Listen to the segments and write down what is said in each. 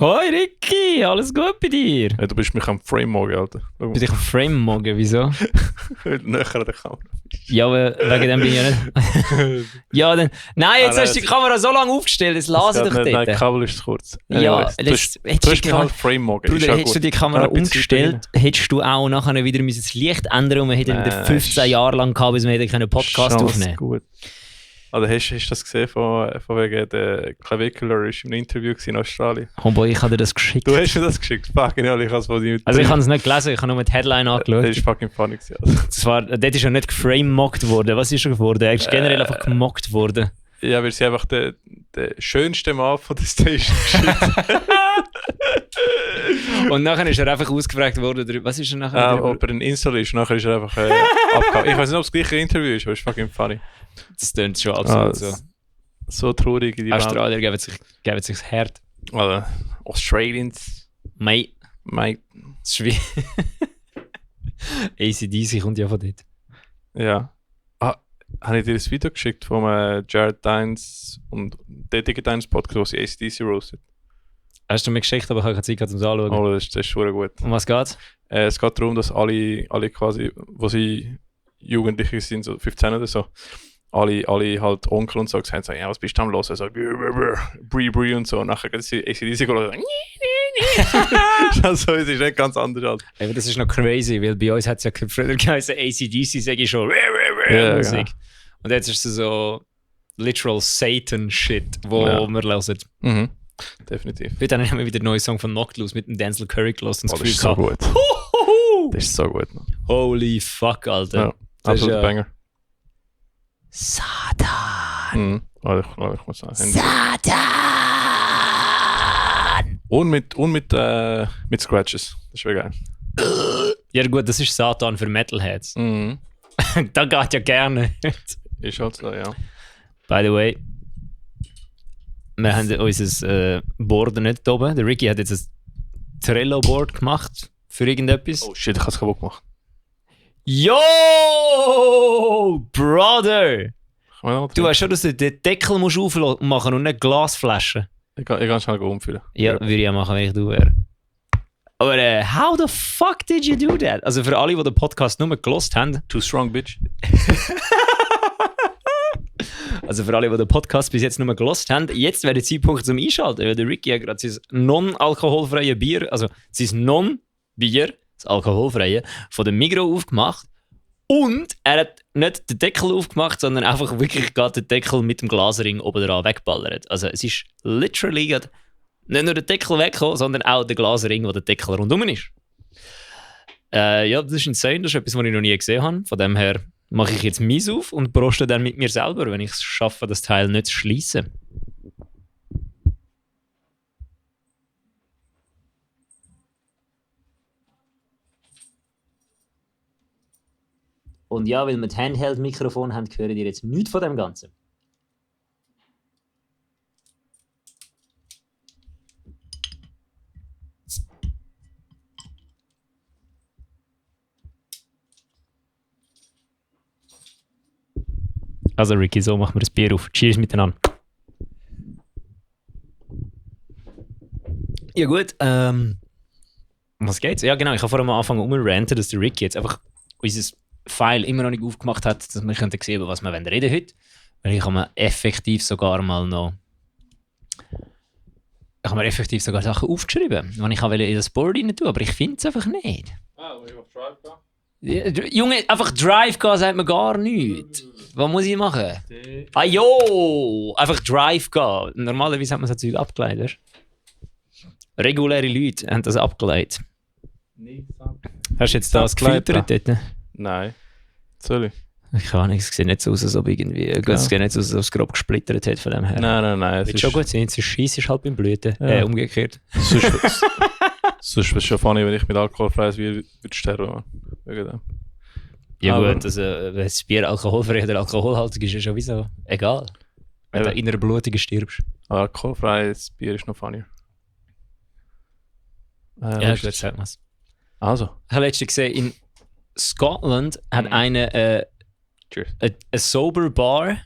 Hoi Ricky, alles gut bei dir? Ja, du bist mich am Frame-Mogen, Alter. Bist du auf Frame morgen, wieso? Näher an der Kamera. Ja, aber wegen dem bin ich ja nicht. Ja, dann. Nein, jetzt hast du die Kamera so lange aufgestellt, jetzt lasse ich dich dort. Nein, Kabel ist zu kurz. Ja, du hast mich halt Frame-Mogen. Bruder, hättest du die Kamera umgestellt, hättest du auch nachher wieder das Licht ändern und wir hätten wieder 15 Jahre lang gehabt, bis wir hätten einen Podcast aufnehmen. Gut. Also hast du das gesehen von wegen der Clavicular ist im Interview in Australien? Homeboy, ich habe dir das geschickt. Du hast mir das geschickt? Fucking hell, ich habe es von dir. Also ich habe es nicht gelesen, ich habe nur die Headline angeschaut. Das ist fucking funny gewesen. Also. Dort ist ja nicht geframe-mockt worden. Was ist er geworden? Er ist generell einfach gemockt worden. Ja, weil sie einfach der schönste Mann von der Station geschickt. Und nachher ist er einfach ausgefragt worden, was ist er nachher? Ob er ein Install ist, nachher ist er einfach abgehauen. Ich weiß nicht, ob es das gleiche Interview ist, aber es ist fucking funny. Das klingt schon absolut so. So traurig in die Australier geben sich das Herd. Also, Australians. Mate. Das ist wie... AC/DC kommt ja von dort. Ja. Habe ich dir das Video geschickt von Jared Dines und Dating Dines Podcast, wo sie AC/DC roastet? Hast du mir geschickt, aber ich habe keine Zeit zum Anschauen. Oh, das ist schon gut. Um was geht's? Es geht darum, dass alle quasi, wo sie Jugendliche sind, so 15 oder so, alle halt Onkel und so gesagt haben, ja, was bist du am los? So, Brie und so. Und nachher geht sie ACDC und also, es ist nicht ganz anders. Halt. Aber das ist noch crazy, weil bei uns hat es ja früher geheißen, ACDC sage ich schon Musik. Ja. Und jetzt ist es so literal Satan-Shit, wo wir hören. Mhm. Definitiv. Heute habe ich wieder einen neuen Song von Noctilus mit dem Denzel Curry gelassen. Das ist so gut. Das ist so gut. Holy fuck, Alter. Ja, absolut Banger. Satan! Ich muss sagen. Satan! Und mit Scratches. Das ist geil. Ja gut, das ist Satan für Metalheads. Mhm. Da geht ja gerne. Ist halt so, ja. By the way, wir haben unser Board nicht oben. Der Ricky hat jetzt ein Trello-Board gemacht für irgendetwas. Oh shit, ich habe es kaputt gemacht. Yo, Brother! Du weißt schon, dass du den Deckel musst aufmachen und nicht Glasflaschen. Ich kann schnell umfüllen. Ja, würde ich auch machen, wenn ich du wäre. Aber how the fuck did you do that? Also für alle, die den Podcast nur gelost haben. Too strong, bitch. Also für alle, die den Podcast bis jetzt nur gelost haben, jetzt wäre der Zeitpunkt zum Einschalten. Weil der Ricky hat gerade sein non-alkoholfreie Bier, also sein Non-Bier, das alkoholfreie, von dem Migros aufgemacht. Und er hat nicht den Deckel aufgemacht, sondern einfach wirklich gerade den Deckel mit dem Glasring oben dran weggeballert. Also es ist literally nicht nur der Deckel weggekommen, sondern auch der Glasring, wo der Deckel rundum ist. Ja, das ist insane, das ist etwas, was ich noch nie gesehen habe. Von dem her mache ich jetzt meins auf und proste dann mit mir selber, wenn ich es schaffe, das Teil nicht zu schließen. Und ja, weil wir das Handheld-Mikrofon haben, hören ihr jetzt nichts von dem Ganzen. Also Ricky, so machen wir das Bier auf. Cheers miteinander. Ja gut, was geht's? Ja genau, ich habe vorhin mal angefangen umzuranten, dass der Ricky jetzt einfach unser File immer noch nicht aufgemacht hat, dass wir sehen können, über was wir reden heute. Weil ich habe mir effektiv sogar Sachen aufgeschrieben, die ich in das Board rein tun, aber ich finde es einfach nicht. Wo ich auf Drive gehe? Ja, Junge, einfach Drive gehen sagt mir gar nichts. Was muss ich machen? Ah jo! Einfach Drive gehen. Normalerweise hat man so Zeug abgeleitet, weißt? Reguläre Leute haben das abgeleitet. Hast du jetzt das gefiltert dort? Nein. Sorry. Ich kann nichts, es sieht nicht so aus, als ob irgendwie. Es sieht nicht so aus, als ob es grob gesplittert hat von dem her. Nein. Es wird schon gut sein, es ist Scheiss ist halt beim Blüten. Umgekehrt. Sonst wäre es schon funny, wenn ich mit alkoholfreies Bier würde sterben. Wegen dem. Ja gut, also wenn das Bier alkoholfrei oder alkoholhaltig ist, ist ja sowieso egal. Wenn du in einer blutigen stirbst. Alkoholfreies Bier ist noch funnier. Ja, gut, sag mal's. Also. Ich habe letztens gesehen, in Scotland hat einer eine sober Bar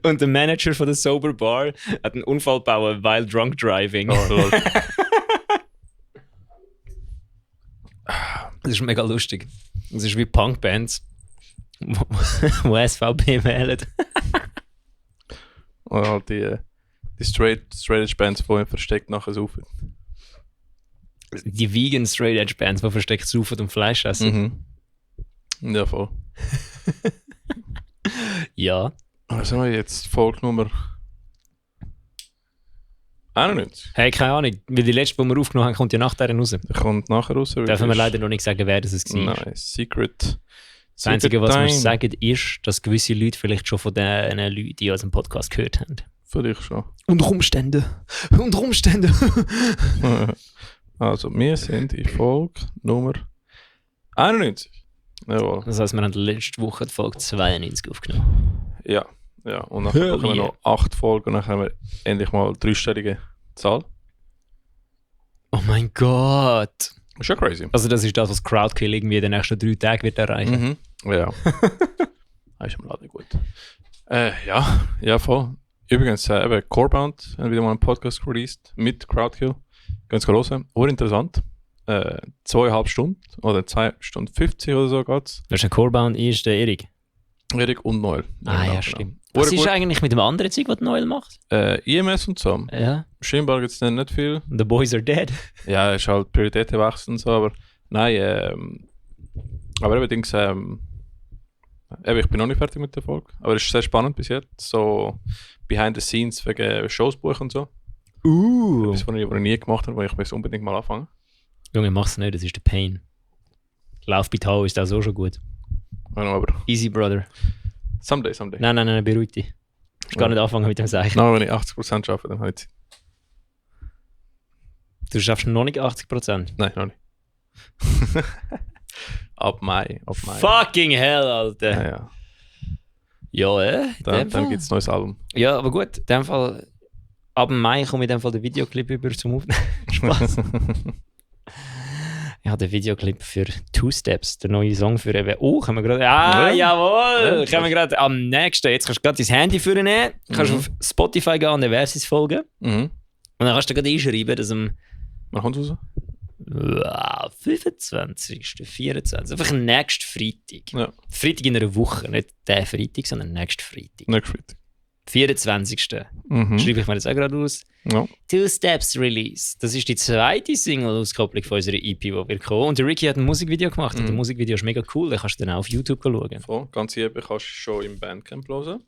Und der Manager von der Sober Bar hat einen Unfall gebaut, weil Drunk Driving. Oh, lol. Das ist mega lustig. Das ist wie Punkbands, wo SVP wählen. Und halt die Straight Edge Bands, die versteckt nachher saufen. Die vegan Straight Edge Bands, die versteckt saufen und Fleisch essen. Mhm. Ja, voll. Ja. Also haben wir jetzt Folge Nummer 91. Hey, keine Ahnung, weil die letzte, die wir aufgenommen haben, kommt ja nach der raus. Der kommt nachher raus. Dürfen wir leider noch nicht sagen, wer das war. Nein, Secret. Das Einzige, was wir Time. sagen, ist, dass gewisse Leute vielleicht schon von den Leuten, die unseren Podcast gehört haben. Vielleicht schon. Unter Umständen. Unter Umständen. Also, wir sind in Folge Nummer 91. Jawohl. Das heisst, wir haben letzte Woche die Folge 92 aufgenommen. Ja. Und dann machen wir noch 8 Folgen und dann haben wir endlich mal 3-stellige Zahl. Oh mein Gott. Ist ja crazy. Also das ist das, was Crowdkill irgendwie in den nächsten 3 Tagen wird erreichen. Ja. Das ist im Laden gut. Ja, voll. Übrigens, eben Corebound haben wieder mal einen Podcast released mit Crowdkill. Ganz hören. Urinteressant. 2,5 Stunden oder 2 Stunden 50 oder so geht's. Das ist ein Corebound, ist der Erik. Erik und Noel. Ja, stimmt. Was ist eigentlich mit dem anderen Zeug, was Noel macht? IMS und so. Ja. Scheinbar gibt es nicht viel. The Boys Are Dead. Ja, ist halt Prioritäten wechseln und so, aber nein, aber eben Dings, ich bin noch nicht fertig mit der Folge, aber es ist sehr spannend bis jetzt, so behind the scenes wegen Shows buchen und so. Etwas, was ich nie gemacht habe, weil ich muss unbedingt mal anfangen. Junge, mach's nicht, das ist der Pain. Lauf bei Tau ist das auch schon gut. Aber Easy, Brother. someday. Nein, beruhig dich. Du musst gar nicht anfangen mit dem Zeichen. Na, wenn ich 80% schaffe, dann habe ich Zeit. Du schaffst noch nicht 80%. Nein, noch nicht. Ab Mai. Fucking hell, Alter. Ja. Ja, Dann gibt es ein neues Album. Ja, aber gut, in dem Fall, ab dem Mai komme ich in dem Fall den Videoclip über zum Aufnehmen. Spaß. Ich habe den Videoclip für Two Steps, der neue Song für eben. Können wir gerade. Jawohl! Können wir gerade am nächsten. Jetzt kannst du gerade dein Handy vornehmen, kannst auf Spotify gehen und den Versus folgen. Und dann kannst du gerade einschreiben, dass am Wann kommt es raus? 25., 24. Einfach nächsten Freitag. Ja. Freitag in einer Woche, nicht der Freitag, sondern nächsten Freitag. Nächsten Freitag. 24. Schreibe ich mir das auch gerade aus. Ja. Two Steps Release. Das ist die zweite Single-Auskopplung von unserer EP, die wir kommen. Und der Ricky hat ein Musikvideo gemacht. Und das Musikvideo ist mega cool. Da kannst du dann auch auf YouTube schauen. Voll. Ganz eben kannst du schon im Bandcamp hören.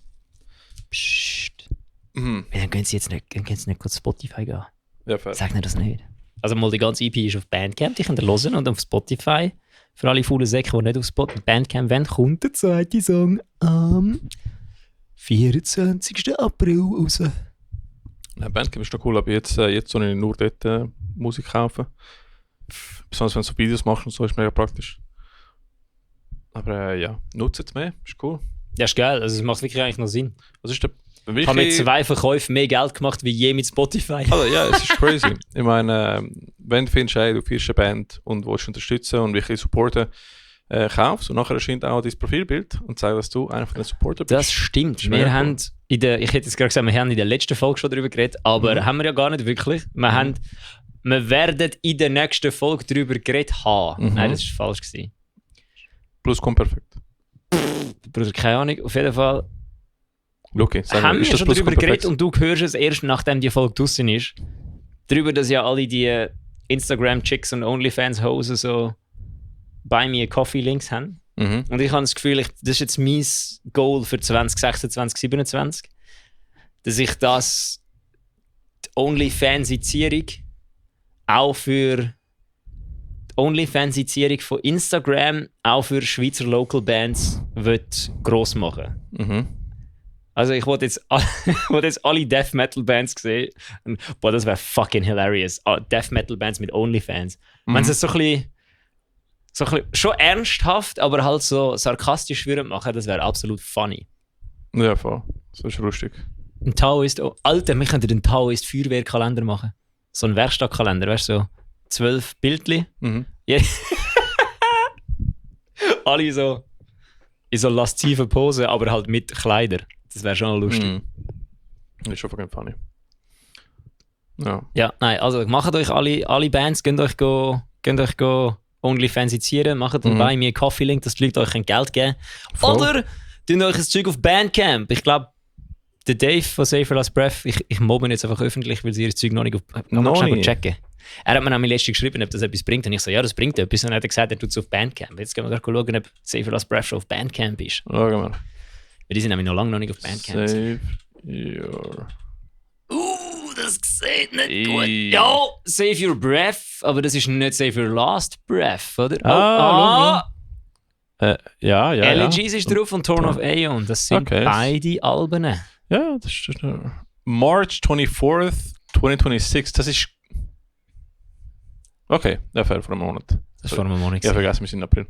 Psst. Dann können sie jetzt nicht kurz Spotify gehen. Ja, fair. Sag mir das nicht. Also mal die ganze EP ist auf Bandcamp, die könnt ihr hören und auf Spotify. Für alle faulen Säcke, die nicht auf Bandcamp wollen, kommt der zweite Song am 24. April raus. Ja, Bandcamp ist noch cool, aber jetzt soll ich nur dort Musik kaufen. Besonders wenn du so Videos machst und so, ist mega praktisch. Aber ja, nutzt es mehr, ist cool. Ja, ist geil, also es macht wirklich eigentlich noch Sinn. Was ist der Ich habe mit 2 Verkäufen mehr Geld gemacht wie je mit Spotify. Also, ja, es ist crazy. Ich meine, wenn du findest, hey, du findest eine Band und willst unterstützen und wirklich supporten, kaufst und nachher erscheint auch dein Profilbild und zeigt, dass du einer von den Supporter bist. Das stimmt. Wir haben ich hätte jetzt gerade gesagt, wir haben in der letzten Folge schon darüber geredet, aber haben wir ja gar nicht wirklich. Wir werden in der nächsten Folge darüber geredet haben. Nein, das war falsch gewesen. Plusquamperfekt. Bruder, keine Ahnung. Auf jeden Fall Okay, haben wir schon darüber geredet und du hörst es erst, nachdem die Folge draussen ist. Darüber, dass ja alle die Instagram-Chicks und OnlyFans-Hosen so bei mir Coffee-Links haben. Und ich habe das Gefühl, das ist jetzt mein Goal für 2026, 2027, dass ich das, die OnlyFansizierung, auch für die OnlyFansizierung von Instagram, auch für Schweizer Local Bands gross machen. Also ich wollte jetzt alle Death Metal Bands sehen. Boah, das wäre fucking hilarious. Death Metal Bands mit OnlyFans. Wenn sie es so ein bisschen schon ernsthaft, aber halt so sarkastisch würden machen, das wäre absolut funny. Ja, voll. Das ist lustig. Ein Taoist, Alter, wir könnten den Taoist Feuerwehrkalender machen. So ein Werkstattkalender, weißt du, so 12 Bildchen. Ja. Alle so in so lasziven Posen, aber halt mit Kleider. Das wäre schon lustig. Mhm. Das ist schon fucking funny. Ja. Ja, nein, also macht euch alle Bands, könnt euch go OnlyFansizieren, macht einen Buy Me a Coffee Link, dass die Leute euch Geld geben können. Oder tun euch ein Zeug auf Bandcamp. Ich glaube, der Dave von Safer Last Breath, ich mobbe ihn jetzt einfach öffentlich, weil sie ihr Zeug noch nicht checken. Er hat mir nämlich letztens geschrieben, ob das etwas bringt. Und ich so, ja, das bringt etwas. Und dann hat er gesagt, er tut es auf Bandcamp. Jetzt gehen wir gerade schauen, ob Safer Last Breath schon auf Bandcamp ist. Schauen wir. Weil die sind nämlich noch lange noch nicht auf Bandcamp. Save your... Das sieht nicht gut. Ja, Save Your Breath, aber das ist nicht Save Your Last Breath, oder? Ja. Elegies ist drauf und Torn of Aeon. Das sind beide Alben. Ja, das ist March 24th, 2026. Das ist... Okay, ja, fair, vor einem Monat. Das ist vor einem Monat. Ja, vergessen, wir sind in April.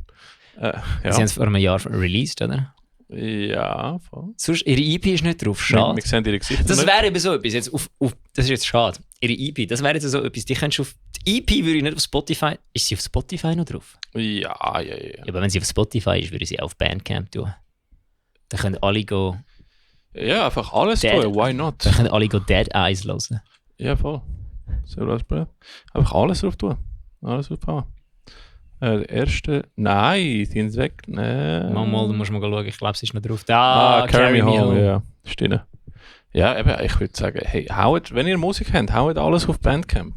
Sie haben es vor einem Jahr released, oder? Ja, voll. Sonst, ihre EP ist nicht drauf, schade. Wir sehen ihre Gesichter das nicht. wäre eben so etwas, jetzt das ist jetzt schade. Ihre EP, das wäre jetzt so etwas, die könntest du auf... Die EP würde ich nicht auf Spotify... Ist sie auf Spotify noch drauf? Ja. Aber wenn sie auf Spotify ist, würde ich sie auch auf Bandcamp tun. Dann können alle go... Ja, einfach alles tun, why not? Dann können alle go Dead Eyes hören. Ja, voll. So einfach alles drauf tun. Alles drauf. Der erste... Nein, die sind weg. Nee. Mal, du musst mal schauen, ich glaube, sie ist noch drauf. Carry Me Home. Ja, stimmt. Ja, eben, ich würde sagen, hey, wenn ihr Musik habt, haut alles auf Bandcamp.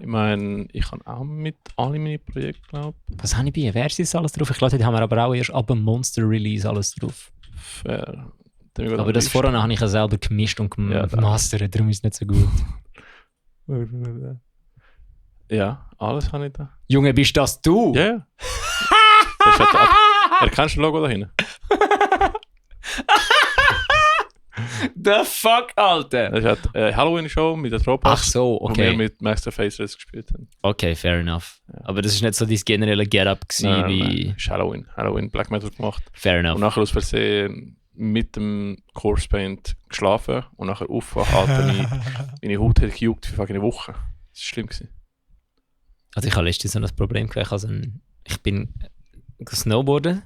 Ich meine, ich habe auch mit alle meine Projekte, glaube ich. Was habe ich bei Versis alles drauf? Ich glaube, die haben wir aber auch erst ab dem Monster-Release alles drauf. Fair. Aber das vorher habe ich ja selber gemischt und gemastert, darum ist es nicht so gut. Ja, alles habe ich da. Junge, bist das du? Ja, yeah. Erkennst du das Logo da hinten? The fuck, Alter! Das ist eine Halloween-Show mit der Tropas. Ach so, okay. Wo wir mit Master Faceless gespielt haben. Okay, fair enough. Ja. Aber das ist nicht so dein generelle Get-Up gewesen, wie... Nein, Halloween. Halloween Black Metal gemacht. Fair enough. Und nachher aus Versehen mit dem Corpse Paint geschlafen und nachher aufgewacht, Alter, meine Haut hat gejuckt für eine Woche. Das war schlimm gewesen. Also ich habe letztens so ein Problem gehabt. Also ich bin snowboarden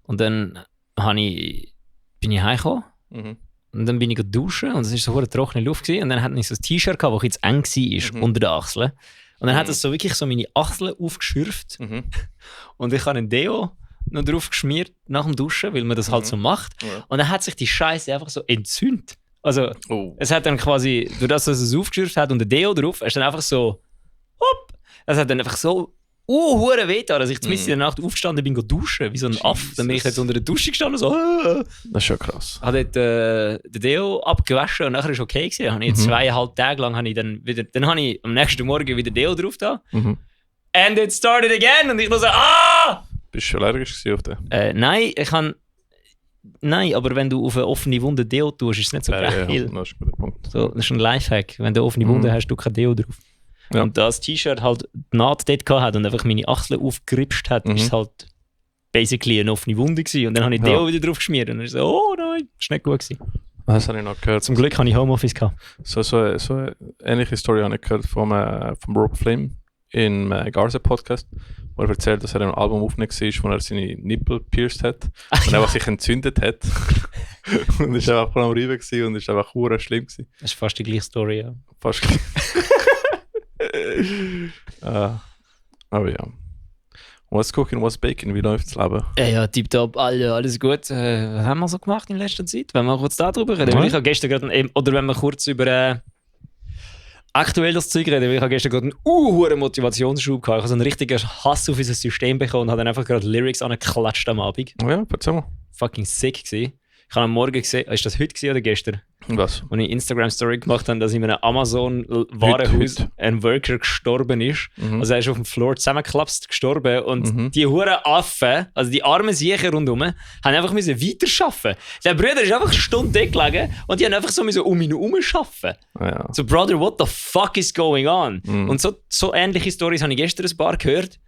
und dann bin ich heimgekommen und dann bin ich duschen und es war so eine trockene Luft gewesen, und dann hatte ich so ein T-Shirt gehabt, das jetzt eng war unter den Achseln. Und dann hat es so wirklich so meine Achseln aufgeschürft und ich habe einen Deo noch drauf geschmiert nach dem Duschen, weil man das halt so macht. Ja. Und dann hat sich die Scheiße einfach so entzündet. Also es hat dann quasi, durch das, dass es aufgeschürft hat und ein Deo drauf, ist dann einfach so hopp. Es hat dann einfach so hure weh getan, dass ich mitten in der Nacht aufgestanden bin, duschen, wie so ein Affe. Dann bin ich jetzt unter der Dusche gestanden, so Das ist schon krass. Habe dort den Deo abgewaschen und nachher war es okay gewesen. Habe ich 2,5 Tage lang dann habe ich am nächsten Morgen wieder Deo drauf da. And it started again und ich nur so Bist du allergisch auf den? Nein, aber wenn du auf eine offene Wunde Deo tust, ist es nicht so geil. Ja, das ist ein guter Punkt. So, das ist ein Lifehack. Wenn du eine offene Wunde hast, du kein Deo drauf. Ja. Und da das T-Shirt halt die Naht dort hat und einfach meine Achseln aufgeripscht hat, ist es halt basically eine offene Wunde gewesen. Und dann habe ich Deo wieder drauf geschmiert und dann ist so, oh nein, das war nicht gut gewesen. Das habe ich noch gehört. Zum Glück habe ich Homeoffice gehabt. So eine ähnliche Story habe ich gehört vom Rob Flame im Garza Podcast, wo er erzählt, dass er ein Album aufgenommen war, wo er seine Nippel pierced hat und einfach sich entzündet hat. Und es war einfach voll am Reiben und es war einfach hure schlimm gewesen. Das ist fast die gleiche Story, ja. Fast gleich. Aber ja. What's cooking, what's baking? Wie läuft das Leben? Ja, tipptopp, alles gut. Was haben wir so gemacht in letzter Zeit? Wenn wir kurz darüber reden. Ich habe gestern gerade, oder wenn wir kurz über aktuell das Zeug reden, weil ich habe gestern gerade einen hohen Motivationsschub gehabt. Ich habe so einen richtigen Hass auf unser System bekommen und habe dann einfach gerade Lyrics angeklatscht am Abend. Ja, erzähl mal. Fucking sick gewesen. Ich habe am Morgen gesehen, ist das heute gewesen oder gestern? Was? Als ich Instagram-Story gemacht habe, dass in einem Amazon-Warenhaus ein Worker gestorben ist. Also er ist auf dem Floor zusammengeklapst gestorben und die huren Affen, also die armen Siechen rundherum, haben einfach weiterarbeiten. Der Bruder ist einfach eine Stunde gelegen und die haben einfach so um ihn herum arbeiten. Ja. So, Brother, what the fuck is going on? Und so ähnliche Storys habe ich gestern ein paar gehört.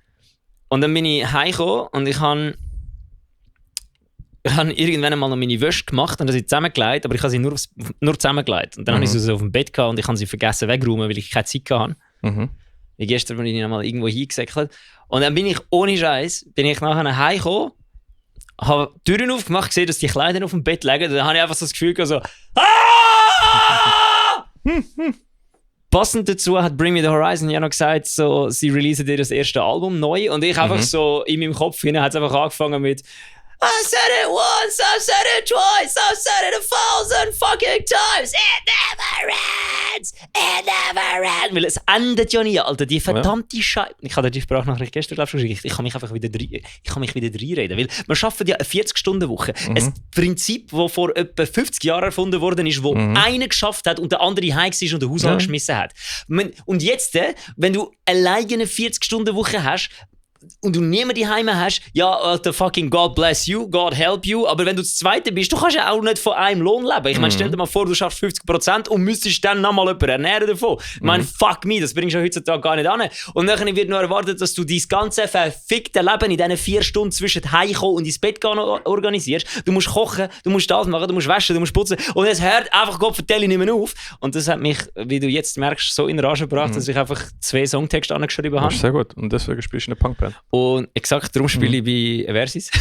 Und dann bin ich heimgekommen und ich habe irgendwann einmal noch meine Wäsche gemacht und sie zusammengelegt, aber ich habe sie nur zusammengelegt. Und dann habe ich sie so auf dem Bett gehabt und ich habe sie vergessen wegräumen, weil ich keine Zeit hatte. Wie gestern bin ich noch mal irgendwo hingesäckelt. Und dann bin ich ohne Scheiß nachher heimgekommen, habe die Türen aufgemacht, gesehen, dass die Kleider auf dem Bett liegen. Dann habe ich einfach so das Gefühl gehabt, so «Ah!» Passend dazu hat Bring Me The Horizon ja noch gesagt, so, sie releasen dir das erste Album neu und ich einfach so in meinem Kopf hinein hat es einfach angefangen mit I said it once, I said it twice, I said it 1,000 fucking times. It never ends, it never ends. Weil es endet ja nie, Alter. Die verdammte Scheiße. Ich habe dir die Sprachnachricht gestern, glaube ich, schon geschickt. Ich kann mich einfach wieder reinreden. Weil wir arbeiten ja eine 40-Stunden-Woche. Ein Prinzip, das vor etwa 50 Jahren erfunden worden ist, wo einer geschafft hat und der andere heim war und den Haushalt geschmissen hat. Und jetzt, wenn du alleine eine 40-Stunden-Woche hast, und du niemanden daheim hast, ja, Alter, fucking God bless you, God help you, aber wenn du das Zweite bist, du kannst ja auch nicht von einem Lohn leben. Ich meine, stell dir mal vor, du schaffst 50% und müsstest dann nochmal jemanden ernähren davon. Ich meine, fuck me, das bringst du heutzutage gar nicht an. Und dann wird nur erwartet, dass du dein ganze verfickte Leben in diesen 4 Stunden zwischen heimkommen und ins Bett gehen organisierst. Du musst kochen, du musst das machen, du musst waschen, du musst putzen und es hört einfach Gott vertelle nicht mehr auf. Und das hat mich, wie du jetzt merkst, so in Rage gebracht, dass ich einfach 2 Songtexte angeschrieben habe. Das ist sehr gut. Und deswegen spielst du eine Punkband. Und exakt, darum spiele ich bei Versis.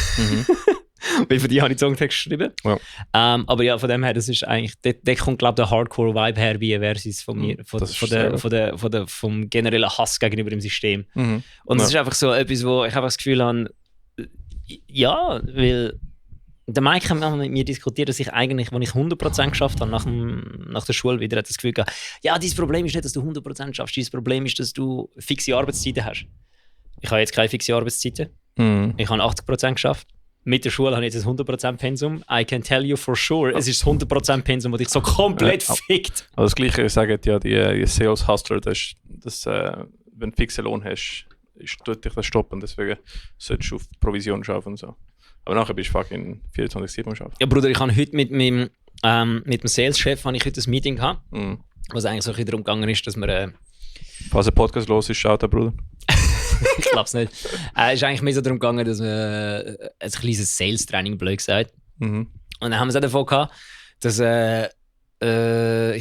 Weil für die habe ich Songtext geschrieben. Ja. Aber ja, von dem her, das ist eigentlich, der kommt, glaube ich, der Hardcore-Vibe her bei Versis von mir. Vom generellen Hass gegenüber dem System. Und das ist einfach so etwas, wo ich einfach das Gefühl habe, ja, weil der Mike hat mit mir diskutiert, dass ich eigentlich, wenn ich 100% geschafft habe, nach der Schule wieder, hat das Gefühl gehabt, ja, dein Problem ist nicht, dass du 100% schaffst, dein Problem ist, dass du fixe Arbeitszeiten hast. Ich habe jetzt keine fixe Arbeitszeiten. Ich habe 80% geschafft. Mit der Schule habe ich jetzt ein 100% Pensum. I can tell you for sure, es ist das 100% Pensum, das dich so komplett fickt. Also das Gleiche sagen ja die Sales Hustler, dass wenn du fixen Lohn hast, tut dich das stoppen. Deswegen solltest du auf Provision arbeiten und so. Aber nachher bist du fucking 24/7 arbeiten. Ja, Bruder, ich habe heute mit dem Sales-Chef ein Meeting gehabt, was eigentlich so ein bisschen darum gegangen ist, dass wir... Falls ein Podcast los ist, schaut der Bruder. Ich glaube es nicht. Es ist eigentlich mehr so darum gegangen, dass wir ein kleines Sales-Training, blöd gesagt. Und dann haben wir es auch davon gehabt, dass ich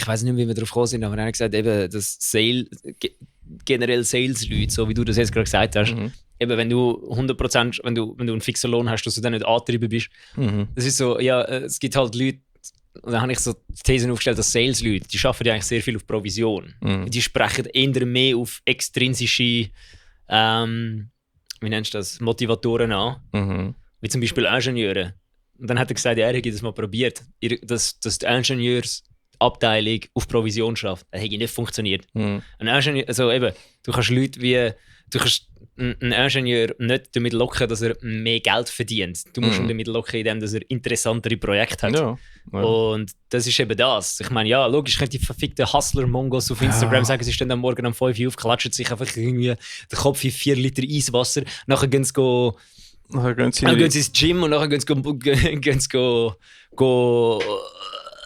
weiß nicht, wie wir darauf gekommen sind, aber wir haben gesagt, eben, dass generell Sales-Leute, so wie du das jetzt gerade gesagt hast, eben, wenn du 100%, wenn du einen fixen Lohn hast, dass du dann nicht angetrieben bist. Das ist so, ja, es gibt halt Leute, und dann habe ich so die Thesen aufgestellt, dass Sales-Leute, die arbeiten ja eigentlich sehr viel auf Provision. Die sprechen eher mehr auf extrinsische wie nennst du das, Motivatoren an, wie zum Beispiel Ingenieure. Und dann hat er gesagt, ja, er hätte das mal probiert, dass die Ingenieursabteilung auf Provision schafft. Das hätte nicht funktioniert. Ein Ingenieur, also eben, du kannst einen Ingenieur nicht damit locken, dass er mehr Geld verdient. Du musst ihn damit locken, indem dass er interessantere Projekte hat. Ja. Und das ist eben das. Ich meine, ja, logisch, können die verfickten Hustler-Mongos auf Instagram sagen, sie stehen am Morgen um 5 Uhr auf, klatschen sich einfach irgendwie den Kopf in 4 Liter Eiswasser, nachher gehen sie ins Gym und nachher gehen sie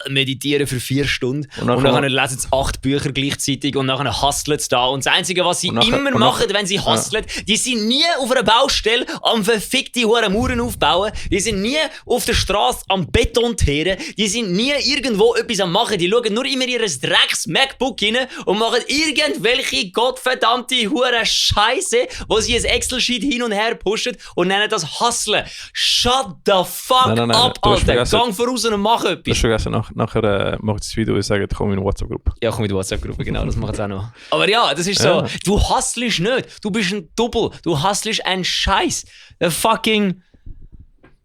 meditieren für 4 Stunden und dann lesen sie 8 Bücher gleichzeitig und dann hustlen sie da. Und das Einzige, was sie immer machen, wenn sie hustlen, die sind nie auf einer Baustelle am verfickten Mauern aufbauen, die sind nie auf der Straße am Beton teeren, die sind nie irgendwo etwas am machen, die schauen nur immer in ihr Drecks MacBook rein und machen irgendwelche gottverdammte hure Scheiße, wo sie ein Excel-Sheet hin und her pushen und nennen das Hustlen. Shut the fuck up, Alter. Gang voraus und mach etwas. Du hast vergessen, nachher mache ich das Video und sage, komm in eine WhatsApp-Gruppe. Ja, komm in die WhatsApp-Gruppe, genau, das macht es auch noch. Aber ja, das ist so, du hustlest nicht, du bist ein Double, du hustlest einen Scheiß. Der fucking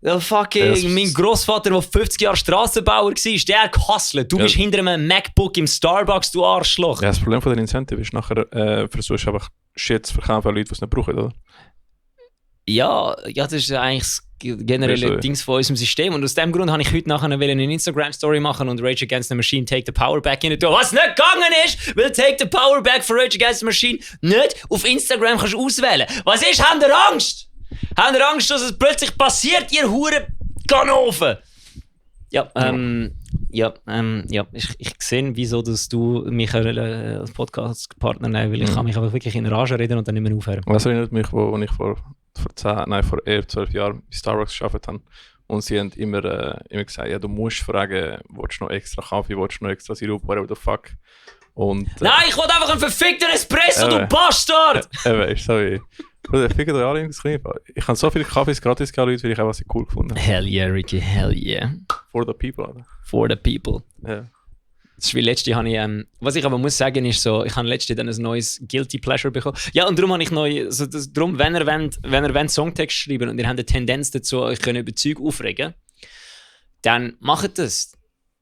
mein Großvater, der 50 Jahre Strassenbauer war, der hat gehustelt. Du bist hinter einem MacBook im Starbucks, du Arschloch. Ja, das Problem von den Incentive ist, nachher versuchst du einfach Shit zu verkaufen an Leute, die es nicht brauchen, oder? Ja, das ist eigentlich das generelle Dings von unserem System. Und aus dem Grund habe ich heute nachher eine Instagram-Story machen und Rage Against the Machine Take the Power Back in tun. Was nicht gegangen ist, weil Take the Power Back für Rage Against the Machine nicht auf Instagram kannst auswählen. Was ist? Habt ihr Angst? Habt ihr Angst, dass es plötzlich passiert, ihr Huren Ganoven? Ja, ich sehe, wieso dass du mich als Podcast-Partner nehmen, weil ich kann mich einfach wirklich in Rage reden und dann nicht mehr aufhören. Was erinnert mich, als ich vor 11, 12 Jahren bei Starbucks gearbeitet habe und sie haben immer gesagt, ja, du musst fragen, willst du noch extra Kaffee, willst du noch extra Sirup, whatever the fuck. Und, nein, ich will einfach einen verfickten Espresso, du Bastard! Eben, ist so wie... Oder fickt euch alle ins Knie. Ich habe so viele Kaffees gratis gegeben, Leute, weil ich auch was cool gefunden habe. Hell yeah, Ricky, hell yeah. For the people, oder? For the people. Ja. Das ist wie letzte habe ich, was ich aber muss sagen, ist so, ich habe letzte dann ein neues Guilty Pleasure bekommen. Ja, und darum habe ich neu, so darum, wenn ihr wollt Songtext schreiben und ihr habt eine Tendenz dazu, euch über Zeug aufregen, dann macht das.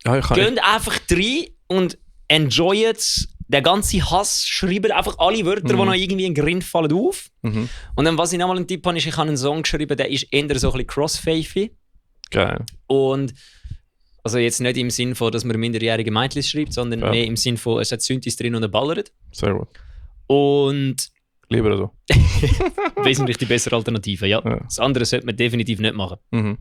Ja, Geht einfach rein und enjoyt den ganzen Hass, schreibt einfach alle Wörter, die noch irgendwie in den Grind fallen, auf. Mhm. Und dann, was ich nochmal einen Tipp habe, ist, ich habe einen Song geschrieben, der ist eher so ein bisschen crossfavy. Geil. Und also jetzt nicht im Sinn von, dass man minderjährige Mädchen schreibt, sondern mehr im Sinn von, es hat Synthes drin und er ballert. Sehr gut. Und Lieber so. wesentlich die bessere Alternative, ja. Ja. Das andere sollte man definitiv nicht machen. Mhm.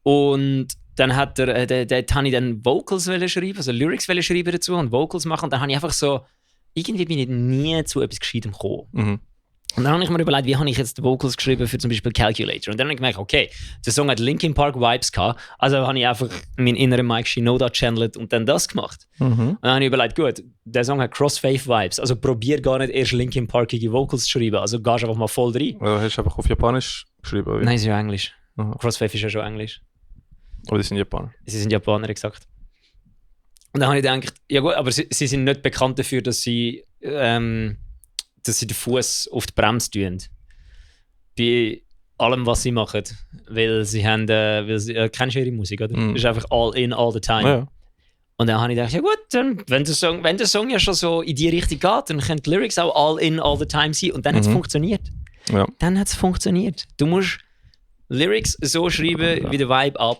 Und dann hat dort habe ich dann Vocals schreiben, also Lyrics schreiben dazu und Vocals machen. Und dann habe ich einfach so, irgendwie bin ich nie zu etwas Gescheitem gekommen. Mhm. Und dann habe ich mir überlegt, wie habe ich jetzt Vocals geschrieben für zum Beispiel Calculator. Und dann habe ich gemerkt, okay, der Song hat Linkin Park Vibes gehabt, also habe ich einfach meinen inneren Mike Shinoda channelt und dann das gemacht. Mhm. Und dann habe ich überlegt, gut, der Song hat Crossfade Vibes, also probier gar nicht erst Linkin Parkige Vocals zu schreiben, also gehst einfach mal voll rein. Oder hast du einfach auf Japanisch geschrieben? Oder? Nein, es ist ja Englisch. Aha. Crossfade ist ja schon Englisch. Aber die sind Japaner. Sie sind Japaner, exakt. Und dann habe ich gedacht, ja gut, aber sie sind nicht bekannt dafür, dass sie den Fuß auf die Bremse tun. Bei allem, was sie machen. Weil sie haben, kennst du ihre Musik, oder? Mm. Das ist einfach all in, all the time. Ja. Und dann habe ich gedacht, ja gut, dann, wenn der Song ja schon so in die Richtung geht, dann können die Lyrics auch all in, all the time sein. Und dann hat es funktioniert. Ja. Dann hat es funktioniert. Du musst Lyrics so schreiben, wie der Vibe ab.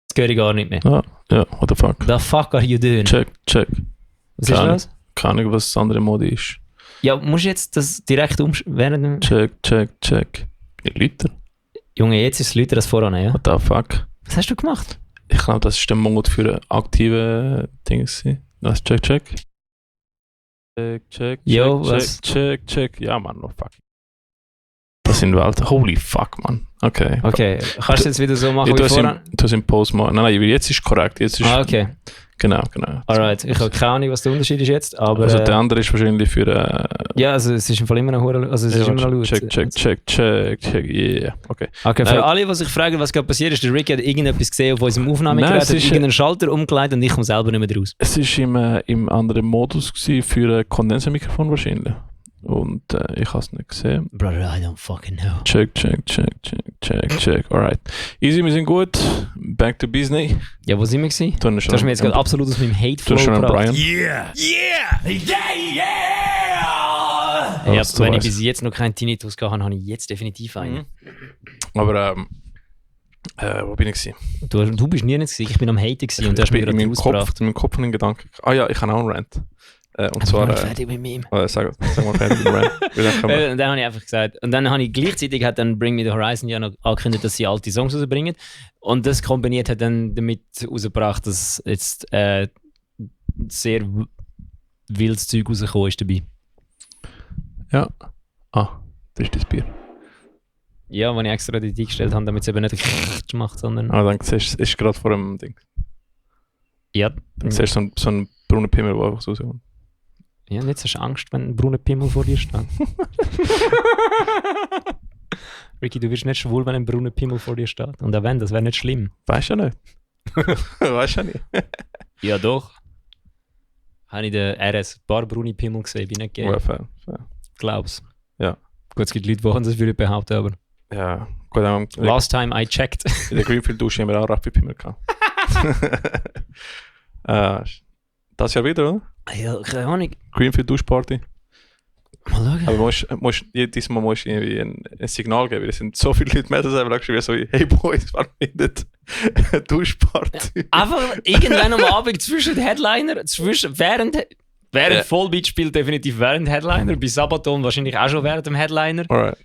Das höre ich gar nicht mehr. Ja, what the fuck. The fuck are you doing? Check. Was ist das? Keine Ahnung, was das andere Mode ist. Ja, musst du jetzt das direkt während Check. Liter? Junge, jetzt ist es lauter als voran, ja? What the fuck? Was hast du gemacht? Ich glaube, das ist der Mode für ein aktive Ding. Was? Check. Jo, was? Check. Ja, Mann, no fuck. Das sind Welt. Holy fuck, Mann. Okay. Okay, kannst du jetzt wieder so machen Ja, wie voran? du hast im Post mal. Nein, jetzt ist korrekt. Jetzt ist, Okay. Genau. Alright, ich habe keine Ahnung, was der Unterschied ist jetzt, aber... Also der andere ist wahrscheinlich für... ja, also es ist im Fall immer noch hure- also es ist immer noch laut. Check, yeah. Okay. Okay, für alle, die sich fragen, was gerade passiert ist, der Ricky hat irgendetwas gesehen auf unserem Aufnahmegerät, Nein, hat es ist- irgendeinen Schalter umgeleitet und ich komme selber nicht mehr raus. Es war im anderen Modus gewesen, für ein Kondensermikrofon wahrscheinlich. Und ich habe es nicht gesehen. Brother, I don't fucking know. Check. Alright. Easy, wir sind gut. Back to Disney. Ja, wo sind wir gewesen? Du Du hast mir jetzt gerade absolut aus meinem Hate-Flow Du hast schon einen gebracht. Brian. Yeah! Ja, Was du wenn ich weißt. bis jetzt noch keinen Tinnitus gehabt habe, habe ich jetzt definitiv einen. Aber wo bin ich gewesen? Du bist nie nicht gewesen, ich bin am Haten gewesen und du hast mich in gerade meinem rausgebracht. Kopf einen Gedanken. Ah ja, ich habe auch einen Rant. Und zwar... fertig mit ihm. sag mal fertig mit dem Rant. Weil dann können wir- Und dann habe ich einfach gesagt, und dann habe ich gleichzeitig hat dann Bring Me The Horizon ja noch angekündigt, dass sie alte Songs rausbringen. Und das kombiniert hat dann damit rausgebracht, dass jetzt sehr wildes Zeug rausgekommen ist dabei. Ja. Das ist das Bier. Ja, wenn ich extra die eingestellt habe, damit es eben nicht macht, sondern... Aber dann siehst du, es ist gerade vor dem Ding. Ja, Dann siehst du so einen braunen Pimmel, der einfach so rauskommt. ja, und jetzt hast du Angst, wenn ein brauner Pimmel vor dir steht. Ricky, du wirst nicht schwul, wenn ein brauner Pimmel vor dir steht. Und auch wenn, das wäre nicht schlimm. Weißt du ja nicht. Weißt du ja nicht. Ja, doch. Habe ich den RS ein paar braune Pimmel gesehen, bin nicht gay. Ja, fair. Glaub's. Ja. Gut, es gibt Leute, die das würde behaupten, aber Ja, gut, in last time I checked. der Greenfield-Dusche haben wir auch Raffi Pimmel gehabt. Das Jahr wieder, oder? Ja, keine Ahnung. Greenfield-Duschparty. Mal schauen. Aber jedes Mal musst du irgendwie ein Signal geben. Es sind so viele Leute mehr, dass einfach geschrieben so, hey Boys, wann findet eine Duschparty? Einfach irgendwann am Abend zwischen den Headliner, während Volbeat spielt definitiv während Headliner, bei Sabaton wahrscheinlich auch schon während dem Headliner. Alright.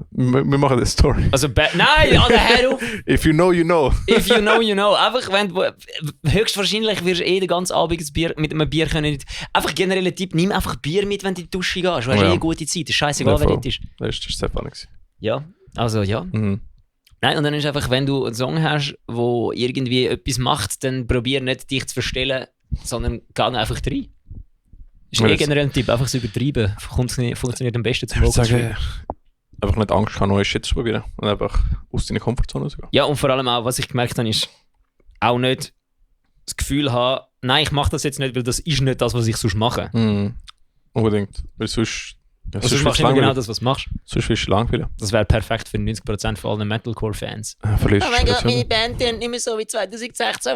Wir machen eine Story. Also, nein, Alter, hör auf! If you know, you know. If you know, you know. Einfach, wenn du, höchstwahrscheinlich wirst du den ganzen Abend ein Bier, mit einem Bier können. Einfach genereller Tipp, nimm einfach Bier mit, wenn du in die Dusche gehst. Du hast eine gute Zeit, ist scheißegal, wer voll. dort ist. Das ist sehr funny gewesen. Ja, also ja. Mhm. Nein, und dann ist einfach, wenn du einen Song hast, der irgendwie etwas macht, dann probier nicht dich zu verstellen, sondern geh einfach rein. Ist generell ein Tipp, einfach zu übertreiben. Funktioniert am besten zum Ich würde Vocals. sagen, einfach nicht Angst haben, neue Shit zu probieren und einfach aus deiner Komfortzone rausgehen. Ja, und vor allem auch, was ich gemerkt habe, ist auch nicht das Gefühl haben, nein, ich mache das jetzt nicht, weil das ist nicht das, was ich sonst mache. Unbedingt. Weil sonst... Ja, Also sonst machst du immer genau das, was du machst. Sonst wirst du langweilig. Das wäre perfekt für 90% von allen Metalcore-Fans. Verlierst Oh mein Gott, meine Band tönt nicht mehr so wie 2016,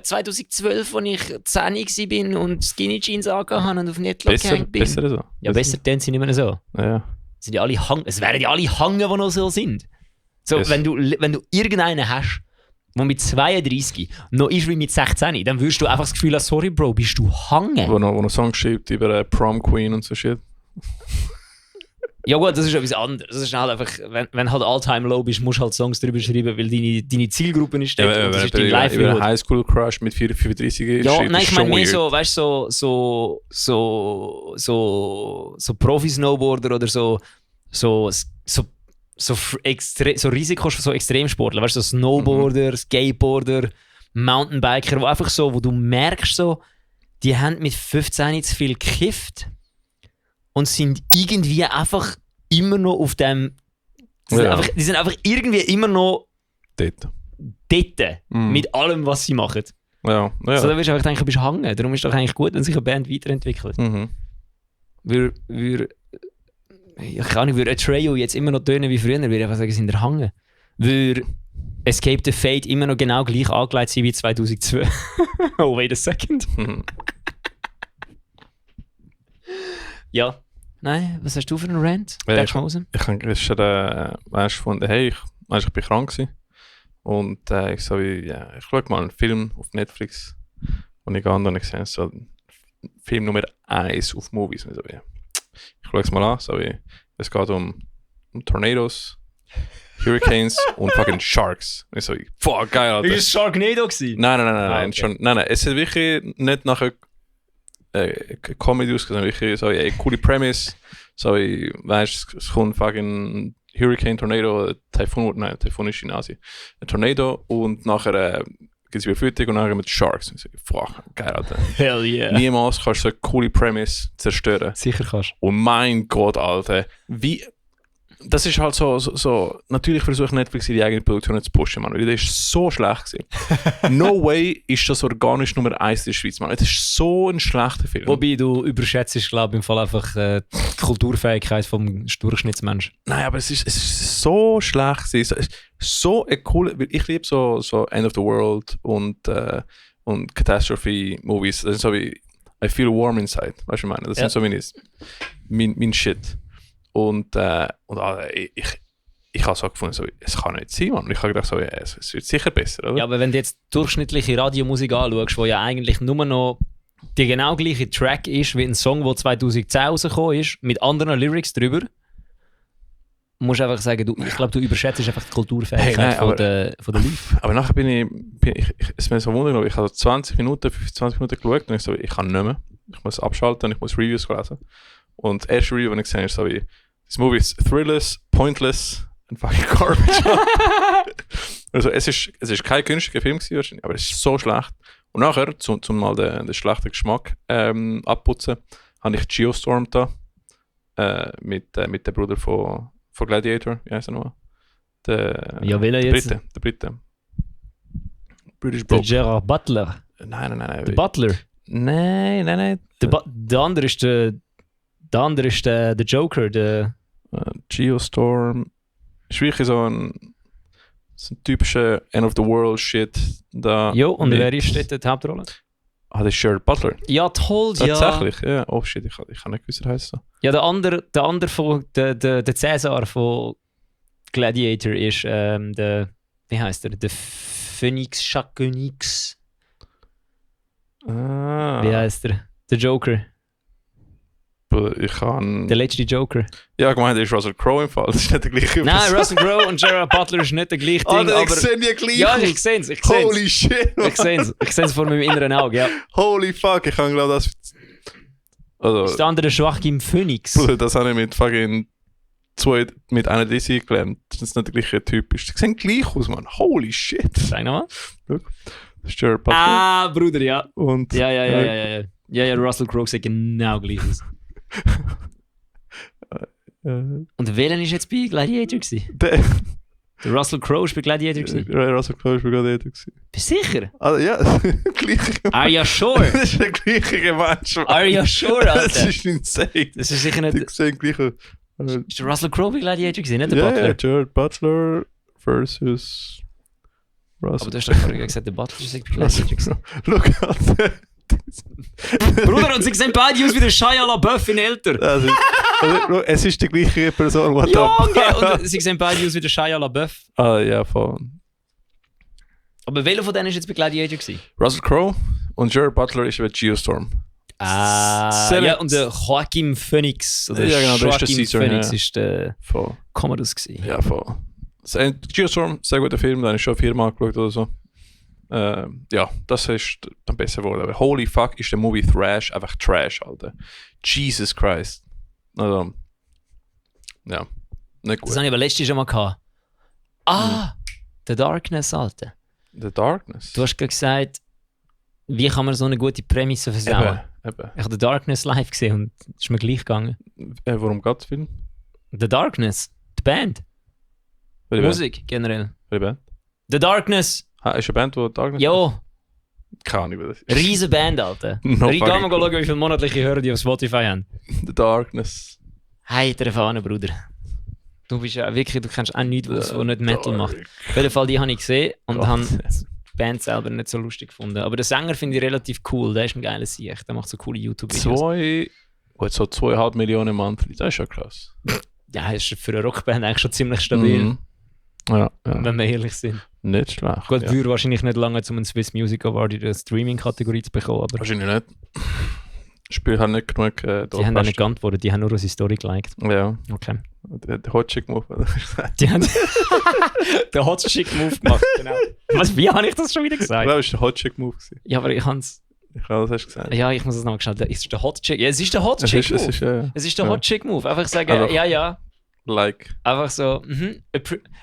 2012, als ich 10 bin und Skinny Jeans angehabt habe und auf Netlock gehängt bin. Besser so. Ja, besser tönt sie nicht mehr so. Ja. Es wären ja alle Hangen, die noch so sind. So, Yes. wenn du irgendeinen hast, der mit 32 noch ist wie mit 16, dann würdest du einfach das Gefühl haben, sorry Bro, bist du Hangen? Wo noch Songs schreibt über Prom Queen und so Shit. Ja gut, das ist etwas anderes. Das ist halt einfach, wenn halt All-Time-Low bist, musst du halt Songs darüber schreiben, weil deine Zielgruppe ist dort und das ist dein über Livelihood. Highschool-Crush mit 35 ist Ja, nein, ich meine mehr weird. so, weißt du, so Profi-Snowboarder oder so Extremsportler, weißt du, so Snowboarder, Skateboarder, Mountainbiker, wo du merkst, so, die haben mit 15 zu viel gekifft und sind irgendwie einfach immer noch auf dem. Die sind einfach irgendwie immer noch Dort. dort mit allem, was sie machen. Ja. So, da wirst du einfach denken, du bist hängen. Darum ist es doch eigentlich gut, wenn sich eine Band weiterentwickelt. Würde Atreyu jetzt immer noch tönen wie früher, würde ich einfach sagen, sie sind der Hangen. Würde Escape the Fate immer noch genau gleich angelegt sein wie 2002. Oh, wait a second. Ja. Nein, was hast du für einen Rant? Ich mal raus. habe schon gefunden, hey, ich bin krank gewesen. Und ich so wie, ich schaue mal einen Film auf Netflix. Und ich gehe und ich sehe so Film Nummer 1 auf Movies. Und so wie, ich schaue es mal an, so wie, es geht um Tornados, Hurricanes und fucking Sharks. Und ich so wie, fuck, geil, Alter. Ist es Sharknado gewesen? Nein, Okay. nein, es ist wirklich nicht nachher Comedy ausgesehen, wirklich so eine coole Premise, so weißt du, es kommt fucking Hurricane, Tornado, Taifun ist in Asien, ein Tornado und nachher gibt es wieder Fütterung und nachher mit Sharks. Und ich so, fuck, geil, Alter. Hell yeah. Niemals kannst du so eine coole Premise zerstören. Sicher kannst Und mein Gott, Alter, das ist halt so natürlich versucht Netflix ihre eigene Produktion zu pushen, Mann. Weil das ist so schlecht gewesen. No way ist das organisch Nummer 1 in der Schweiz, Mann. Das ist so ein schlechter Film. Wobei du überschätzt, glaube ich, im Fall einfach die Kulturfähigkeit vom Durchschnittsmensch. Nein, aber es ist so schlecht gewesen. So ein cooler, weil ich liebe so End of the World und Catastrophe-Movies. Das ist so wie I feel warm inside. Weißt du, was ich meine? Das sind so mein Shit. Und ich habe so gefunden, so, es kann nicht sein, Mann. Ich habe gedacht, so, es wird sicher besser, oder? Ja, aber wenn du jetzt durchschnittliche Radiomusik anschaust, wo ja eigentlich nur noch die genau gleiche Track ist, wie ein Song, der 2010 rausgekommen ist, mit anderen Lyrics drüber, musst du einfach sagen, ich glaube, du überschätzt einfach die Kulturfähigkeit von der Leute. Aber nachher bin ich es mir so wundern, ich habe 25 Minuten geschaut und ich so, ich kann nicht mehr. Ich muss abschalten, ich muss Reviews lesen. Und das erste Review, das ich gesehen habe, ist so wie, this movie is thrillless, pointless and fucking garbage. Also es ist kein günstiger Film gewesen, wahrscheinlich, aber es ist so schlecht. Und nachher, zum mal den schlechten Geschmack abputzen, habe ich Geostorm da mit dem Bruder von Gladiator, wie heißt er noch? Ja, welcher jetzt? Der Brite. British Der Bloke. Gerard Butler. Nein. Der Butler. Nein. Der andere ist der Joker. Der Geostorm. Ist wirklich so ein typischer End of the World Shit. Da jo, und wer ist dort die Hauptrolle? das ist Gerard Butler. Ja, toll, ja. Tatsächlich, ja. Oh shit, ich habe nicht gewusst, er heißt so. Ja, der andere von der Cäsar von Gladiator ist der, wie heißt der? Der Phoenix Chakonix. Wie heißt der? Der Joker. Ich kann. Der letzte Joker. Ja, gemeint, ist Russell Crowe im Fall. Das ist nicht der gleiche. Nein, Russell Crowe und Gerard Butler ist nicht der gleiche Ding. Alter, aber ich sehe die gleich. ja, ich sehe es. Holy shit. Ich sehe es vor meinem inneren Auge, ja. Holy fuck, ich kann glaube das. Also, Ist der andere Joachim Phoenix. Bruder, das habe ich mit fucking mit einer DC gelernt. Das ist nicht der gleiche Typ. Die sehen gleich aus, Mann. Holy shit. Sag nochmal. Das ist Gerard Butler. Ah, Bruder, ja. Und Ja. Ja, Russell Crowe sieht genau gleich aus. Und welcher ist jetzt bei Gladiator gewesen? Der Russell Crowe ist bei Gladiator gewesen. Russell Crowe ist bei Gladiator gewesen. Bist du sicher? Also, ja, gleiche. Are you sure? Das ist der gleiche Mensch. Are you sure, Das Alter? ist insane. Das ist sicher Die nicht... sehen gleich aus. Ist der Russell Crowe bei Gladiator gewesen, nicht der Ja, Butler? ja, Jared Butler versus Russell. Aber du hast doch vorhin gesagt, der Butler ist bei Gladiator gewesen. Look at Bruder, und sie sehen beide aus wie der Shia LaBeouf in älter. also, es ist die gleiche Person. What Junge! Und sie sehen beide aus wie der Shia LaBeouf. Ah, ja, voll. Aber welcher von denen ist jetzt bei Gladiator gewesen? Russell Crowe und Jared Butler ist bei Geostorm. Ja, und der Joaquin Phoenix. Oder Ja, genau, der ist der Joaquin Caesar, Phoenix ja. ist der Voll. Commodus gewesen. Ja, voll. Geostorm, sehr guter Film, den habe ich schon 4-mal geschaut oder so. Ja, das ist dann besser geworden. Aber holy fuck, ist der Movie Thrash einfach Trash, Alter. Jesus Christ. Also, ja, nicht gut. Das habe ich aber letztes schon mal gehabt. The Darkness, Alter. The Darkness. Du hast gerade gesagt, wie kann man so eine gute Prämisse versauen? Eben. Ich habe The Darkness live gesehen und es ist mir gleich gegangen. Worum geht es Film? The Darkness, die Band, Musik generell. Welche Band? The Darkness, Ist eine Band, die Darkness? ja, Keine Ahnung, wie das ist. riesen Band, Alter. No Ich gehe fucking mal schauen, wie viele monatliche Hörer die auf Spotify haben. The Darkness. Heiter Fahne, Bruder. Du bist ja wirklich, du kennst auch nichts, was nicht Metal macht. Auf jeden Fall, die habe ich gesehen und Gott. habe die Band selber nicht so lustig gefunden. Aber den Sänger finde ich relativ cool, der ist ein geiler Sieg. Der macht so coole YouTube-Videos. 2,5 Millionen Monthly, das ist ja krass. Ja, ist für eine Rockband eigentlich schon ziemlich stabil, Mhm. Ja, wenn wir ehrlich sind. nicht schlecht. Gut, ja. würde wahrscheinlich nicht lange, um einen Swiss Music Award in der Streaming-Kategorie zu bekommen, aber Wahrscheinlich nicht. Das Spiel hat nicht genug die haben auch nicht geantwortet, die haben nur unsere Story geliked. Ja, Okay. der Hot Chick Move. Die haben den Hot Chick Move gemacht, genau. Was, wie habe ich das schon wieder Ich gesagt? glaube, es war der Hot Chick Move. Ja, aber ich habe es... Ich glaube, das hast du gesagt. Ja, ich muss es nochmal geschaut. Ist der Hot Chick? Ja, es ist der Hot Es Chick ist, Move. Es ist der ja. Hot Chick Move. Einfach sagen, Einfach- ja. Like. Einfach so,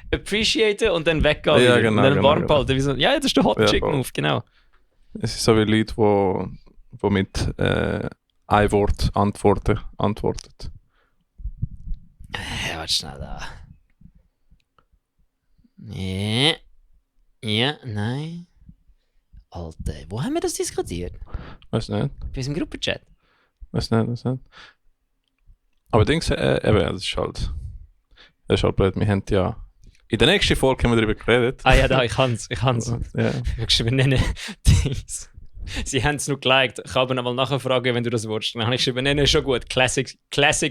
appreciaten und dann weggehen. Ja, wieder. genau, Und dann genau, warm genau. behalten. Wie so, ja, das ist der Hot Ja, Chick voll. Move, genau. Es ist so wie Leute, die mit ein Wort antworten. Warte schnell da. Ja, nein. Alter, wo haben wir das diskutiert? Weiß nicht. Bei unserem Gruppenchat. Weiß nicht. Aber Dings, eben, das ist halt blöd. Wir haben ja in der nächsten Folge haben wir darüber geredet. Ah ja, da, ich kann's. Ja. Ich habe geschrieben, nennen Dings. Sie haben es noch geliked. Ich kann aber noch mal nachfragen, wenn du das willst. Dann habe ich geschrieben, nennen schon gut. Classic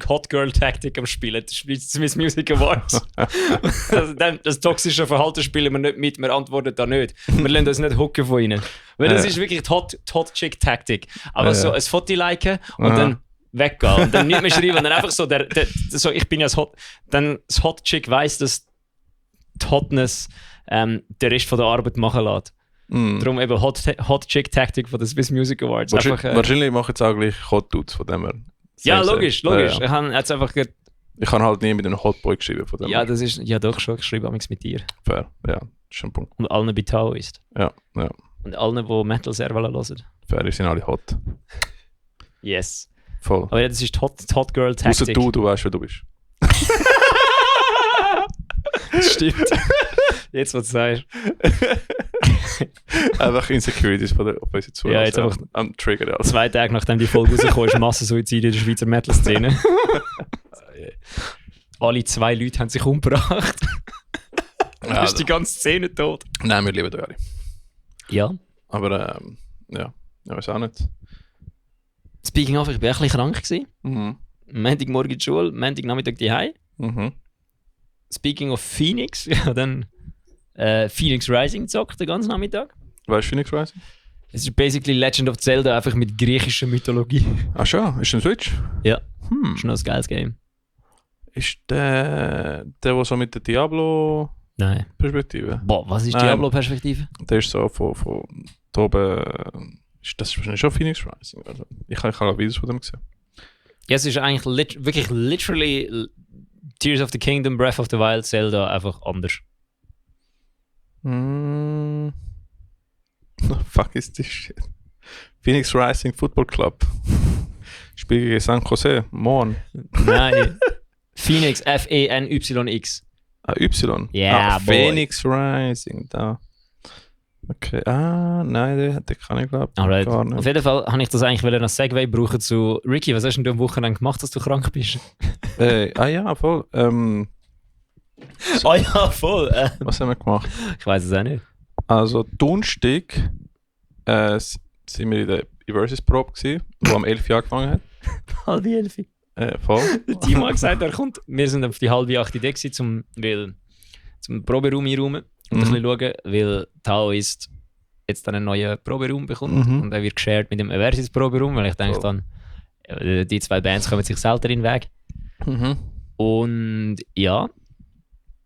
Hot Girl Tactic am Spielen. Das spielt Swiss Music Awards. Also dann, das toxische Verhalten spielen wir nicht mit. Wir antworten da nicht. Wir lassen uns nicht hooken von ihnen. Weil das ist wirklich die Hot Chick Taktik. Aber so ein Foto liken und dann weggehen. Und dann nicht mehr schreiben. Und dann einfach so, so ich bin ja das Hot. Dann das Hot Chick weiss, dass die Hotness den Rest von der Arbeit machen lässt. Darum eben Hot Chick Tactic von den Swiss Music Awards. Wahrscheinlich machen es auch gleich Hot Dudes von dem her. Ja, logisch. Ja. Ich habe jetzt einfach Ich kann halt nie mit einem Hotboy geschrieben von dem ja, her. das ist ja doch schon geschrieben mit dir. Fair. Ja, das ist ein Punkt. Und allen bei Tao ist. Ja. Und allen, die Metal sehr hören. Fair, die sind alle hot. Yes. Voll. Aber ja, das ist die Hot Girl Außer Tactic. du weißt, wer du bist. Das stimmt. Jetzt, was du sagst. Einfach Insecurities von unseren Zuhörer. Ja, jetzt einfach am Trigger. Ja. 2 Tage nachdem die Folge rausgekommen ist, Massensuizid in der Schweizer Metal-Szene. Alle 2 Leute haben sich umgebracht. Dann ist die ganze Szene tot. Nein, wir lieben euch alle. Ja. Aber ja, ich weiß auch nicht. Speaking of, ich war ein bisschen krank gewesen. Mhm. Montagmorgen in die Schule, Montagnachmittag daheim. Mhm. Speaking of Phoenix, ja dann Phoenix Rising gezockt den ganzen Nachmittag. Weißt du Phoenix Rising? Es ist basically Legend of Zelda, einfach mit griechischer Mythologie. Ach schon, ist ein Switch? Ja. Ist noch ein geiles Game. Ist der so mit der Diablo-Perspektive? Nein. Boah, was ist Nein. Diablo-Perspektive? Der ist so von da oben. Das ist wahrscheinlich schon Phoenix Rising. Also, ich habe Videos von dem gesehen. Ja, es ist eigentlich wirklich literally Tears of the Kingdom, Breath of the Wild, Zelda einfach anders. Fuck ist das shit. Phoenix Rising Football Club. Spiel gegen San Jose. Morgen. Nein. Phoenix, F-E-N-Y-X. Ah, Y. Yeah, boy. Phoenix Rising, da. Okay, nein, den kann ich glaube Alright. gar nicht. Auf jeden Fall habe ich das eigentlich als Segway brauchen zu Ricky. Was hast denn du am Wochenende gemacht, dass du krank bist? Ja, voll. Oh ja, voll. Was haben wir gemacht? Ich weiß es auch nicht. Also, Donnerstag sind wir in der Eversis-Probe gewesen, die am 11 Uhr angefangen hat. Halb 11. Voll. Der Timo hat gesagt, er kommt. Wir sind auf die halbe 8 Idee gewesen, zum Proberaum einräumen und ein bisschen schauen, weil Taoist jetzt dann einen neuen Proberaum bekommt und er wird geshared mit dem Eversis-Proberaum, weil ich denke dann, die zwei Bands kommen sich selten in den Weg. Und ja,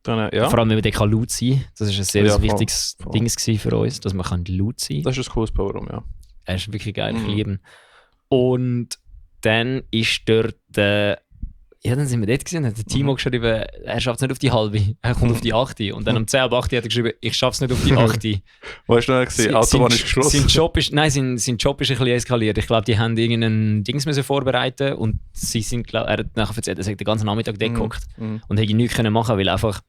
Dann, ja. vor allem wenn man kann laut sein, das ist ein sehr Ja, wichtiges voll. Ding gewesen für uns, dass man kann laut sein kann. Das ist ein cooles Programm, ja. Er ist wirklich geil, ich liebe ihn. Und dann ist dort, dann sind wir dort gewesen, hat der Timo geschrieben, er schafft es nicht auf die halbe, er kommt auf die 8. Und dann um 10 ab 8 hat er geschrieben, ich schaffe es nicht auf die 8. Wo hast du noch gesehen? Autobahn ist geschlossen. Sein Job ist ein bisschen eskaliert. Ich glaube, die haben irgendeinen Dings müssen vorbereiten und sie sind, er hat nachher erzählt, er hat den ganzen Nachmittag dort gehockt und hätte nichts können machen, weil einfach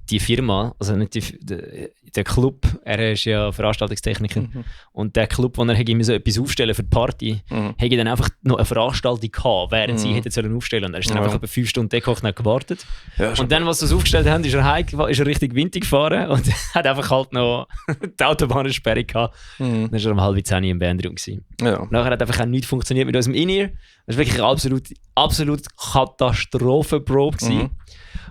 die Firma, also nicht der Club, er ist ja Veranstaltungstechniker und der Club, wo er hätte etwas aufstellen für die Party, hätte dann einfach noch eine Veranstaltung gehabt, während sie hätten sollen aufstellen. Und er ist dann einfach etwa 5 Stunden dort und hat gewartet. Ja, und dann, was sie aufgestellt haben, ist er Richtung Winter gefahren und hat einfach halt noch die Autobahnsperre gehabt. Dann war er um 9:30 im Bandraum gewesen. Ja. Nachher hat einfach auch nichts funktioniert mit unserem In-Ear. Das war wirklich eine absolut Katastrophenprobe gewesen.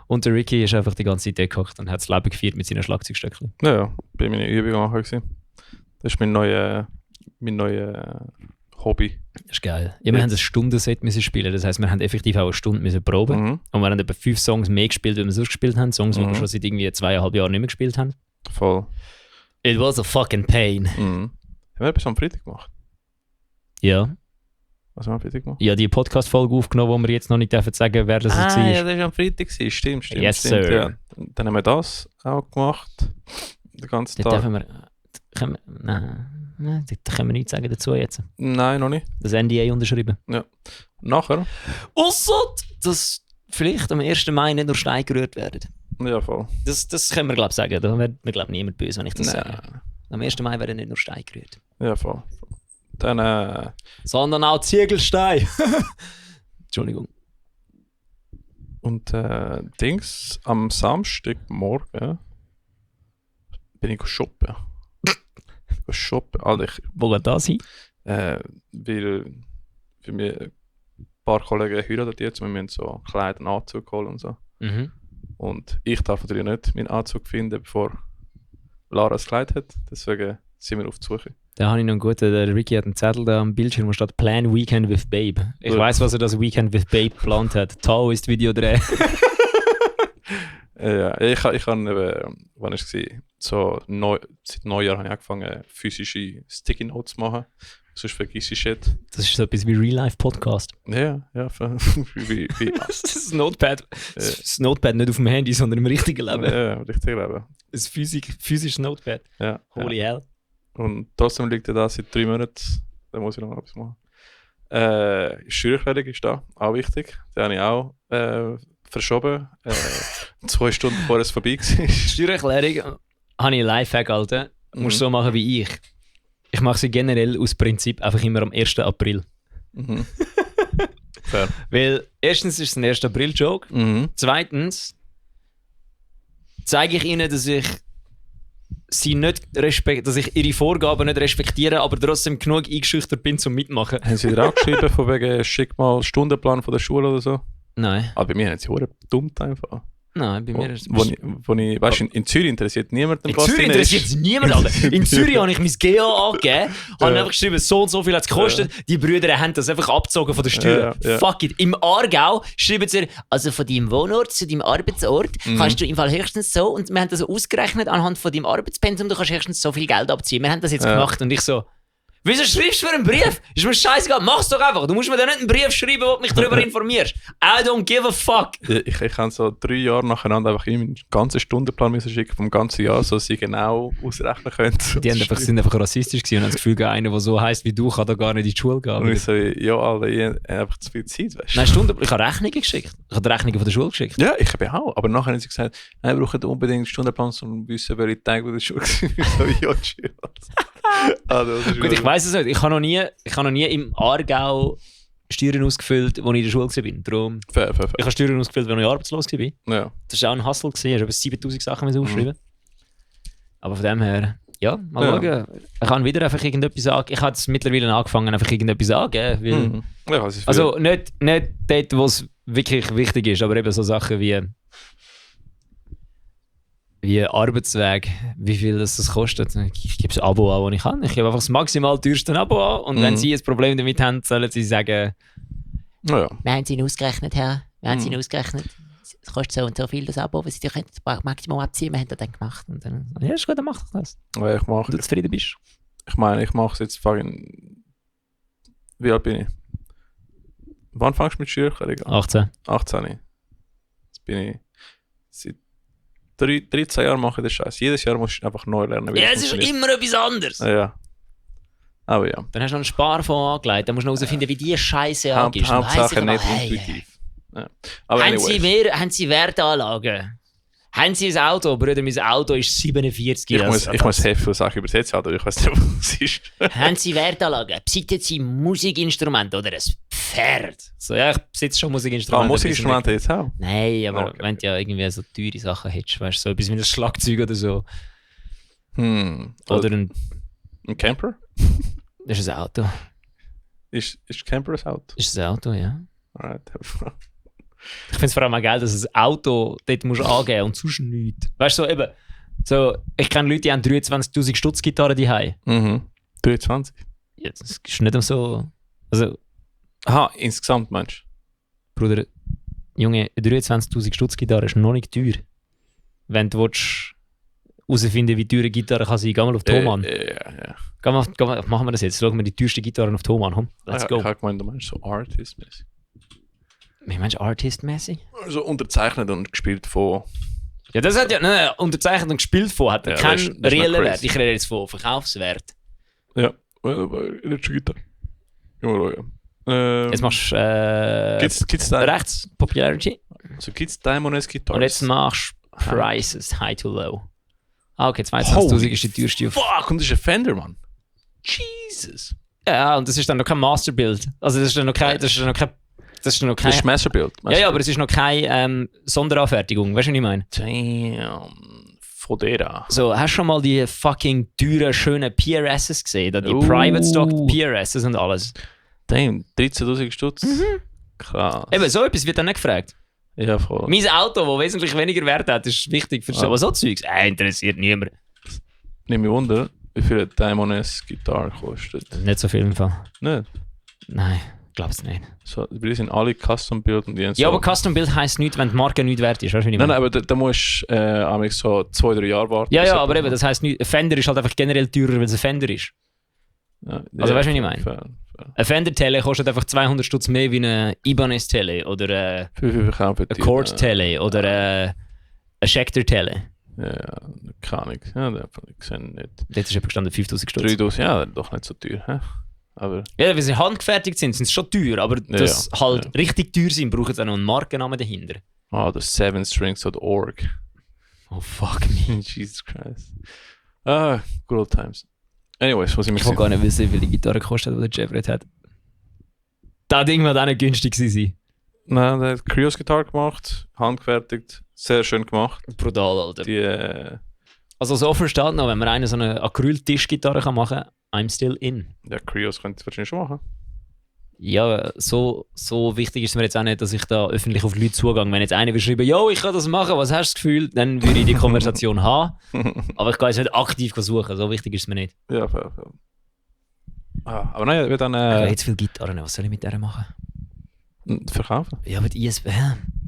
Und der Ricky ist einfach die ganze Zeit dort gehockt und hat das Leben gefeiert mit seinen Schlagzeugstöckchen. Ja, bin meine Übung machen gewesen. Das ist mein neues Hobby. Das ist geil. Ja, wir haben ein Stundenset müssen spielen. Das heisst, wir haben effektiv auch eine Stunde müssen proben. Und wir haben etwa 5 Songs mehr gespielt, als wir sonst gespielt haben. Songs, die wir schon seit irgendwie 2,5 Jahren nicht mehr gespielt haben. Voll. It was a fucking pain. Haben wir etwas am Freitag gemacht? Ja. Was haben wir am Freitag gemacht? Ja, die Podcast-Folge aufgenommen, wo wir jetzt noch nicht dürfen sagen, wer das jetzt ja, ist. das war am Freitag. Stimmt. Yes, stimmt, sir. ja. Dann haben wir das auch gemacht. Den ganzen Da Tag. dürfen wir... Nein, da können wir nichts sagen dazu jetzt. Nein, noch nicht. Das NDA unterschrieben. Ja. Nachher? Ausser, dass vielleicht am 1. Mai nicht nur Steine gerührt werden. Ja, voll. Das können wir, glaube ich, sagen. Da wird mir, glaube ich, niemand böse, wenn ich das sage. Nein. Am 1. Mai werden nicht nur Steine gerührt. Ja, voll. Dann, Sondern auch Ziegelsteine. Entschuldigung. und Dings, am Samstagmorgen bin ich shoppen. Shoppen. Alter, Wo geht das hin? weil für mich ein paar Kollegen heiraten jetzt, wir müssen so Kleider und Anzug holen und so. Und ich darf natürlich nicht meinen Anzug finden, bevor Lara das Kleid hat. Deswegen sind wir auf die Suche. Da habe ich noch einen guten. Der Ricky hat einen Zettel da am Bildschirm, wo steht Plan Weekend with Babe. Ich weiss, was er das Weekend with Babe geplant hat. Tao ist Videodreh. Ja, ich habe eben, wann ist es? So seit Neujahr habe ich angefangen, physische Sticky Notes zu machen. Sonst vergiss ich Shit. Das ist so etwas wie Real-Life-Podcast. Ja, wie Das Notepad. Das Notepad nicht auf dem Handy, sondern im richtigen Leben. ja, richtig leben. Ein physisches Notepad. Ja, Holy hell. Und trotzdem liegt er da seit 3 Monaten. Da muss ich noch etwas machen. Steuererklärung ist da, auch wichtig. Die habe ich auch verschoben. 2 Stunden bevor es vorbei war. Steuererklärung habe ich einen Lifehack, Alter. Du musst so machen wie ich. Ich mache sie generell aus Prinzip einfach immer am 1. April. Fair. Weil erstens ist es ein 1. April-Joke. Zweitens zeige ich ihnen, dass ich sie nicht dass ich ihre Vorgaben nicht respektiere, aber trotzdem genug eingeschüchtert bin zum Mitmachen. Haben Sie dir auch geschrieben, von wegen schick mal Stundenplan von der Schule oder so? Nein. Aber bei mir haben sie verdammt dumm einfach. Nein, bei mir ist es... Weißt du, in Zürich interessiert niemand, In Zürich interessiert es niemand, Alter. In Zürich habe ich mein GA angegeben, habe einfach geschrieben, so und so viel hat es gekostet. Die Brüder haben das einfach abgezogen von der Steuer. Ja. Fuck it. Im Aargau schreiben sie, also von deinem Wohnort zu deinem Arbeitsort kannst du im Fall höchstens so, und wir haben das so ausgerechnet anhand von deinem Arbeitspensum, du kannst höchstens so viel Geld abziehen. Wir haben das jetzt gemacht und ich so, Wieso schreibst du mir einen Brief? Ist mir scheißegal, mach's doch einfach. Du musst mir dann nicht einen Brief schreiben, wo du mich darüber informierst. I don't give a fuck. Ich habe so 3 Jahre nacheinander einfach ihm einen ganzen Stundenplan müssen schicken vom ganzen Jahr, so dass sie genau ausrechnen können. Sind einfach rassistisch gewesen und haben das Gefühl, einer, der so heisst wie du, kann da gar nicht in die Schule gehen. Und ich so, ja, Alter, ich habe einfach zu viel Zeit, weißt du? Nein, ich habe Rechnungen geschickt. Ich habe die Rechnungen von der Schule geschickt. Ja, ich habe auch. Aber nachher haben sie gesagt, nein, wir brauchen unbedingt einen Stundenplan, um zu wissen, welche Tage bei der Schule sind. So, ja, chill. Gut, ich weiss es nicht. Ich habe noch nie im Aargau Steuern ausgefüllt, als ich in der Schule war. Darum, Fair. ich habe Steuern ausgefüllt, als ich arbeitslos war. Ja. Das war auch ein Hustle. Ich habe 7000 Sachen aufschreiben. Aber von dem her, ja, mal schauen. Ich kann wieder einfach irgendetwas sagen. Ich habe jetzt mittlerweile angefangen, einfach irgendetwas sagen. Weil, Ja, es ist also nicht dort, wo es wirklich wichtig ist, aber eben so Sachen wie Arbeitsweg, wie viel das kostet. Ich gebe ein Abo an, das ich kann. Ich gebe einfach das maximal teuerste Abo an und wenn Sie ein Problem damit haben, sollen Sie sagen, ja. Wir haben es Ihnen ausgerechnet, Herr. Wir haben es Ihnen ausgerechnet. Es kostet so und so viel, das Abo, was Sie dir das Maximum abziehen, wir haben das dann gemacht. Und dann, ja, ist gut, dann mach doch das. Ja, ich mache. Wenn du zufrieden bist. Ich meine, ich mache es jetzt wie alt bin ich? Wann fängst du mit Steuererklärung an? 18. 18. Jetzt bin ich seit 13 Jahren mache ich den Scheiß. Jedes Jahr musst du einfach neu lernen. Ja, es ist immer etwas anderes. Ja. Aber ja. Dann hast du noch einen Sparfonds angelegt, dann musst du noch herausfinden, wie die Scheiße angeht. Hauptsache nicht intuitiv. Ja. Aber Haben Sie Wertanlagen? Haben Sie ein Auto? Brüder, mein Auto ist 47. Ich muss heftige Sachen übersetzen, aber ich weiß nicht, was es ist. Haben Sie Wertanlagen? Besitzen Sie Musikinstrumente oder ein Pferd? So, ja, ich besitze schon Musikinstrumente. Musikinstrumente jetzt auch? Nein, aber Okay. wenn du ja irgendwie so teure Sachen hättest, weißt du, so etwas wie ein Schlagzeug oder so. Oder ein Camper? Das ist ein Auto. Ist Camper ein Auto? Das ist ein Auto, ja. Alright. Ich finde es vor allem auch geil, dass ein Auto dort musst angeben und sonst nichts. Weißt du, so eben, so, ich kenne Leute, die haben 23'000 Stutz Gitarre daheim. 23? Ja, das ist nicht so. Also, Aha, insgesamt meinst Bruder, Junge, eine 23'000 Stutz Gitarre ist noch nicht teuer. Wenn du herausfinden wie teuer eine Gitarre kann sein, geh mal auf Thomann. Ja. Machen wir das jetzt. Schauen wir die teuerste Gitarre auf Thomann. Komm, let's go. Ich habe gemeint, du meinst so Artist-mäßig. Wie meinst du Artist-mäßig? Also unterzeichnet und gespielt von... Ja, das hat ja nein, unterzeichnet und gespielt von, hat Ja, keinen das ist reellen noch Wert. crazy. Ich rede jetzt von Verkaufswert. Ja, elektrische Gitarre. Ja. Jetzt machst du Gibt's da... rechts Popularity Also gibt's Diamond Guitars? und jetzt machst du Prices, High to Low. Ah, okay, 22'000 ist die teuerste auf. Fuck, und das ist ein Fender, Mann. Jesus. Ja, und das ist dann noch kein Masterbild. Also das ist dann noch kein... Das ist noch kein Das ist Masterbild. ja, aber es ist noch keine Sonderanfertigung. Weißt du, was ich meine? Damn. Fodera. So, hast du schon mal die fucking teuren, schönen PRSs gesehen? Die Private Stock PRSs und alles. Damn, 13'000 Stutz. Krass. Eben, so etwas wird dann nicht gefragt. Ja, voll. Mein Auto, das wesentlich weniger Wert hat, ist wichtig für aber so Zeugs. Interessiert niemand. Nimm mich wunder, wie viel eine Diamond S Gitarre kostet. Nicht so viel im Fall. Nicht? Nein, glaub's nicht. So, die sind alle Custom Build und die haben so... Ja, aber Custom Build heisst nichts, wenn die Marke nicht wert ist. Weißt du, wie ich Nein, meine? aber da musst du so 2-3 Jahre warten. Ja, bis aber jemand- eben, das heisst nicht. Ein Fender ist halt einfach generell teurer, weil es ein Fender ist. Ja, Also weißt du, was ich meine? fair. Ein Fender-Tele kostet einfach 200 Stutz mehr wie eine Ibanez-Tele oder Wie viel verkaufen eine die? Chord-Tele oder eine Schecter-Tele. Ja, keine Ahnung. Ja, ich sehe nicht. Dort ist etwa gestanden 5000 Stutz. 3000, ja, doch nicht so teuer. Hä? Aber Ja, wenn sie handgefertigt sind sie schon teuer, aber dass ja, halt ja. richtig teuer sind, brauchen sie auch noch einen Markennamen dahinter. das 7strings.org. Oh fuck me. Jesus Christ. Good old times. Anyways, was ich mir Ich will gar nicht wissen, wie viel die Gitarre kostet, die der Jeffrey hat. Das Ding wird auch nicht günstig sein. Nein, der hat Krios Gitarre gemacht, handgefertigt, sehr schön gemacht. Brutal, Alter. Die, Also so versteht noch, wenn man eine so eine Acryl-Tischgitarre machen kann, I'm still in. ja, Krios könnte es wahrscheinlich schon machen. Ja, so wichtig ist es mir jetzt auch nicht, dass ich da öffentlich auf Leute zugehe. Wenn jetzt einer will schreiben, yo, ich kann das machen, was hast du das Gefühl? Dann würde ich die Konversation haben. Aber ich kann jetzt nicht aktiv suchen, so wichtig ist es mir nicht. Ja, fair. Aber nein, er wird dann Ich habe jetzt viele Gitarren, was soll ich mit der machen? verkaufen. Ja, aber die ESP,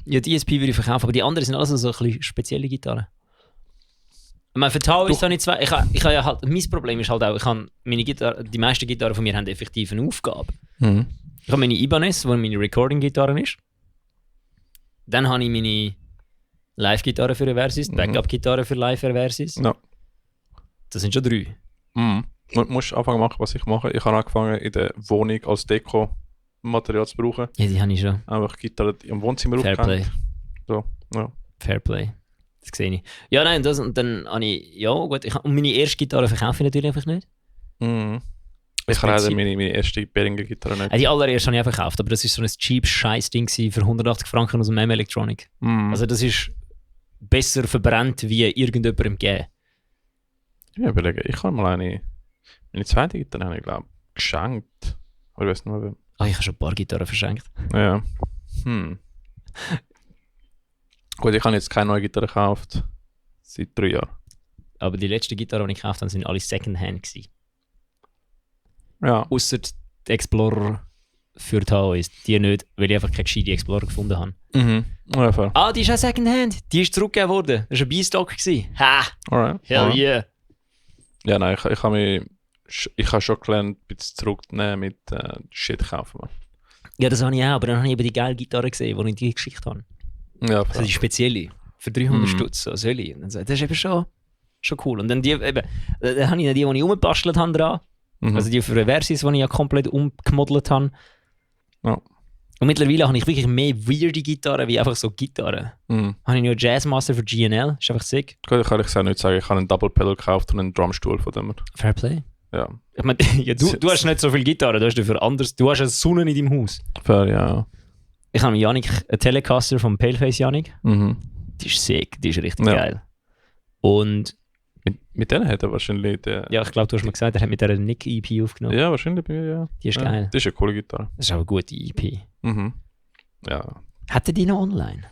ja, die ESP würde ich verkaufen, aber die anderen sind alles so ein bisschen spezielle Gitarren. Ich meine, für Tau ist es auch nicht zwei. Ich habe ja halt, mein Problem ist halt auch, die meisten Gitarren von mir haben effektiv eine Aufgabe. Mhm. Ich habe meine Ibanez, wo meine Recording-Gitarre ist. Dann habe ich meine Live-Gitarre für Reversis, die Backup-Gitarre für Live-Reversis. Ja. Das sind schon 3. Mhm. Du musst anfangen machen, was ich mache. Ich habe angefangen, in der Wohnung als Deko-Material zu brauchen. Ja, die habe ich schon. Einfach Gitarre im Wohnzimmer Fairplay. So, ja. Fairplay. Das sehe ich. Ja, nein, und dann habe ich, ja gut, und meine erste Gitarre verkaufe ich natürlich einfach nicht. Mhm. Das Ich habe Prinzip- meine erste Behringer-Gitarre nicht. Die allererste habe ich auch verkauft, aber das ist so ein cheap Scheiß-Ding gewesen für 180 Franken aus dem M-Electronic. Mhm. Also das ist besser verbrannt wie irgendjemandem geben. Ich überlege, ich habe mal meine zweite Gitarre, habe ich glaube geschenkt. Aber ich weiß nicht mehr, Ah, ich habe schon ein paar Gitarren verschenkt. ja. Gut, ich habe jetzt keine neue Gitarre gekauft. Seit 3 Jahren. Aber die letzten Gitarren, die ich gekauft habe, sind alle Secondhand gewesen. Ja. Ausser die Explorer für Taoist. Die nicht, weil ich einfach keine gescheite Explorer gefunden habe. Mhm. Ja, fair. Ah, die ist auch Secondhand. Die ist zurückgegeben worden. Das war ein B-Stock gewesen. Ha! Alright. Hell Alright. yeah! Ja, nein, ich habe schon gelernt, ein bisschen zurückzunehmen mit Shit kaufen. Man. Ja, das habe ich auch, aber dann habe ich eben die geile Gitarre gesehen, die ich dir geschickt habe. Ja, Also fair. die spezielle. Für 300 Mhm. Stutz, so soll ich. Und dann so, das ist eben schon cool. Und dann dann habe ich die ich umgebastelt habe dran. Mhm. Also die für Reversis, die ich ja komplett umgemodelt habe. Ja. Und mittlerweile habe ich wirklich mehr weirde Gitarren wie einfach so Gitarren. Mhm. Habe ich noch einen Jazzmaster für GNL, ist einfach sick. Gut, ich kann ich nicht sagen, ich habe einen Double Pedal gekauft und einen Drumstuhl von dem. Fairplay. Ja, Ich meine, ja, du hast nicht so viel Gitarre, du hast dafür anders. Du hast eine Sonne in deinem Haus. fair, ja. Ich habe mit Yannick einen Telecaster vom Paleface Yannick. Mhm. Die ist sick, die ist richtig Ja. geil. Und Mit denen hat er wahrscheinlich ja, ich glaube, du hast mir gesagt, er hat mit dieser Nick EP aufgenommen. ja, wahrscheinlich bei mir, ja. Die ist Ja, geil. Das ist eine coole Gitarre. Das ist auch eine gute EP. Mhm. Ja. Hat er die noch online?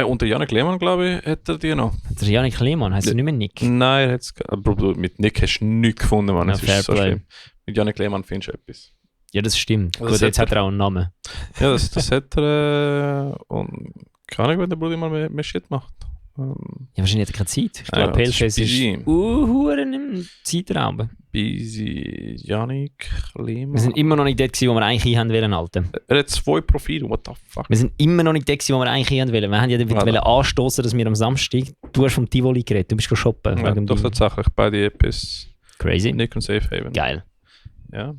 Unter Janik Lehmann, glaube ich, hat er die noch. Der Yannick Lehmann, heißt er nicht mehr Nick? Nein, er hat's Bro, mit Nick hast du nichts gefunden, Mann. Ja, Das ist so Fairplay. schlimm. Mit Janik Lehmann findest du etwas. Ja, das stimmt. Also Gut, das jetzt hat hat er auch einen Namen. Ja, das hat er. Und keine Ahnung, wenn der Bruder mal mehr Shit macht. Ja, wahrscheinlich hat er keine Zeit. Ich Ja, glaube, das ist Paleface ist busy. Huren im Zeitraum. Busy Janik Lehmann. Wir sind immer noch nicht dort gewesen, wo wir eigentlich haben wollen, Alter. Er hat 2 Profile, what the fuck? Wir sind immer noch nicht dort gewesen, wo wir eigentlich haben wollen. Wir haben ja damit Warte. anstoßen, dass wir am Samstag, du hast vom Tivoli geredet, du bist shoppen. Ja, wegen doch dem- tatsächlich beide etwas. Crazy. Nick und Safe Haven. Geil. Ja.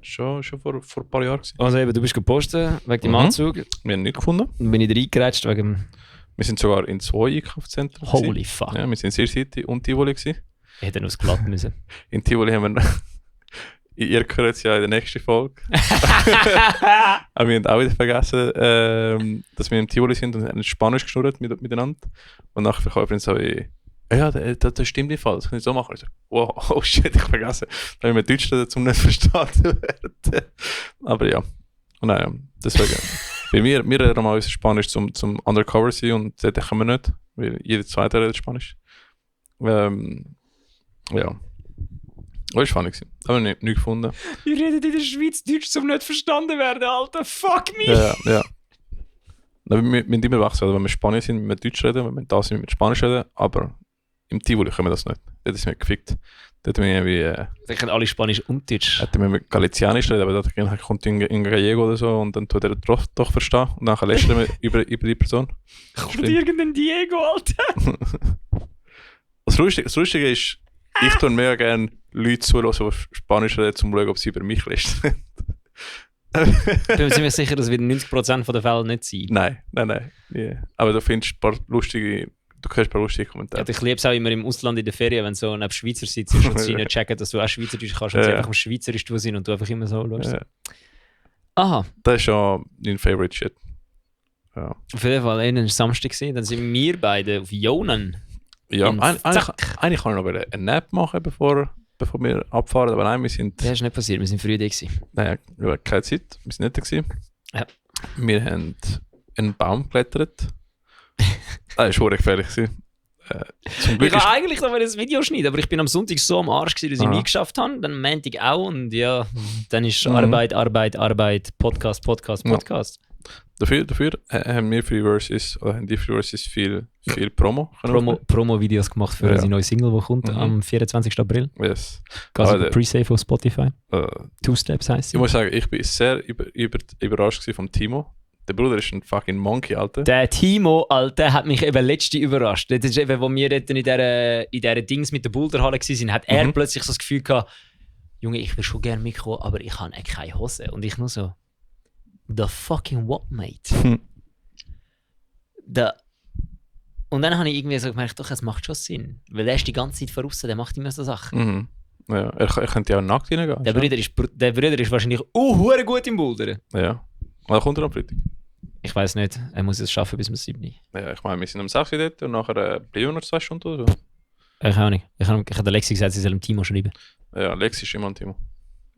Schon vor ein paar Jahren gewesen. Also eben, du bist gepostet wegen dem Mhm. Anzug. Wir haben nichts gefunden. Dann bin ich reingerätscht wegen Wir sind sogar in 2 Einkaufszentren. dem gewesen. Holy fuck. Ja, wir sind in Sear City und Tivoli gewesen. Ich hätte noch das glatt müssen. In Tivoli haben wir. Ihr hört es ja in der nächsten Folge. Aber wir haben auch wieder vergessen, dass wir im Tivoli sind und haben Spanisch geschnurrt miteinander. Und nachher Verkäuferin so, ja, das stimmt nicht falsch, das kann ich so machen. Ich so, wow, oh shit, ich hab vergessen. Da haben wir Deutsch dazu nicht verstanden werden. Aber ja, und naja, deswegen. Bei mir reden wir unser Spanisch zum Undercover sein und dort können wir nicht, weil jeder Zweite redet Spanisch. Ja. Das war funny. Aber nicht gefunden. Wir reden in der Schweiz Deutsch, zum nicht verstanden werden, Alter. Fuck me! Ja. Wir müssen immer wechseln. Wenn wir Spanisch sind, müssen wir Deutsch reden. Wenn wir da sind, müssen wir Spanisch reden. Aber im Tivoli können wir das nicht. Dort ist mir gefickt. Dort müssen wir Wir können alle Spanisch und Deutsch. müssen wir Galizianisch reden, aber da kommt in Gallego oder so und dann tut er doch verstehen. Und dann lästern wir über die Person. Kommt irgendein Diego, Alter? Das Lustige ist, ich tue mega gerne Leute zuhören, die Spanisch reden, um zu schauen, ob sie über mich lästern. Ich bin mir sicher, dass wir 90% der Fälle nicht sein. Nein. Yeah. Aber du findest ein paar lustige Kommentare. Ja, ich liebe es auch immer im Ausland in der Ferien, wenn so neben Schweizer sitzt und sie nicht checken, dass du auch Schweizerdeutsch kannst und sie Ja. einfach am Schweizerisch du sind und du einfach immer so schaust. Ja. Aha, Das ist schon mein Favorite Shit. Ja, auf jeden Fall, dann war Samstag gewesen, dann sind wir beide auf Jonen. ja In eigentlich Zack. kann ich noch eine Nap machen, bevor wir abfahren, aber nein, wir sind Das ist nicht passiert, wir sind früh da gewesen. wir hatten keine Zeit, wir sind nicht da gewesen. Ja. Wir haben einen Baum geklettert. Das war schon gefährlich. Zum Ich Glück kann ist, eigentlich noch ein Video schneiden, aber ich bin am Sonntag so am Arsch gewesen, dass ich Aha. nie geschafft habe. Dann am Montag auch und ja, dann ist Mhm. Arbeit, Podcast. Ja. Dafür haben wir für die Versus, oder haben die für die Versus viel Promo können Promo-Videos gemacht für Ja. unsere neue Single, die kommt Mhm. am 24. April. aufnehmen. Yes. Also Aber- Pre-Save auf Spotify. Äh, Two Steps heisst ich sie. muss sagen, ich bin sehr überrascht gewesen vom Timo. Der Bruder ist ein fucking Monkey, Alter. Der Timo, Alter, hat mich eben letzte überrascht. Das ist eben, wo wir dort in dieser Dings mit der Boulderhalle waren, hat er Mhm. plötzlich so das Gefühl gehabt, Junge, ich will schon gerne mitkommen, aber ich habe keine Hose. Und ich nur so, the fucking what, mate? Hm. Und dann habe ich irgendwie so gemerkt, doch, es macht schon Sinn. Weil er ist die ganze Zeit voraus, der macht immer so Sachen. Mhm. Ja, er könnte ja auch nackt reingehen. Der Bruder ist wahrscheinlich hure gut im Bouldern. Ja. Und dann kommt er am Freitag. Ich weiß nicht, er muss es schaffen bis zum 7. Ja, ich meine, wir sind um 6 Uhr dort und nachher bleiben wir noch 2 Stunden oder so. Ich auch nicht. Ich habe der Lexi gesagt, sie soll dem Timo schreiben. Ja, Lex ist immer ein Timo.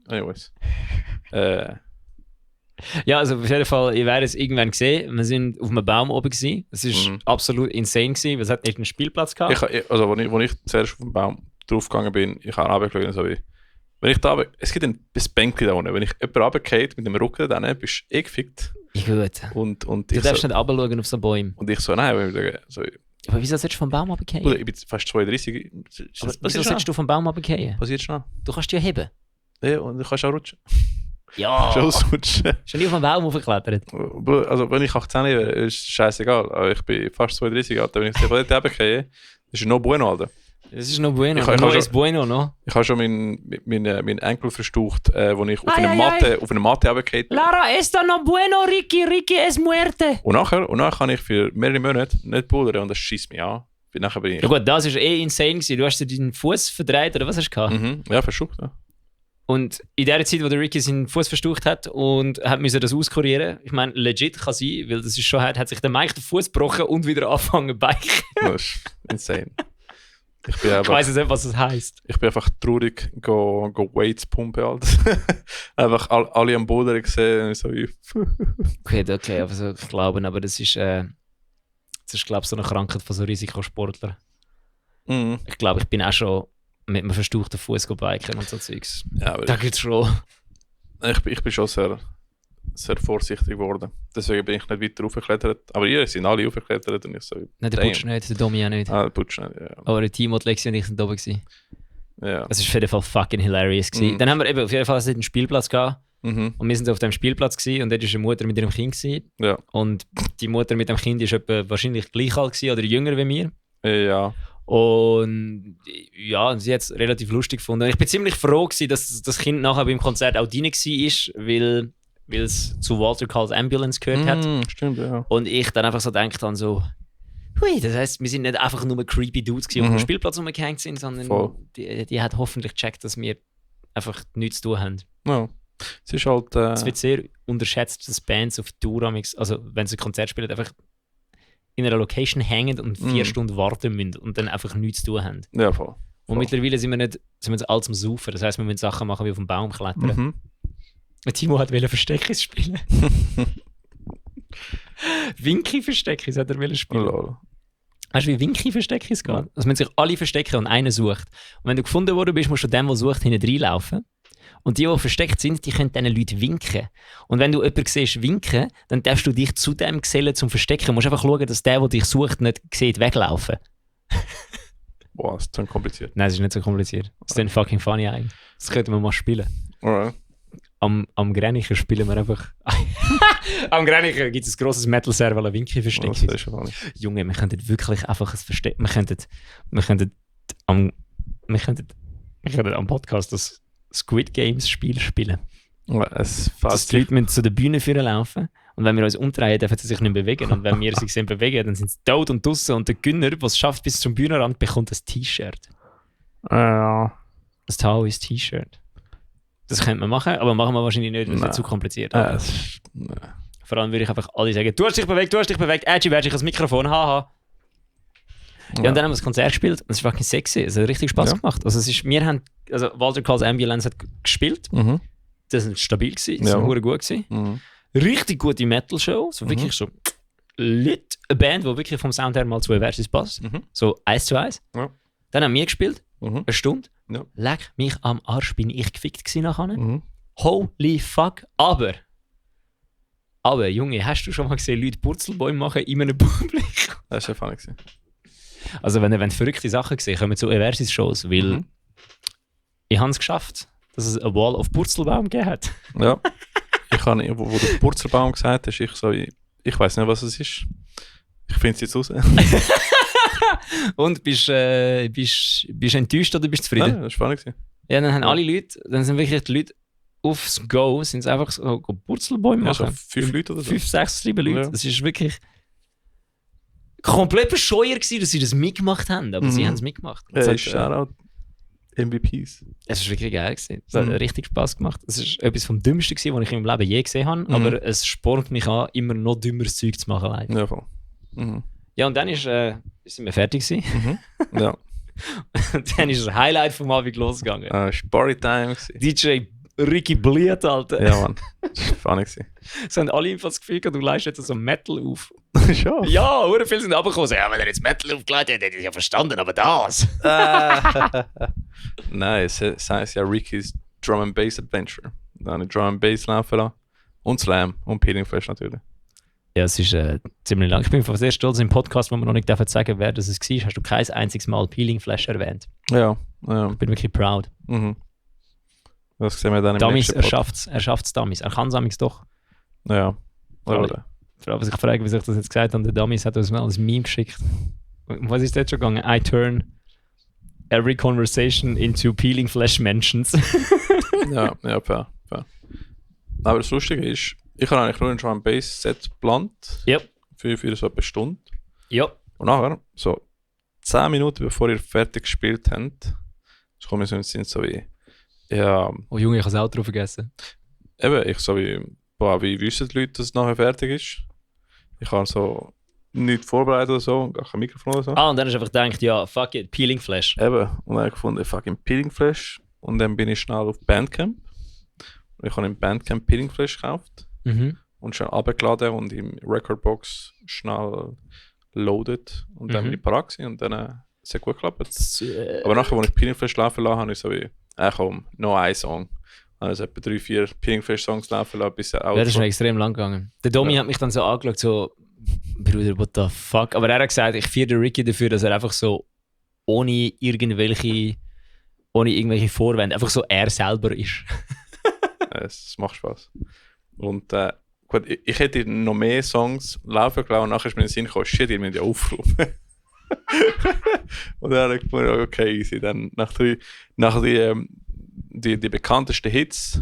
Anyways. Ja, also auf jeden Fall, ihr werdet es irgendwann gesehen. Wir sind auf einem Baum oben gewesen. Es war Mhm. absolut insane gewesen, weil es hat nicht einen Spielplatz gehabt. Also, als ich zuerst auf den Baum draufgegangen bin, ich habe runtergeschaut und so wie... Wenn ich da runter, es gibt ein Bänkchen da unten. Wenn ich jemanden runtergeht mit dem Rücken, dann bist du gefickt. Gut. Und Du ich darfst so, nicht runterschauen auf so Bäume. und ich so, nein, weil ich so, Aber wieso sollst du vom Baum runterfallen? Bruder, ich bin fast 32. Aber Das wieso passiert sollst du vom Baum runterfallen? Passiert schnell. Du kannst dich ja heben. Ja, und du kannst auch rutschen. Ja! Schon ausrutschen. Schon nie auf den Baum hochgeklettert. Also, wenn ich 18 bin, ist es scheißegal. Aber ich bin fast 32, Alter. Wenn ich von dort runtergehe, das ist no bueno, Alter. Das ist noch bueno. Ich kann No schon- es bueno, no? Ich habe schon meinen Enkel verstaucht, wo ich auf einer Matte runtergehe. Lara, esta no bueno, Ricky es muerte. Und nachher kann ich für mehrere Monate nicht pudern und das schießt mich an. Nachher bin ich... Ja gut, das war insane gewesen. Du hast dir deinen Fuß verdreht, oder was hast du gehabt? Mhm. Ja, verstaucht, ja. Und in der Zeit, wo der Ricky seinen Fuß verstaucht hat und hat müssen das auskurieren, ich meine, legit kann sein, weil das ist schon hat sich der Mike den Fuß gebrochen und wieder angefangen zu biken. Das ist insane. Ich bin Ich einfach, weiss jetzt nicht, was das heisst. ich bin einfach traurig, go Weights pumpen, Alter. Einfach alle am Boden gesehen und so wie... Okay, aber so, ich glaube, aber das ist glaube ich, so eine Krankheit von so Risikosportlern. Mhm. Ich glaube, ich bin auch schon mit einem verstauchten Fuß biken und so Zeugs. Ja, aber Da gibt's schon. ich bin schon sehr, sehr vorsichtig geworden. Deswegen bin ich nicht weiter hochgeklettert. Aber ihr sind alle hochgeklettert und ich so... Nein, der damn. Putsch nicht, der Domi auch nicht. Ah, der Putsch nicht, ja. Aber der Timo, die Lexi und ich sind oben gewesen. Ja. Das war auf jeden Fall fucking hilarious gewesen. Mhm. Dann haben wir eben auf jeden Fall einen Spielplatz gehabt. Mhm. Und wir sind auf dem Spielplatz gewesen, und dort war eine Mutter mit ihrem Kind gewesen. Ja. Und die Mutter mit dem Kind war etwa wahrscheinlich gleich alt gewesen, oder jünger wie wir. Ja. Und ja, und sie hat es relativ lustig gefunden. Und ich bin ziemlich froh gewesen, dass das Kind nachher beim Konzert auch drin war, weil es zu Walter Calls Ambulance gehört hat. Mhm, stimmt, ja. Und ich dann einfach so gedacht habe, so, hui, das heisst, wir sind nicht einfach nur creepy Dudes gewesen, die auf dem Spielplatz rumgehängt sind, sondern Voll. die hat hoffentlich gecheckt, dass wir einfach nichts zu tun haben. Ja. Es ist halt... Es wird sehr unterschätzt, dass Bands auf Tour, also wenn sie ein Konzert spielen, einfach in einer Location hängen und 4 Stunden warten müssen und dann einfach nichts zu tun haben. ja, voll. Und mittlerweile sind wir alt zum Saufen. Das heisst, wir müssen Sachen machen wie auf dem Baum klettern. Mhm. Und Timo hat Versteckis spielen. Winky Versteckis hat er spielen. Lol. Weißt du, wie Winky Versteckis geht? Also müssen sich alle verstecken und einer sucht. Und wenn du gefunden worden bist, musst du dem, der sucht, hinten reinlaufen. Und die versteckt sind, die können diesen Leuten winken. Und wenn du jemanden siehst winken, dann darfst du dich zu dem gesellen zum Verstecken. Du musst einfach schauen, dass der dich sucht, nicht sieht, weglaufen. Boah, das ist zu kompliziert. Nein, es ist nicht so kompliziert. Es ist dann fucking funny eigentlich. Das könnten wir mal spielen. Alright. Am Grenicher spielen wir einfach... Am Grenicher gibt es ein grosses Metal-Server, ein Winky Das Versteckis. ist schon funny. Junge, wir könnten wirklich einfach ein Versteck... Wir könnten am Podcast das Squid Games Spiel spielen. Ja, es Dass fast die Leute müssen zu der Bühne führen laufen und wenn wir uns umdrehen, dürfen sie sich nicht bewegen. Und wenn wir sich sehen bewegen, dann sind sie tot und draussen. Und der Gönner, der es schafft bis zum Bühnenrand, bekommt ein T-Shirt. Ja. Ein taoist T-Shirt. Das könnte man machen, aber machen wir wahrscheinlich nicht, weil es Nein. zu kompliziert ist. Es ist... Vor allem würde ich einfach alle sagen, du hast dich bewegt, Edgy, ich das Mikrofon, haha. Ja, und dann haben wir das Konzert gespielt und es war fucking sexy. Es hat richtig Spaß Ja. gemacht. Also Walter Calls Ambulance hat gespielt. Mhm. Das war stabil gewesen, das Ja. war verdammt gut gewesen. Mhm. Richtig gute Metal-Show, so wirklich so lit. Eine Band, die wirklich vom Sound her mal zu Versus passt. Mhm. So 1:1. Ja. Dann haben wir gespielt, Mhm. eine Stunde. Ja. Leck mich am Arsch, bin ich gefickt gewesen nachher. Mhm. Holy fuck. Aber Aber Junge, hast du schon mal gesehen, Leute Purzelbäume machen in einem Publikum? Das war ja funny gewesen. Also wenn ihr verrückte Sachen gesehen, kommen zu Eversis-Shows, weil ich habe es geschafft, dass es eine Wall of Purzelbaum gegeben hat. Ja. Wo du Purzelbaum gesagt hast, ich weiß nicht, was es ist. Ich finde es jetzt raus. Und bist enttäuscht oder bist zufrieden? Ja, das war spannend gewesen. Ja, dann haben alle Leute, dann sind wirklich die Leute aufs Go, sind es einfach so Purzelbäume Ja, machen. so 5 Leute oder so. 5, 6, 7 Leute. Ja. Das ist wirklich komplett bescheuert gewesen, dass sie das mitgemacht haben, aber sie haben es mitgemacht. Es hat, Shoutout MVPs. es ist wirklich geil gewesen. Es hat richtig Spaß gemacht. Es ist etwas vom Dümmsten gewesen, was ich im Leben je gesehen habe, aber es spornt mich an, immer noch dümmeres Zeug zu machen. Leider. Ja, voll. Mhm. Ja, und dann sind wir fertig gewesen. Ja. Und dann ist das Highlight vom Abend losgegangen. Storytime gewesen. DJ Ricky Bliet, Alter. Ja, Mann. Das war funny gewesen. Es haben alle das Gefühl gehabt, du leist jetzt so Metal auf. Schon? Ja, sehr viele sind runtergekommen. Ja, wenn er jetzt Metal aufgelegt hat, hätte ich ja verstanden, aber das. Nein, es heißt ja Ricky's Drum and Bass Adventure. Da habe ich Drum and Bass laufen lassen. Und Slam. Und Peeling Flash natürlich. Ja, es ist ziemlich lang. Ich bin sehr stolz im Podcast, wo wir noch nicht sagen, wer das war. Hast du kein einziges Mal Peeling Flash erwähnt. Ja. Ich bin wirklich proud. Mhm. Das sehen wir dann im Dummies, nächsten er schafft es Dummies. Er kann es amigs doch. Ja. Vor allem, was ich frage, wie sich das jetzt gesagt hat, der Dummies hat uns mal als Meme geschickt. Um was ist das jetzt schon gegangen? I turn every conversation into Peeling Flash Mentions. Ja, fair. Aber das Lustige ist, ich habe eigentlich nur ein Drum Bass Set geplant. Ja. Für so eine Stunde. Ja. Und nachher, so 10 Minuten bevor ihr fertig gespielt habt, so kommen wir so wie, ja, Oh Junge, ich habe das Outro vergessen. eben, ich so wie, wie wissen die Leute, dass es nachher fertig ist? Ich habe so nichts vorbereitet oder so, gar kein Mikrofon oder so. Ah, und dann hast du einfach gedacht, ja, fuck it, Peeling Flash. Eben, und dann habe ich gefunden, fucking Peeling Flash. Und dann bin ich schnell auf Bandcamp. Und ich habe im Bandcamp Peeling Flash gekauft. Und schnell abgeladen und im Recordbox schnell loaded. Und dann bin ich parat gewesen und dann es hat gut geklappt. Aber nachher, als ich Peeling Flash laufen lasse, habe ich so wie, komm, noch ein Song. Dann habe ich etwa 3, 4 Peeling Flash Songs laufen lassen, bis Ja, das ist schon extrem lang gegangen. Der Domi hat mich dann so angeschaut, so, Bruder, what the fuck? Aber er hat gesagt, ich feiere den Ricky dafür, dass er einfach so ohne irgendwelche Vorwände einfach so er selber ist. Es macht Spaß. Und gut, ich hätte noch mehr Songs laufen gelassen und nachher ist mir in den Sinn gekommen, shit, ihr müsst ja aufrufen. Und dann habe ich gedacht, okay, easy. Dann nach die bekanntesten Hits,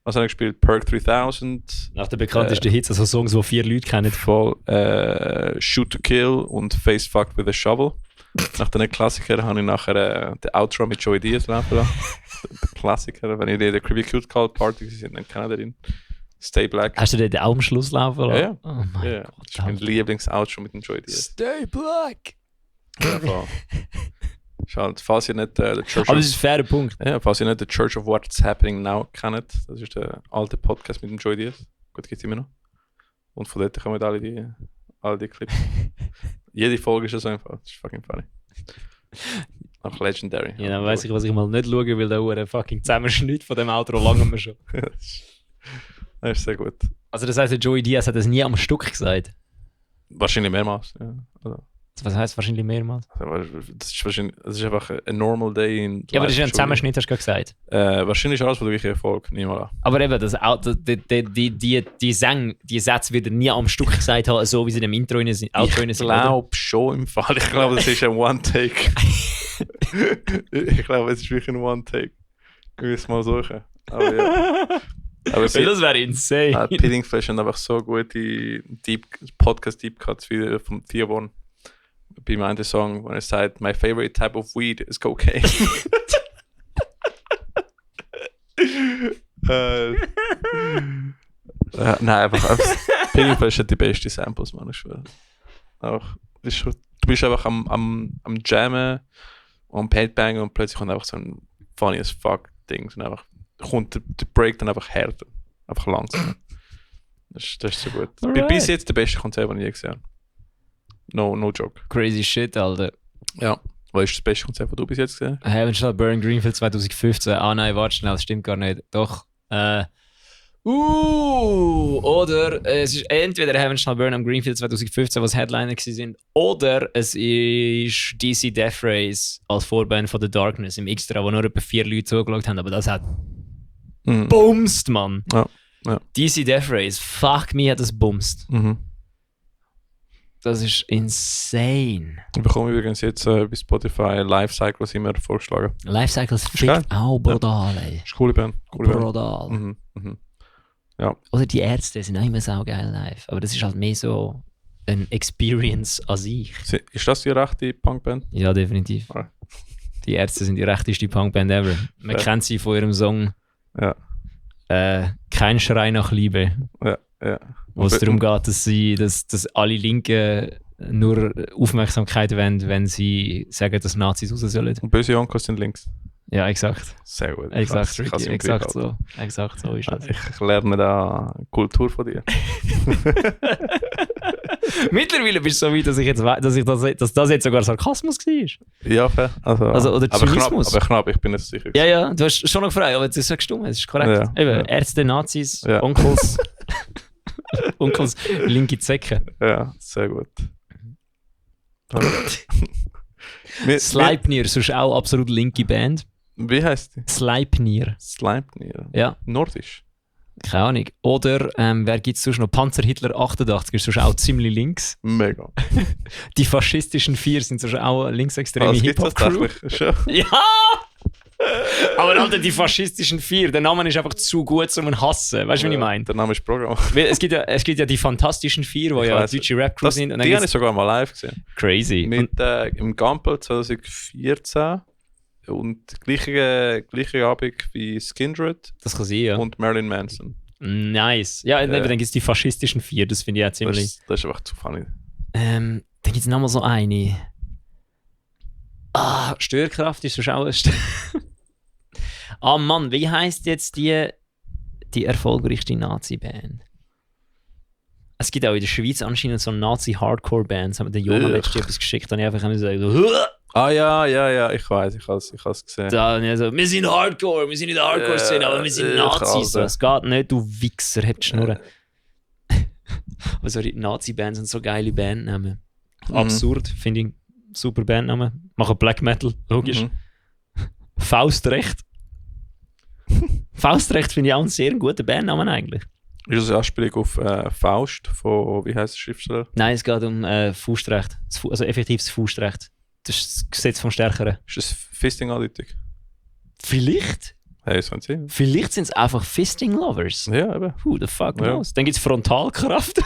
was habe ich gespielt? Perk 3000. Nach den bekanntesten Hits, also Songs, die 4 Leute kennen. Voll Shoot to Kill und Face Fucked with a Shovel. Nach den Klassikern habe ich nachher den Outro mit Joey Diaz laufen lassen. Der Klassiker, wenn ihr den Creepy Cute Call Party sind, dann kennt ihr den. Stay Black. Hast du den auch am Schluss laufen lassen? Ja. Oh mein Ja, Gott. das ist mein Lieblings-Outro mit dem Joey Diaz. Stay Black! Ja, voll. Schaut, falls ihr nicht The Church Aber of... das ist ein fairer Punkt. Ja, falls ihr nicht The Church of What's Happening Now kennt, das ist der alte Podcast mit dem Joey Diaz. Gut, gibt es immer noch. Und von dort kommen alle die Clips. Jede Folge ist so einfach. Das ist fucking funny. Auch legendary. Ja, dann weiss ich, was ich mal nicht schaue, weil der fucking Zusammenschnitt von dem Outro lange wir schon. Das ist sehr gut. Also das heisst, der Joey Diaz hat das nie am Stück gesagt? Wahrscheinlich mehrmals. Ja. Also, Was heisst wahrscheinlich mehrmals? das ist einfach ein normal day in Ja, aber das ist ja ein Zusammenschnitt, hast du gerade gesagt. Wahrscheinlich ist alles von der gleichen Erfolg, nicht mal an. Aber eben, die Sätze wird er nie am Stück gesagt haben, so wie sie in dem Outro sind. Ich glaube schon im Fall. Ich glaube, das ist ein One-Take. Ich glaube, es ist wirklich ein One-Take. Ich will es mal suchen. Aber ja. Aber das wäre insane. Peeling Flash haben einfach so gute Podcast-Deep Cuts wie vom Thieborn. Bei meinem Song, wo er sagt, my favorite type of weed is cocaine. Nein, einfach Peeling Flash hat die besten Samples, man. Ich schwöre. Du bist einfach am Jammen und am Headbangen und plötzlich kommt einfach so ein funny as fuck Ding. Und einfach kommt der Break dann einfach härter. Einfach langsam. Das ist so gut. Alright. Bis jetzt der beste Konzert, den ich je gesehen habe. No joke. Crazy shit, Alter. Ja. Was ist das beste Konzert, das du bis jetzt gesehen hast? Heaven's Burn Greenfield 2015. Ah nein, warte schnell, das stimmt gar nicht. Doch. Oder es ist entweder Heaven Shall Burn am Greenfield 2015, was Headliner waren, oder es ist DC Death Race als Vorband von The Darkness im Extra, wo nur etwa 4 Leute zugeschaut haben, aber das hat bumst, Mann. Ja. DC Death Race, fuck me, hat das bumst. Mhm. Das ist insane. Ich bekomme übrigens jetzt bei Spotify Lifecycles immer vorgeschlagen. Lifecycles Ist geil. fickt auch brutal, ey. Ist eine coole Band. Brutal. Mhm. Mhm. Oder die Ärzte sind auch immer saugeil live. Aber das ist halt mehr so eine Experience an sich. Ist das die rechte Punkband? Ja, definitiv. Ja. Die Ärzte sind die rechteste Punkband ever. Man kennt sie von ihrem Song Ja. Kein Schrei nach Liebe. Ja. Wo es darum geht, dass alle Linken nur Aufmerksamkeit wollen, wenn sie sagen, dass Nazis raus sollen. Und böse Onkels sind links. Ja, exakt. Sehr gut. Exakt, Ich kann's im exakt Griff halten. so. Exakt so ist das. Ich lerne da Kultur von dir. Mittlerweile bist du so weit, dass ich jetzt dass das jetzt sogar Sarkasmus war. Ja, fair. Also, oder aber Zynismus. knapp, ich bin nicht sicher. Ja, du hast schon noch frei, aber das sagst du, es ist korrekt. Ja, Eben, ja. Ärzte, Nazis, Ja. Onkels, Onkels, linke Zecke. Ja, sehr gut. Sleipnir, sonst auch absolut linke Band. Wie heißt die? Sleipnir. Sleipnir. Ja, Nordisch. keine Ahnung. Oder wer gibt es sonst noch? Panzer Hitler 88 ist sonst auch ziemlich links. Mega. Die faschistischen 4 sind sonst auch linksextreme Das gibt es Hip-Hop-Crew. tatsächlich. Schon. Ja! Aber Alter, die faschistischen 4, der Name ist einfach zu gut zum hassen. Weißt du, was ich meine? Der Name ist Programm. Weil es gibt ja die fantastischen 4, die Ich ja weiss. deutsche Rap-Crew sind. Und dann Die habe ich gibt's sogar mal live gesehen. crazy. Mit im Gampel 2014 und gleiche Abend wie Skindred Das kann sein, ja. und Marilyn Manson. Nice. Ja, dann gibt es die faschistischen 4, das finde ich auch ziemlich. Das ist einfach zu funny. Dann gibt es nochmal so eine. Störkraft ist so auch Mann, wie heisst jetzt die erfolgreichste Nazi-Band? Es gibt auch in der Schweiz anscheinend so Nazi-Hardcore-Bands. Haben der Jonah letztens etwas geschickt und ich einfach gesagt so, Ja, ich weiß, ich has gesehen. da, und ich so, wir sind Hardcore, wir sind in der Hardcore-Szene, aber wir sind Nazis. So, es geht nicht, du Wichser, habt die Schnurren. Also die Nazi-Bands sind so geile Bandnamen. Absurd, finde ich. Super Bandnamen. Machen Black Metal, logisch. Mhm. Faustrecht. Faustrecht finde ich auch einen sehr guten Bandnamen eigentlich. Ist das eine Anspielung auf Faust von, wie heißt der Schriftsteller? Nein, es geht um Faustrecht. Also effektiv das Faustrecht. Das ist das Gesetz vom Stärkeren. Ist das Fisting-Andeutung? Vielleicht? Hey, so ein Sinn. Vielleicht sind es einfach Fisting-Lovers. Ja, eben. Who the fuck Ja. knows? Dann gibt es Frontalkraft.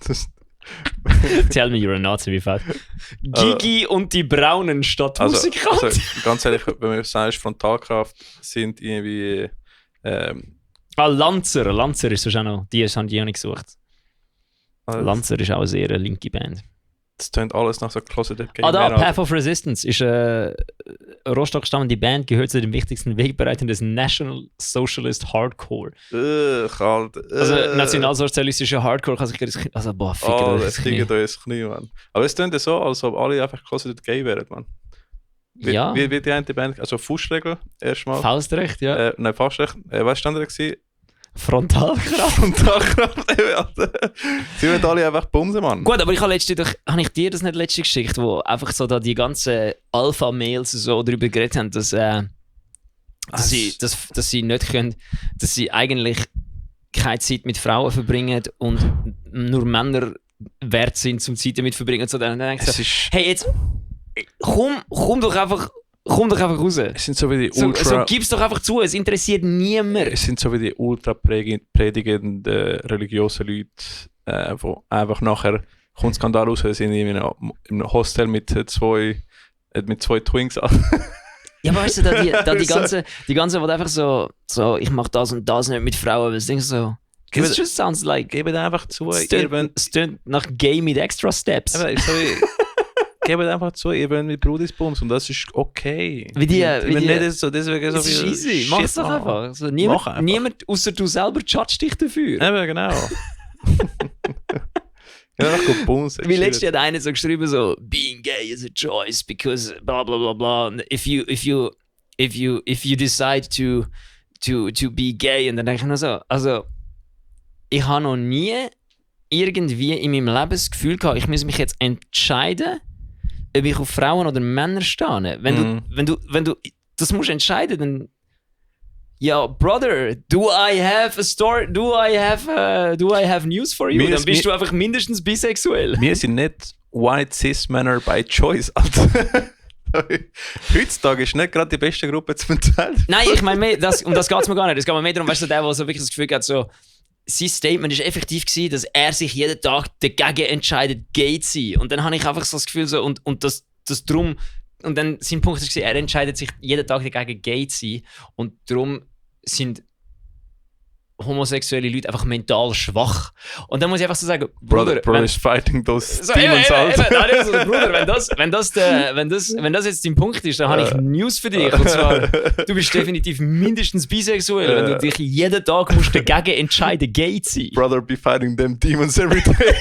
Das, Tell me you're a Nazi, wie fett. Gigi und die braunen Stadtmusikanten. also, ganz ehrlich, wenn man sagt, Frontalkraft sind irgendwie. Lanzer. Lanzer ist sonst auch noch. Die haben die auch nicht gesucht. Lanzer ist auch eine sehr linke Band. Das tönt alles nach so Closeted Gay Da, Men, Path of Resistance ist eine Rostock stammende Band, gehört zu den wichtigsten Wegbereitern des National Socialist Hardcore. Kalt. Also nationalsozialistische Hardcore kann sich... Also boah, fick Oh, das das Ding da ins Knie, Mann. Aber es tönt so, als ob alle einfach Closeted Gay wären, Mann. Ja. Wie die eine Band, also Faustregel erstmal. Faustrecht, ja. Nein, Faustrecht. Was stand da gewesen? Frontalkraft. Frontalkraft, Alter. Sie wollen alle einfach bumsen, Mann. Gut, aber ich habe ich dir das nicht letzte Geschichte, wo einfach so da die ganzen Alpha-Mails so darüber geredet haben, dass sie nicht können, dass sie eigentlich keine Zeit mit Frauen verbringen und nur Männer wert sind, zum Zeit damit verbringen. Und so, dann denke ich so, hey, jetzt komm doch einfach raus. Es sind so wie die So gib's doch einfach zu, es interessiert niemand. Es sind so wie die ultra predigenden religiösen Leute, die einfach nachher kommt Skandal raus, sie sind in einem Hostel mit zwei Twinks an. Ja, aber weißt du, die ganze, die einfach so, ich mach das und das nicht mit Frauen, aber ich denke so, it just sounds like, Gebt einfach zu, es tönt nach Gay mit extra Steps. Gebt einfach zu, ihr wollt mit Brudis bums und das ist okay. Deswegen so es ist viel easy, Shit mach's doch machen. einfach. So, Mach einfach. niemand außer du selber judgst dich dafür. Eben, genau. Ja, einfach gut bumsen. Wie letztes Jahr hat einer so geschrieben, so, being gay is a choice because bla bla bla bla. If you decide to be gay. Und dann denke ich nur so, also ich habe noch nie irgendwie in meinem Leben das Gefühl gehabt, ich muss mich jetzt entscheiden, ob ich auf Frauen oder Männer stehe. Wenn du das musst entscheiden, dann ja, brother, do I have a story? Do I have news for you? Dann bist du einfach mindestens bisexuell. Wir sind nicht white cis Männer by choice, Alter. Heutzutage ist nicht gerade die beste Gruppe zu entscheiden. Nein, ich meine, um das geht es mir gar nicht. Es geht mir mehr darum, weißt du, der so wirklich das Gefühl hat, so, sein Statement war effektiv gewesen, dass er sich jeden Tag dagegen entscheidet, gay zu sein. Und dann habe ich einfach so das Gefühl, so, und das drum. Und dann sein Punkt war, er entscheidet sich jeden Tag dagegen, gay zu sein. Und darum sind homosexuelle Leute einfach mental schwach. Und dann muss ich einfach so sagen, Brother is fighting those so, demons, Alter. Bruder, wenn das jetzt dein Punkt ist, dann habe ich News für dich. Und zwar, du bist definitiv mindestens bisexuell, wenn du dich jeden Tag musst dagegen entscheiden, gay zu sein. Brother be fighting them demons every day.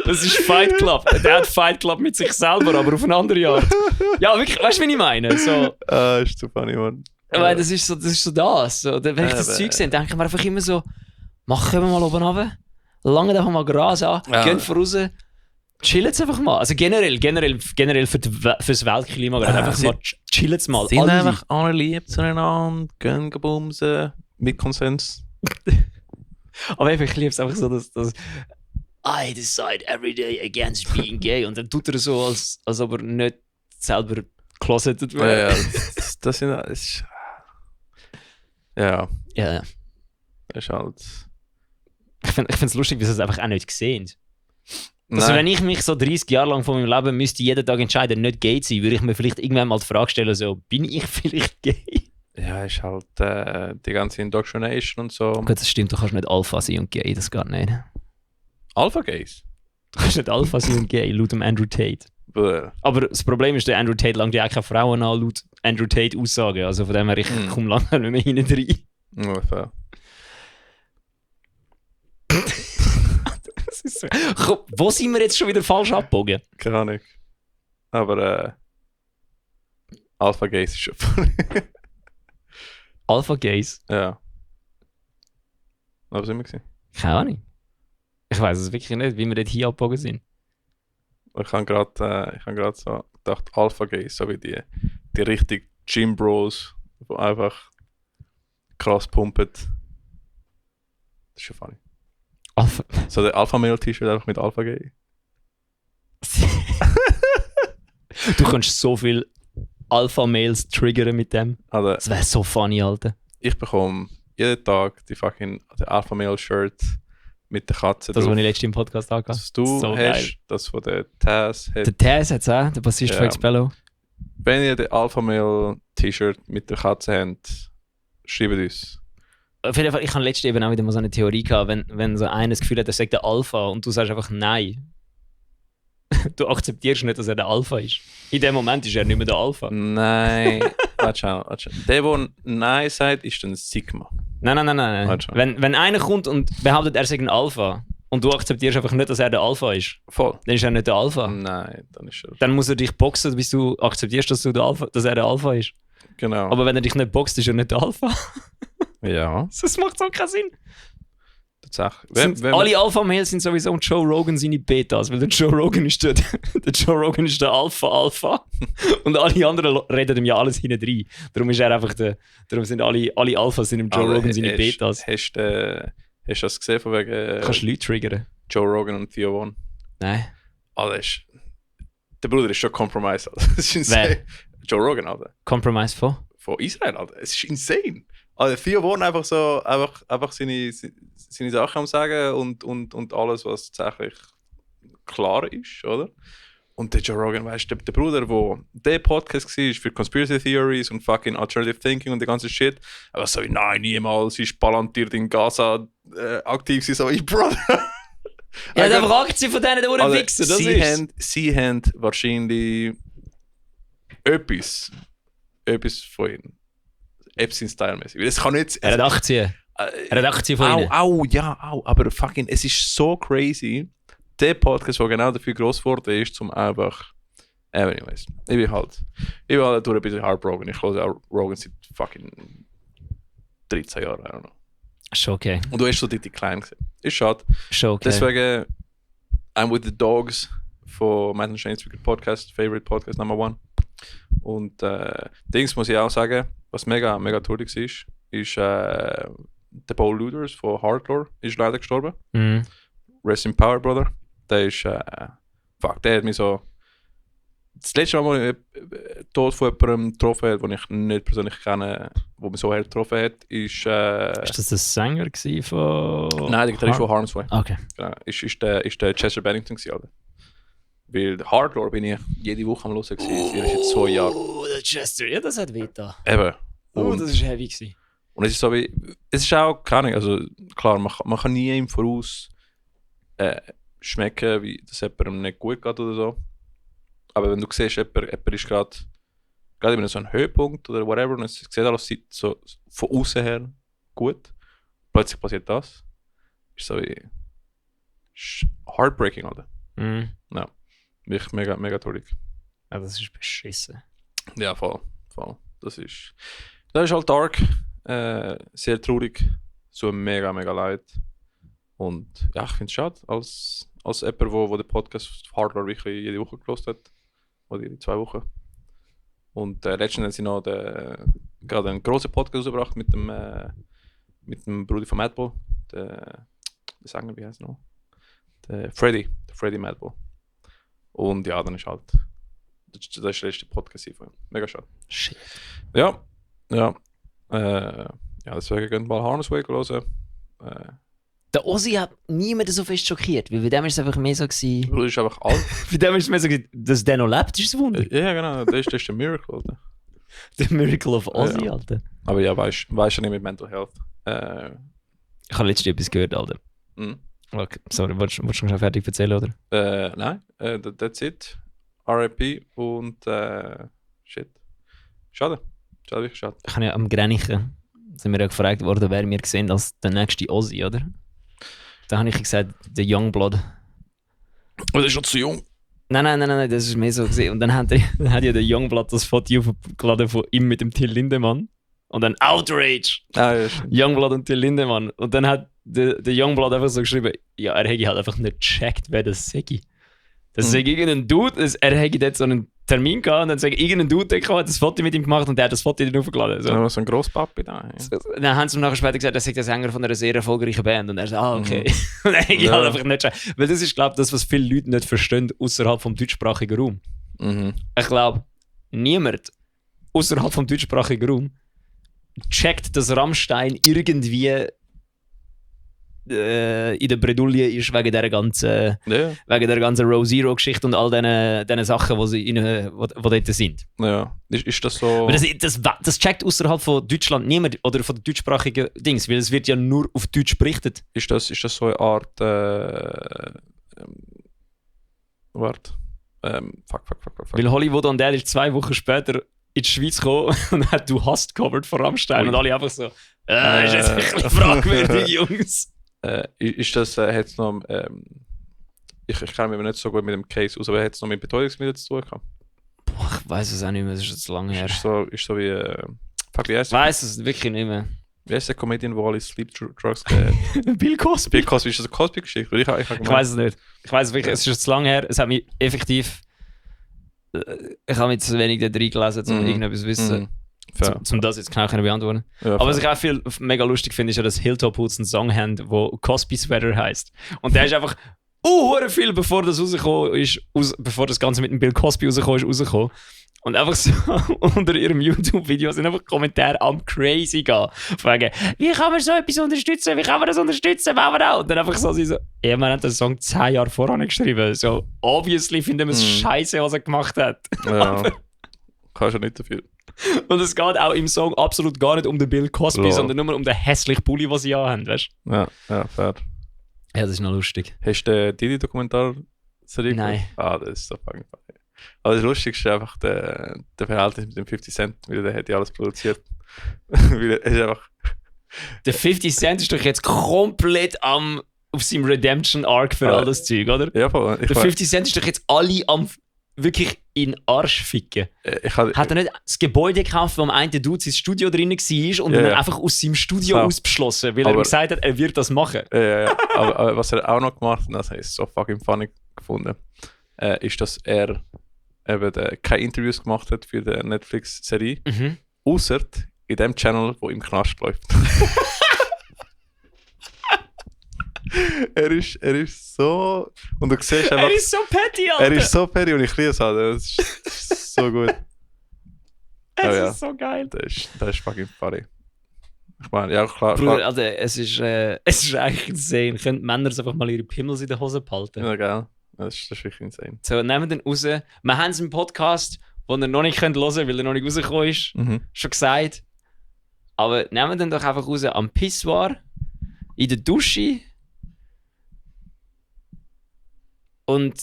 Das ist Fight Club. Der hat Fight Club mit sich selber, aber auf eine andere Art. Ja, wirklich, weißt du, wie ich meine? So, Ist so funny, man. weil das ist so das. So, wenn ich das Zeug sehe, denke ich mir einfach immer so, machen wir mal oben runter, lange einfach mal Gras an, gehen voraus, chillen jetzt einfach mal. Also generell fürs Weltklima, einfach mal chillen jetzt mal. Sind einfach alle lieb zueinander, gehen gebumsen, mit Konsens. Aber ich liebe es einfach so, dass I decide every day against being gay. Und dann tut er so, als ob er nicht selber closeted wäre. Ja, das ist... Ja. Ja. Das ist halt... Ich finde es lustig, wie sie es einfach auch nicht sehen. Also wenn ich mich so 30 Jahre lang von meinem Leben müsste jeden Tag entscheiden, nicht gay zu sein, würde ich mir vielleicht irgendwann mal die Frage stellen, so, bin ich vielleicht gay? Ja, ist halt die ganze Indoctrination und so. Gut, das stimmt, du kannst nicht Alpha sein und gay, das geht nicht. Alpha Gays? Du kannst nicht Alpha sein und gay, laut dem Andrew Tate. Aber das Problem ist, der Andrew Tate langt ja auch keine Frauen an, laut Andrew Tate Aussagen. Also von dem her, ich komme lange nicht mehr hinten rein. Ungefähr. Das ist so. Wo sind wir jetzt schon wieder falsch abgebogen? Keine Ahnung. Aber Alpha Gays ist schon funny. Alpha Gays? Ja. Aber sind wir gewesen? Keine Ahnung. Ich weiß es wirklich nicht, wie wir dort hier abgebogen sind. Ich habe gerade so gedacht, Alpha Gays, so wie die richtig Gym Bros, die einfach krass pumpen. Das ist schon funny. Alpha. So der Alpha Male T-Shirt einfach mit Alpha Gay. Du kannst so viel Alpha Males triggern mit dem. Also, Das wäre so funny, Alter. ich bekomme jeden Tag die Alpha Male Shirt mit der Katze Das, drauf. was ich letztens im Podcast angehört habe. Das du so hast, geil. das von der Taz hat. Der Taz hat es auch, der Bassist von Expello. Wenn ihr den Alpha Male T-Shirt mit der Katze habt, schreibt uns. Auf jeden Fall, ich habe letztens eben auch wieder mal so eine Theorie gehabt, wenn so einer das Gefühl hat, er sagt der Alpha und du sagst einfach nein. Du akzeptierst nicht, dass er der Alpha ist. In dem Moment ist er nicht mehr der Alpha. Nein. Warte schon. Der Nein sagt, ist dann Sigma. Nein. Warte schon. Wenn einer kommt und behauptet, er sei ein Alpha und du akzeptierst einfach nicht, dass er der Alpha ist, Voll. dann ist er nicht der Alpha. Nein, dann ist er. Dann muss er dich boxen, bis du akzeptierst, dass er der Alpha ist. Genau. Aber wenn er dich nicht boxt, ist er nicht der Alpha. ja, Das macht so keinen Sinn. tatsächlich. Alle Alpha-Males sind sowieso Joe Rogan seine Betas, weil der Joe Rogan ist der Alpha und alle anderen reden ihm ja alles hinten rein. Darum ist er einfach darum sind alle Alphas sind im Joe Rogan seine Betas. Hast du das gesehen von wegen Kannst du Leute triggern? Joe Rogan und Theo Von? Nein. Alles. Der Bruder ist schon compromised, Alter. Das ist insane. Joe Rogan, Alter. Compromise von? Von Israel, Alter. Es ist insane. Also Theo Von einfach so, einfach seine Sachen am Sagen und alles, was tatsächlich klar ist, oder? Und der Joe Rogan, weißt du, der Bruder, der Podcast war für Conspiracy Theories und fucking Alternative Thinking und der ganze Shit, aber so wie, nein, niemals ist palantiert in Gaza aktiv gewesen, so wie, Brother. Ja, der fragt sie von denen, die Also, wichsen, das ist. sie haben wahrscheinlich etwas von ihnen. Epstein-Style-mäßig. Das kann nicht... Er hat Aktien. Er hat Aktien von ihnen. Aber fucking, es ist so crazy. Der Podcast, der genau dafür gross geworden ist, um einfach Anyways, ich bin halt durch ein bisschen heartbroken. Ich höre auch Rogan seit fucking 13 Jahren, I don't know. Schon okay. Und du hast so die klein gesehen. Ist schade. Schon okay. Deswegen, I'm with the Dogs von Matt and Shane's Podcast, Favorite Podcast Number 1. Und Dings muss ich auch sagen, was mega, mega traurig ist der Paul Luders von Hardcore ist leider gestorben. Mhm. Rest in Power, Brother. Der ist, der hat mich so... Das letzte Mal, wo ich Tod von jemandem getroffen habe, den ich nicht persönlich kenne, der mich so hart getroffen hat, ist... Ist das der Sänger von... Nein, der Gitarrist von Harm's Way. Okay. Genau. Ist der Chester Bennington gewesen, Alter. Weil Hardcore bin ich jede Woche am Hören gewesen. Er ist jetzt 2 Jahre. Oh, der Chester, ja, das hat weh da. Eben. Oh, das ist heavy gewesen. Und es ist so wie... Es ist auch, keine Ahnung, also klar, man kann nie im Voraus schmecken, wie das jemandem nicht gut geht oder so. Aber wenn du siehst, jemand ist gerade in so einem Höhepunkt oder whatever und es sieht alles so von außen her gut, plötzlich passiert das, ist so wie heartbreaking, oder? Mhm. Ja, mich mega, mega traurig. Ja, das ist beschissen. Ja, voll. Das ist halt dark, sehr traurig, so mega, mega leid. Und ja, ich finde es schade, als jemand, wo den Podcast Hardcore wirklich jede Woche gehört hat. Oder jede 2 Wochen. Und letztens haben sie noch gerade einen grossen Podcast rausgebracht mit dem Bruder von Madball. Der Sänger, wie heißt er noch? Der Freddy Madball. Und ja, dann ist halt... Das ist der letzte Podcast von ihm. Mega schade. Shit. Ja. Deswegen könnt ihr mal Harm's Way hören. Der Ozzy hat niemanden so fest schockiert, weil bei dem war es einfach mehr so gewesen... Du bist einfach alt. Bei dem war es mehr so gewesen, dass der noch lebt, ist ein Wunder. Ja, genau. Das ist der Miracle, Alter. Der Miracle of Ozzy, Ja. Alter. Aber ja, weißt du nicht mit Mental Health. Ich habe letztens etwas gehört, Alter. Okay, sorry, wolltest du schon fertig erzählen, oder? Nein, that's it. RIP und shit. Schade. Wirklich schade. Ich habe ja am Grenichen, sind wir ja gefragt worden, wer wir sehen als der nächste Ozzy, oder? Da habe ich gesagt, der Youngblood. Aber der ist schon zu jung. Nein, das ist mehr so gesehen. Und dann hat ja der Youngblood das Foto aufgeladen von ihm mit dem Till Lindemann. Und dann Outrage! Ja, Youngblood und Till Lindemann. Und dann hat der Youngblood einfach so geschrieben, ja, er hätte halt einfach nicht gecheckt, wer das sei. Das sei irgendein Dude, er hätte dort so einen Termin gehabt und dann sagt irgendein Dude, der hat das Foto mit ihm gemacht und der hat das Foto dann aufgeladen. So. So ein Grosspapi da. Ja. Dann haben sie ihm nachher später gesagt, er sei der Sänger von einer sehr erfolgreichen Band. Und er sagt, okay. Und er hätte halt einfach nicht gecheckt. Weil das ist, glaube ich, das, was viele Leute nicht verstehen, außerhalb vom deutschsprachigen Raum. Ich glaube, niemand außerhalb vom deutschsprachigen Raum checkt, dass Rammstein irgendwie in der Bredouille ist wegen der ganzen Row Zero Geschichte und all diesen Sachen, die dort sind. Ja. Ist das so... Aber das checkt außerhalb von Deutschland niemand oder von den deutschsprachigen Dings, weil es wird ja nur auf Deutsch berichtet. Ist das so eine Art... Warte. Fuck. Weil Hollywood und der ist 2 Wochen später in die Schweiz gekommen und hat «Du hast» covered von Rammstein und alle einfach so ist jetzt ein bisschen fragwürdig, Jungs. Ist das, hat's noch, ich kenne mich nicht so gut mit dem Case aus, aber hat es noch mit Betäubungsmitteln zu tun gehabt? Boah, ich weiß es auch nicht mehr, das ist jetzt lange her. Ist so wie, wie heißt ich weiß es wirklich nicht mehr. Wie heißt der Comedian, wo alle Sleep Drugs geht? Bill Cosby. Bill Cosby, ist das eine Cosby-Geschichte? Ich weiß es nicht. Ich weiß es wirklich, es ist jetzt zu lange her, es hat mich effektiv... Ich habe mich zu wenig da drin gelesen, um irgendetwas zu wissen. Um das jetzt genau beantworten. Ja, aber was ich auch viel mega lustig finde, ist ja, dass Hilltop Hoods einen Song haben, der Cosby Sweater heisst. Und der ist einfach viel bevor das rausgekommen ist, bevor das Ganze mit dem Bill Cosby rausgekommen. Und einfach so unter ihrem YouTube-Video sind einfach Kommentare am crazy gehen. Fragen, wie kann man so etwas unterstützen? Wie kann man das unterstützen? Machen wir auch. Und dann einfach so, ja, man hat den Song 10 Jahre voran geschrieben. So, obviously finden wir es scheiße, was er gemacht hat. Ja, kannst du nicht dafür. Und es geht auch im Song absolut gar nicht um den Bill Cosby, sondern nur um den hässlichen Pulli, den sie haben, weißt du? Ja, fair. Ja, das ist noch lustig. Hast du den Didi-Dokumentar-Serie? Nein. Das ist so fucking funny. Aber das Lustigste ist einfach der Verhältnis mit dem 50 Cent, weil der hat ja alles produziert. Weil er ist einfach... Der 50 Cent ist doch jetzt komplett auf seinem Redemption-Arc für all das Zeug, oder? Ja, voll. Der 50 Cent ist doch jetzt alle am wirklich in den Arsch ficken. Hat er nicht das Gebäude gekauft, wo am einen Dude sein Studio drin war und dann einfach aus seinem Studio ausbeschlossen, weil er ihm gesagt hat, er wird das machen. Aber was er auch noch gemacht hat, das habe ich so fucking funny gefunden, ist, dass er eben keine Interviews gemacht hat für die Netflix-Serie, außer in dem Channel, wo im Knast läuft. Er ist so... Und du siehst einfach... Er ist so petty, Alter! Er ist so petty und ich liebe es halt. Das ist so gut. Es ist so geil. Das ist fucking funny. Ich meine, ja klar. Bruder, also, es ist eigentlich insane. Können Männer einfach mal ihre Pimmels in der Hose behalten? Ja, geil. Das ist wirklich insane. So, nehmen den raus. Wir haben es im Podcast, den ihr noch nicht hören könnt, weil er noch nicht rausgekommen ist, schon gesagt. Aber nehmen den doch einfach raus am Pissoir, in der Dusche. Und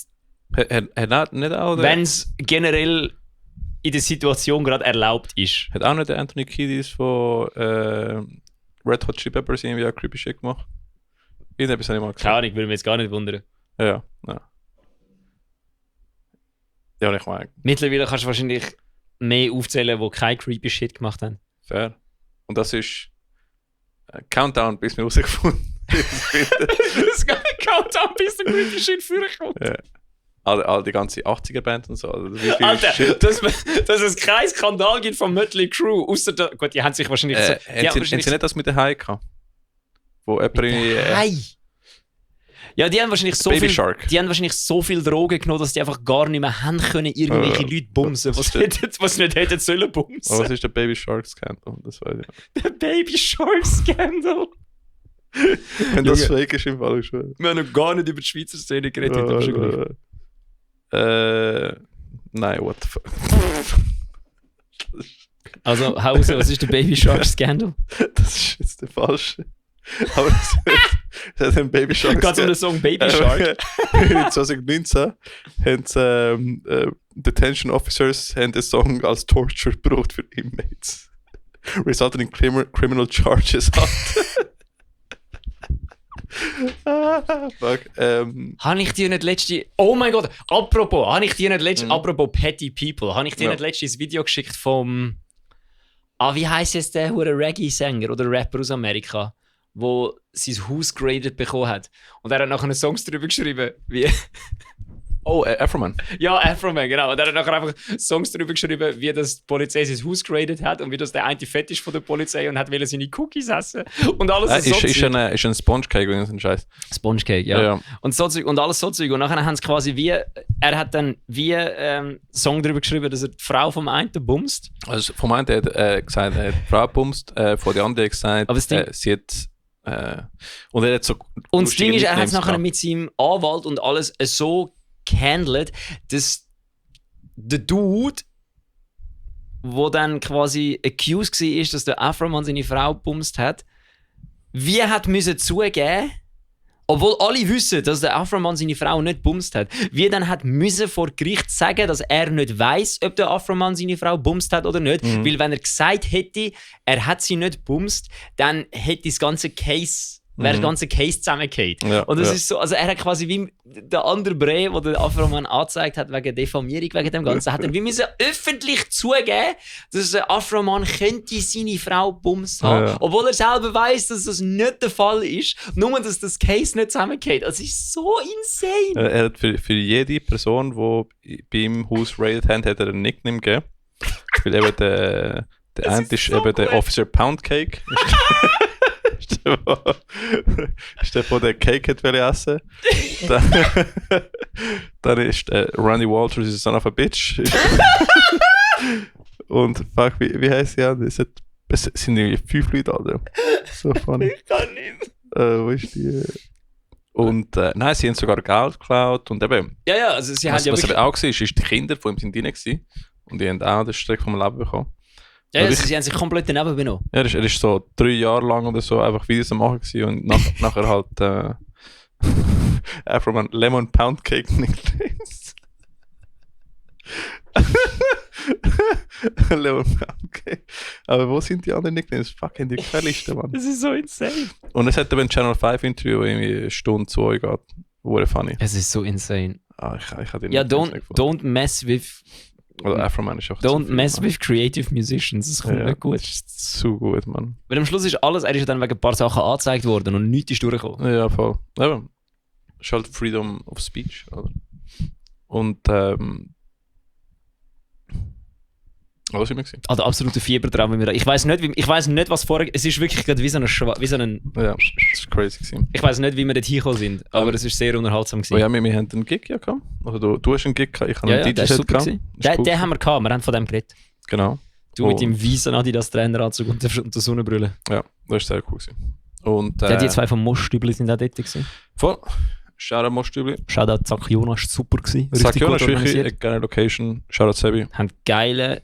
hat nicht auch wenn es generell in der Situation gerade erlaubt ist. Hat auch nicht der Anthony Kiedis von Red Hot Chili Peppers irgendwie auch creepy shit gemacht? Irgendetwas habe ich mal gesagt. Keine Ahnung, würde mich jetzt gar nicht wundern. Ja. Ja, und ich meine... Mittlerweile kannst du wahrscheinlich mehr aufzählen, die kein creepy Shit gemacht haben. Fair. Und das ist Countdown, bis wir rausgefunden das ist gar nicht Countdown, bis der creepy Shit vorkommt. Ja. All die ganze 80er-Band und so. Also wie viel Alter, Shit. dass es keinen Skandal gibt von Mötley Crüe, außer gut, die haben sich wahrscheinlich... Haben sie nicht das mit der Hai gehabt? Wo jemand... Ja, die haben wahrscheinlich so Baby viel, Shark. die haben wahrscheinlich so viel Drogen genommen, dass die einfach gar nicht mehr haben können, irgendwelche Leute bumsen, was nicht hätten sollen bumsen. Oh, was ist der Baby Shark Scandal? Das weiß ich nicht. Der Baby Shark Scandal. Wenn das fake ist, im Fall schon. Wir haben noch gar nicht über die Schweizer Szene geredet, aber schon gleich. Nein, what the fuck. Also, Hause, was ist der Baby Shark Scandal? Das ist jetzt der falsche. Aber das hat ein Baby Shark. Geht um den Song Baby Shark? 2019 haben Detention Officers den Song als Torture gebraucht für Inmates. Resulting in criminal charges. Fuck. Habe ich dir nicht letzte... Oh mein Gott, apropos, habe ich dir nicht letzte... Apropos Petty People, habe ich dir nicht letztes Video geschickt vom... wie heisst jetzt der hure Reggae-Sänger oder Rapper aus Amerika, wo sein Haus graded bekommen hat. Und er hat nachher Songs darüber geschrieben, wie... Oh, Afroman. Ja, Afroman, genau. Und er hat nachher einfach Songs darüber geschrieben, wie das die Polizei sein Haus graded hat und wie das der eine Fett ist von der Polizei und hat seine Cookies essen. Und alles so ist ein Sponge Cake, wenn es ein Scheiß. Sponge Cake, ja. Und so Zeug und alles so Zeug. Und nachher haben sie quasi wie... Er hat dann wie Song darüber geschrieben, dass er die Frau vom einen bumst. Also vom einen hat er gesagt, er hat die Frau bumst, von der anderen hat gesagt, aber sie hat... und er hat so... Und das Ding ist, er hat es nachher mit seinem Anwalt und alles so gehandelt, dass der Dude, der dann quasi accused war, dass der Afroman seine Frau bumst hat, wie hat müssen zugeben, obwohl alle wissen, dass der Afroman seine Frau nicht bumst hat, wie dann hat müssen vor Gericht sagen, dass er nicht weiss, ob der Afroman seine Frau bumst hat oder nicht, weil wenn er gesagt hätte, er hat sie nicht bumst, dann hätte das ganze Case wäre der ganze Case zusammengefallen. Ja, und das ist so, also er hat quasi wie der andere Bre, wo der Afroman angezeigt hat wegen Diffamierung, wegen dem Ganzen, hat er wie müssen öffentlich zugeben, dass der Afroman könnte seine Frau bumst haben, obwohl er selber weiss, dass das nicht der Fall ist, nur dass das Case nicht zusammengeht. Also es ist so insane. Er hat für jede Person, die bei ihm Haus raided hat, hat er einen Nickname gegeben. Weil eben der eine ist so eben der Officer Poundcake. Ist der, der Cake hat essen dann ist Randy Walters ist son of a bitch. Und fuck, wie heisst sie an? Es sind irgendwie 5 Leute, Alter. So funny. Ich kann nicht. Wo ist die? Und nein, sie haben sogar Geld geklaut und eben. Ja, also sie haben ja was wirklich... aber auch war, ist die Kinder von ihm sind drin gewesen. Und die haben auch den Streck vom Leben bekommen. Ja, also sie haben sich komplett daneben benommen. Ja, er ist so 3 Jahre lang oder so einfach Videos am machen gewesen und nachher halt Afroman Lemon Pound Cake Nicknames. Lemon Pound Cake. Aber wo sind die anderen Nicknames? Fuck, haben die keine Liste, Mann. Das ist so insane. Und es hat eben ein Channel 5 Interview, wo irgendwie eine Stunde 2 geht. Wurde funny. Es ist so insane. Ich hatte Ja, don't mess with... Oder Afro-Man ist auch Don't zu viel, mess Mann. with creative musicians. Das kommt Ja, nicht gut. Das ist zu gut, Mann. Weil am Schluss ist alles, er ist ja dann wegen ein paar Sachen angezeigt worden und nichts ist durchgekommen. Ja, voll. Eben. Es ist halt Freedom of Speech, oder? Und, was war ich gesehen? Also absoluter Fiebertraum. Ich weiß nicht, was vorher... Es ist wirklich gerade wie so ein... Ja, das war crazy gewesen. Ich weiß nicht, wie wir dort hingekommen sind, aber es ist sehr unterhaltsam gewesen. Oh ja, wir haben einen Gig ja gehabt. Also du hast einen Gig gehabt, ich habe Ja, einen ja, der ist DJ-Set super gehabt. gewesen. Das ist cool. Den haben wir gehabt, wir haben von dem geredet. Genau. Du mit Oh. deinem weißen Adidas-Traineranzug und der Sonnenbrille. Ja, das war sehr cool gewesen. Und, Die zwei vom Moschstübli sind auch dort gewesen. voll. Shoutout Mostübli. Shoutout Zack Jonas, super gewesen. Sag Jonas ist wirklich organisiert. eine geile Location. Shoutout Sebi. Haben geile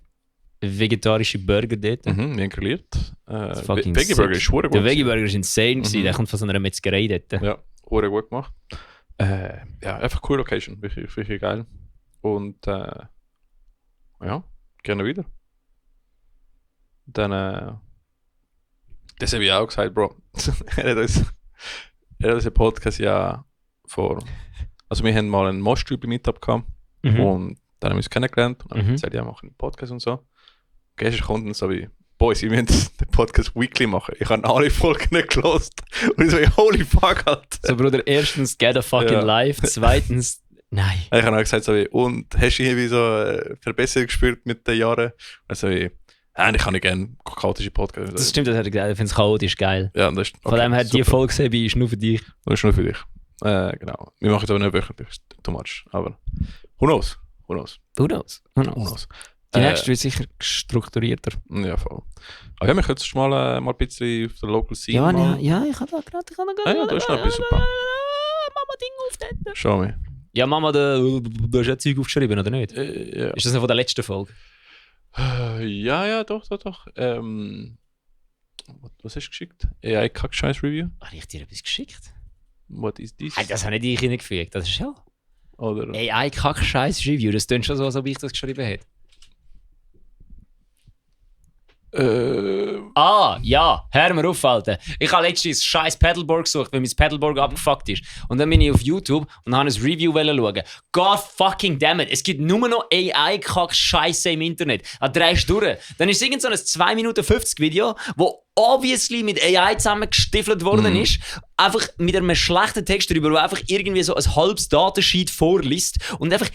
vegetarische Burger dort. Wir haben grilliert. fucking Veggie Burger sick. ist verdammt Der gut. Veggie Burger ist insane gewesen. Der kommt von so einer Metzgerei dort. Ja, verdammt gut gemacht. Ja, einfach coole Location. Wirklich, wirklich geil. Und ja, gerne wieder. Dann, das habe ich auch gesagt, Bro. er hat uns einen Podcast ja vor. Also, wir haben mal einen Mostrübe-Meetup gehabt. Mhm. Und dann haben wir uns kennengelernt. Und dann haben wir Mhm. gesagt, ja, wir machen einen Podcast und so. Gestern kommt dann so wie, Boys, wir müssen den Podcast weekly machen. Ich habe alle Folgen nicht gelost. Und ich so, holy fuck, Alter. So, Bruder, erstens, get a fucking Ja. life. Zweitens, nein. Ich habe auch gesagt, so wie, und hast du irgendwie so Verbesserung gespürt mit den Jahren? Also wie, ich kann nicht gerne chaotische Podcasts. Das stimmt, das hat er gesagt. Ich finde es chaotisch geil. Ja, das ist, Von dem her, die super. Folge Sebi ist nur für dich. Das ist nur für dich. Genau. Wir machen es aber nicht wöchentlich, ist too much. Aber who knows? Who knows? Who knows? Who Who knows? knows? Die nächste wird sicher strukturierter. Ja, voll. Aber ja, wir können jetzt mal ein bisschen auf der Local Scene Ja, mal... ja, ich habe da gerade... Ja, das ist noch etwas super. Mama Ding auf dort. Schau mal. Ja, Mama, du hast ja Zeug aufgeschrieben, oder nicht? Ja. Ist das noch von der letzten Folge? Ja, doch. Was hast du geschickt? AI Kackscheiß Review? Habe ich dir etwas geschickt? What is this? Das habe nicht ich hineingefügt. Das ist ja... Oder? AI Kack-Scheiß Review. Das klingt schon so, als ob ich das geschrieben hätte. Ja, hör mir auf, Alter. Ich habe letztens ein scheiß Pedalboard gesucht, weil mein Pedalboard abgefuckt ist. Und dann bin ich auf YouTube und habe ein Review schauen. God fucking damn it. Es gibt nur noch AI-Kack-Scheiße im Internet. Dann drehst du durch. Dann ist es irgend so ein 2 Minuten 50 Video, wo obviously mit AI zusammengestiefelt worden ist. Einfach mit einem schlechten Text drüber, wo einfach irgendwie so ein halbes Datensheet vorliest und einfach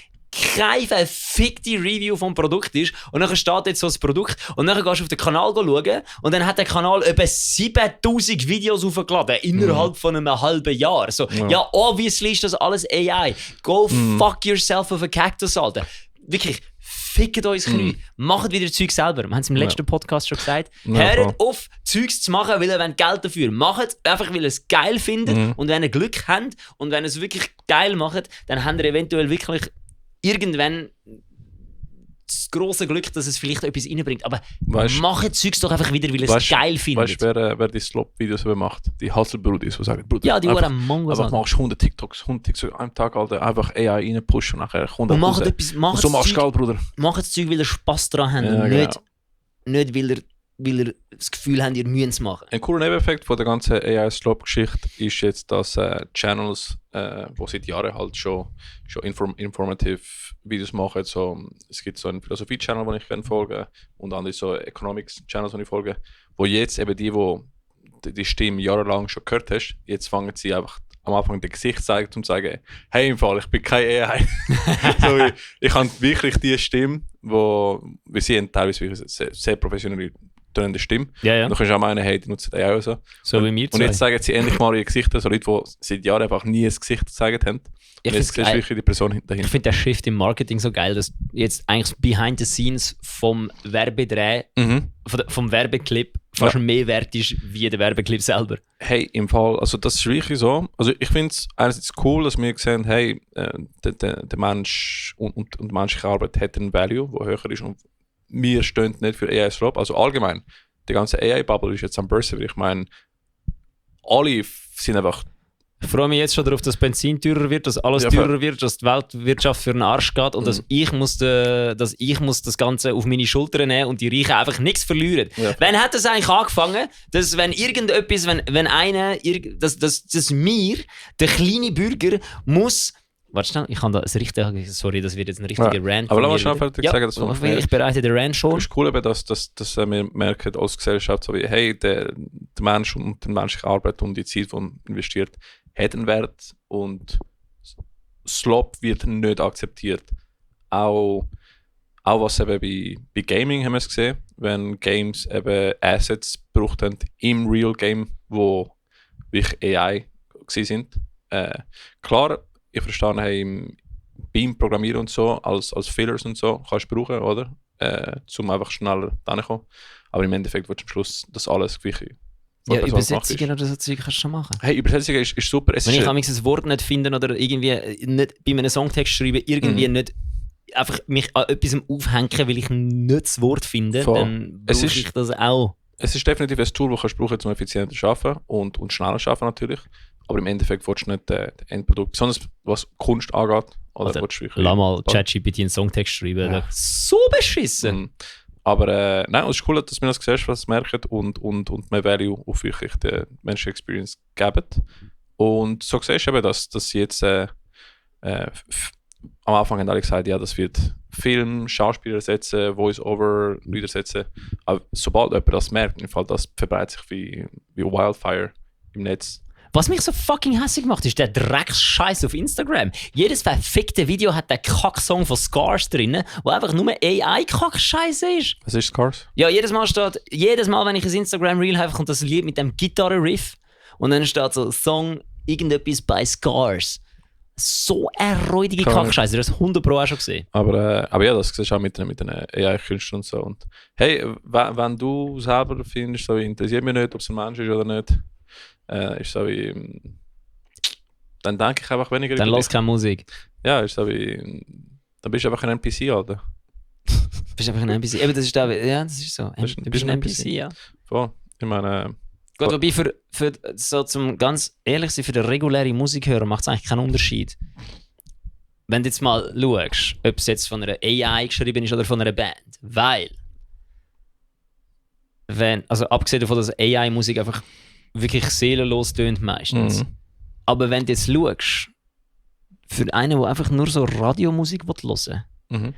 keine verfickte Review vom Produkt ist und dann steht jetzt so das Produkt und dann gehst du auf den Kanal schauen und dann hat der Kanal etwa 7000 Videos aufgeladen innerhalb von einem halben Jahr. So, ja, obviously ist das alles AI. Go fuck yourself auf a Cactus, Alter. Wirklich, fickt euch Knie. Macht wieder Zeug selber. Wir haben es im letzten Podcast schon gesagt. Hört auf, Zeugs zu machen, weil ihr wollt Geld dafür macht. Einfach, weil ihr es geil findet und wenn ihr Glück habt und wenn ihr es wirklich geil macht, dann habt ihr eventuell wirklich irgendwann das grosse Glück, dass es vielleicht etwas reinbringt. Aber macht Zeugs doch einfach wieder, weil ihr es geil findet. Weißt du, wer die Slop-Videos macht? Die Hustle-Brudis, die sagen, Bruder, Ja, die einfach, waren Mongos. einfach machst 100 TikToks am Tag, Alter, einfach AI reinpushen und nachher kommt Und er macht raus. etwas, Und so machst du Geld, Bruder. macht das Zeug, weil ihr Spass daran habt Ja, und genau. nicht weil ihr das Gefühl habt, ihr müsst es machen. Ein cooler Nebeneffekt von der ganzen AI-Slop-Geschichte ist jetzt, dass Channels, die seit Jahren halt schon informative Videos machen, so, es gibt so einen Philosophie-Channel, den ich gerne folge, und andere so Economics-Channels, die ich folge, wo jetzt eben die Stimme jahrelang schon gehört hast, jetzt fangen sie einfach am Anfang das Gesicht zeigen und sagen, hey, im Fall, ich bin kein AI. So, ich habe wirklich die Stimme, wie sie haben teilweise wirklich sehr, sehr professionelle tönende Stimme. Ja. Und du kannst auch meinen, hey, die nutzen AI auch so. So wie wir Und jetzt sagen sie endlich mal ihre Gesichter, so Leute, die seit Jahren einfach nie ein Gesicht gezeigt haben. Ich Jetzt find's siehst du geil. wirklich die Person Ich dahinter. finde den Shift im Marketing so geil, dass jetzt eigentlich behind the scenes vom Werbedreh, vom Werbeclip fast mehr wert ist wie der Werbeclip selber. Hey, im Fall, also das ist wirklich so. Also ich finde es einerseits cool, dass wir sehen, hey, der Mensch und die menschliche Arbeit hat einen Value, der höher ist, und wir stehen nicht für AI-Slop. Also allgemein, die ganze AI-Bubble ist jetzt am Bursten. Ich meine, alle sind einfach... Ich freue mich jetzt schon darauf, dass Benzin teurer wird, dass alles Ja, teurer wird, dass die Weltwirtschaft für den Arsch geht und dass ich muss das Ganze auf meine Schultern nehmen und die Reichen einfach nichts verlieren. Ja. Wann hat das eigentlich angefangen, dass wenn irgendetwas, wenn einer, dass mir, der kleine Bürger, muss Warte schnell, ich kann da ein richtiger, sorry, das wird jetzt ein richtiger Rant. Aber von lass mir mal schnell wieder. fertig sagen, dass Ich bereite den Rant schon. Es ist cool, eben, dass wir merken als Gesellschaft, so wie, hey, der Mensch und die menschliche Arbeit und die Zeit, die man investiert, hat einen Wert und Slop wird nicht akzeptiert. Auch was eben bei Gaming haben wir es gesehen, wenn Games eben Assets gebraucht haben im Real Game, wo wirklich AI gewesen sind. Klar, ich verstehe, hey, beim Programmieren und so, als Fillers und so, kannst du brauchen, oder? Um einfach schneller hinzukommen. Aber im Endeffekt willst du am Schluss das alles gleiche. Ja, Übersetzungen oder so Zeug kannst du schon machen. Hey, Übersetzungen ist super. Wenn ich ein Wort nicht finde oder irgendwie nicht bei einem Songtext schreibe, irgendwie nicht einfach mich an etwas aufhängen, weil ich nicht das Wort finde, dann brauche ich das auch. Es ist definitiv ein Tool, das du brauchen kannst, um effizienter zu arbeiten und schneller zu arbeiten natürlich. Aber im Endeffekt willst du nicht das Endprodukt, besonders was Kunst angeht. Oder lass mal ChatGPT einen Songtext schreiben, ja. So beschissen. Aber nein, es ist cool, dass wir das siehst, was merken und mehr Value auf wirklich die menschliche Experience geben. Und so siehst du eben, dass sie jetzt am Anfang haben alle gesagt, ja, das wird Film, Schauspieler ersetzen, Voice-Over, Lieder ersetzen. Aber sobald jemand das merkt, im Fall, das verbreitet sich wie Wildfire im Netz. Was mich so fucking hässlich macht, ist der Drecksscheiß auf Instagram. Jedes verfickte Video hat den Kacksong von Scars drin, wo einfach nur AI-Kackscheiße ist. Was ist Scars? Ja, jedes Mal, wenn ich ein Instagram-Reel habe, kommt das Lied mit dem Gitarre-Riff und dann steht so Song irgendetwas bei Scars. So eine räudige Kackscheiße, das hast du 100 Pro auch schon gesehen. Aber ja, das siehst du auch mit den AI-Künstlern und so. Und hey, wenn du selber findest, so interessiert mich nicht, ob es ein Mensch ist oder nicht, ist so wie. Dann denke ich einfach weniger. Dann lass keine Musik. Ja, ist so wie. Dann bist du einfach ein NPC, Alter. Du bist einfach ein NPC. Eben, das ist so. Du bist ein NPC, ja. Voll. Ich meine. Gut, wobei für so zum ganz ehrlich sein, für den regulären Musikhörer macht es eigentlich keinen Unterschied. Wenn du jetzt mal schaust, ob es jetzt von einer AI geschrieben ist oder von einer Band. Weil, also abgesehen davon, dass AI-Musik einfach wirklich seelenlos tönt meistens. Aber wenn du jetzt schaust, für einen, der einfach nur so Radiomusik hören will,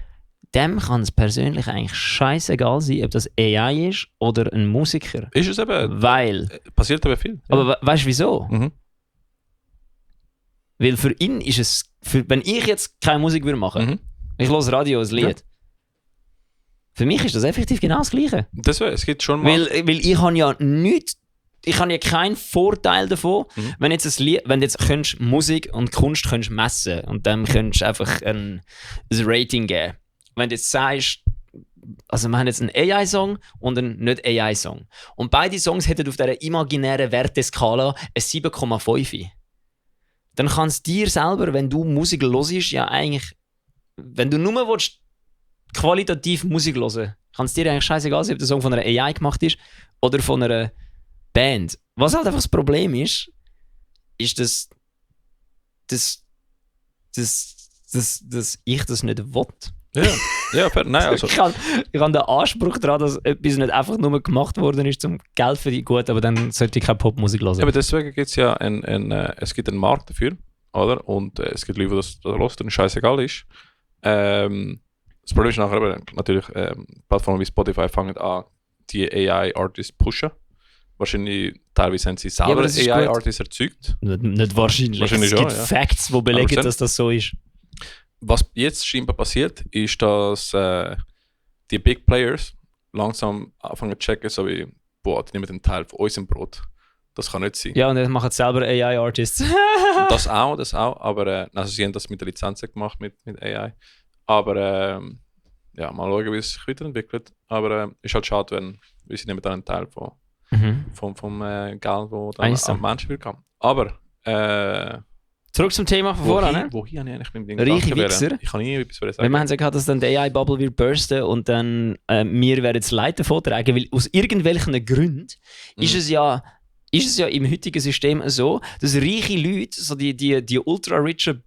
dem kann es persönlich eigentlich scheißegal sein, ob das AI ist oder ein Musiker. Ist es eben. Weil. Passiert aber viel. Ja. Aber weißt du wieso? Weil für ihn ist es. Wenn ich jetzt keine Musik machen, ich höre Radio, ein Lied. Ja. Für mich ist das effektiv genau das Gleiche. Es gibt schon mal. Weil ich habe ja nichts. Ich habe ja keinen Vorteil davon, wenn jetzt ein Lied, wenn jetzt könntest Musik und Kunst könntest messen und dann könntest einfach ein Rating geben. Wenn du jetzt sagst, also wir haben jetzt einen AI-Song und einen Nicht-AI-Song. Und beide Songs hätten auf dieser imaginären Werteskala eine 7,5. Dann kann es dir selber, wenn du Musik hörst, ja eigentlich, wenn du nur willst, qualitativ Musik hören, kann es dir eigentlich scheißegal sein, ob der Song von einer AI gemacht ist oder von einer Band. Was halt einfach das Problem ist, dass ich das nicht will. Ja, nein, also. Ich habe den Anspruch daran, dass etwas nicht einfach nur gemacht worden ist, zum Geld für die gut, aber dann sollte ich keine Popmusik hören. Ja, aber deswegen gibt es ja es gibt einen Markt dafür, oder? Und es gibt Leute, die das hören und scheißegal ist. Das Problem ist nachher natürlich, Plattformen wie Spotify fangen an, die AI-Artists pushen. Wahrscheinlich, teilweise haben sie selber AI-Artists erzeugt. Nicht wahrscheinlich. Es gibt Facts, die belegen, dass das so ist. Was jetzt scheinbar passiert, ist, dass die Big Players langsam anfangen zu checken, so wie, boah, die nehmen den Teil von unserem Brot. Das kann nicht sein. Ja, und dann machen selber AI-Artists. das auch, aber also sie haben das mit der Lizenz gemacht, mit AI. Aber ja, mal schauen, wie es sich weiterentwickelt. Aber ist halt schade, weil sie nehmen dann einen Teil vom Geld, wo dann am Menschen will kommen. Aber zurück zum Thema von vorher, ne? Wohin habe ich eigentlich mit dem Ding Reiche Wichser. Ich kann nie etwas sagen. Weil wir haben ja gehabt, dass dann die AI-Bubble wird bursten und dann wir werden das Leid davon tragen, weil aus irgendwelchen Gründen ist es ja im heutigen System so, dass reiche Leute, so die ultra-richen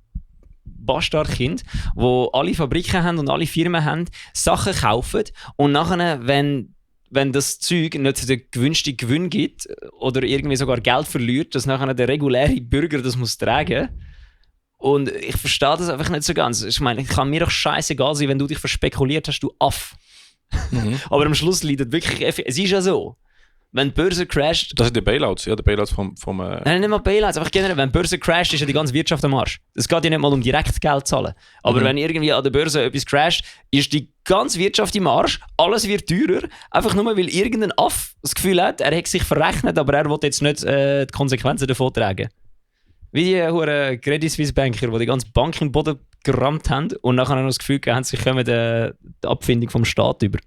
Bastardkinder, die alle Fabriken haben und alle Firmen haben, Sachen kaufen und nachher, wenn das Zeug nicht den gewünschten Gewinn gibt oder irgendwie sogar Geld verliert, dass nachher der reguläre Bürger das muss tragen Und ich verstehe das einfach nicht so ganz. Ich meine, es kann mir doch scheißegal sein, wenn du dich verspekuliert hast, du Aff. Aber am Schluss leidet wirklich... Es ist ja so. Wenn die Börse crasht... Das sind die Bailouts, ja, die Bailouts vom Nein, nicht mal Bailouts, einfach generell, wenn die Börse crasht, ist ja die ganze Wirtschaft am Arsch. Es geht ja nicht mal um direkt Geld zahlen. Aber wenn irgendwie an der Börse etwas crasht, ist die ganze Wirtschaft im Arsch, alles wird teurer, einfach nur, weil irgendein Aff das Gefühl hat, er hat sich verrechnet, aber er will jetzt nicht die Konsequenzen davon tragen. Wie die huren Credit Suisse Banker, die die ganze Bank im Boden gerammt haben und nachher noch das Gefühl haben, sie kommen die Abfindung vom Staat über.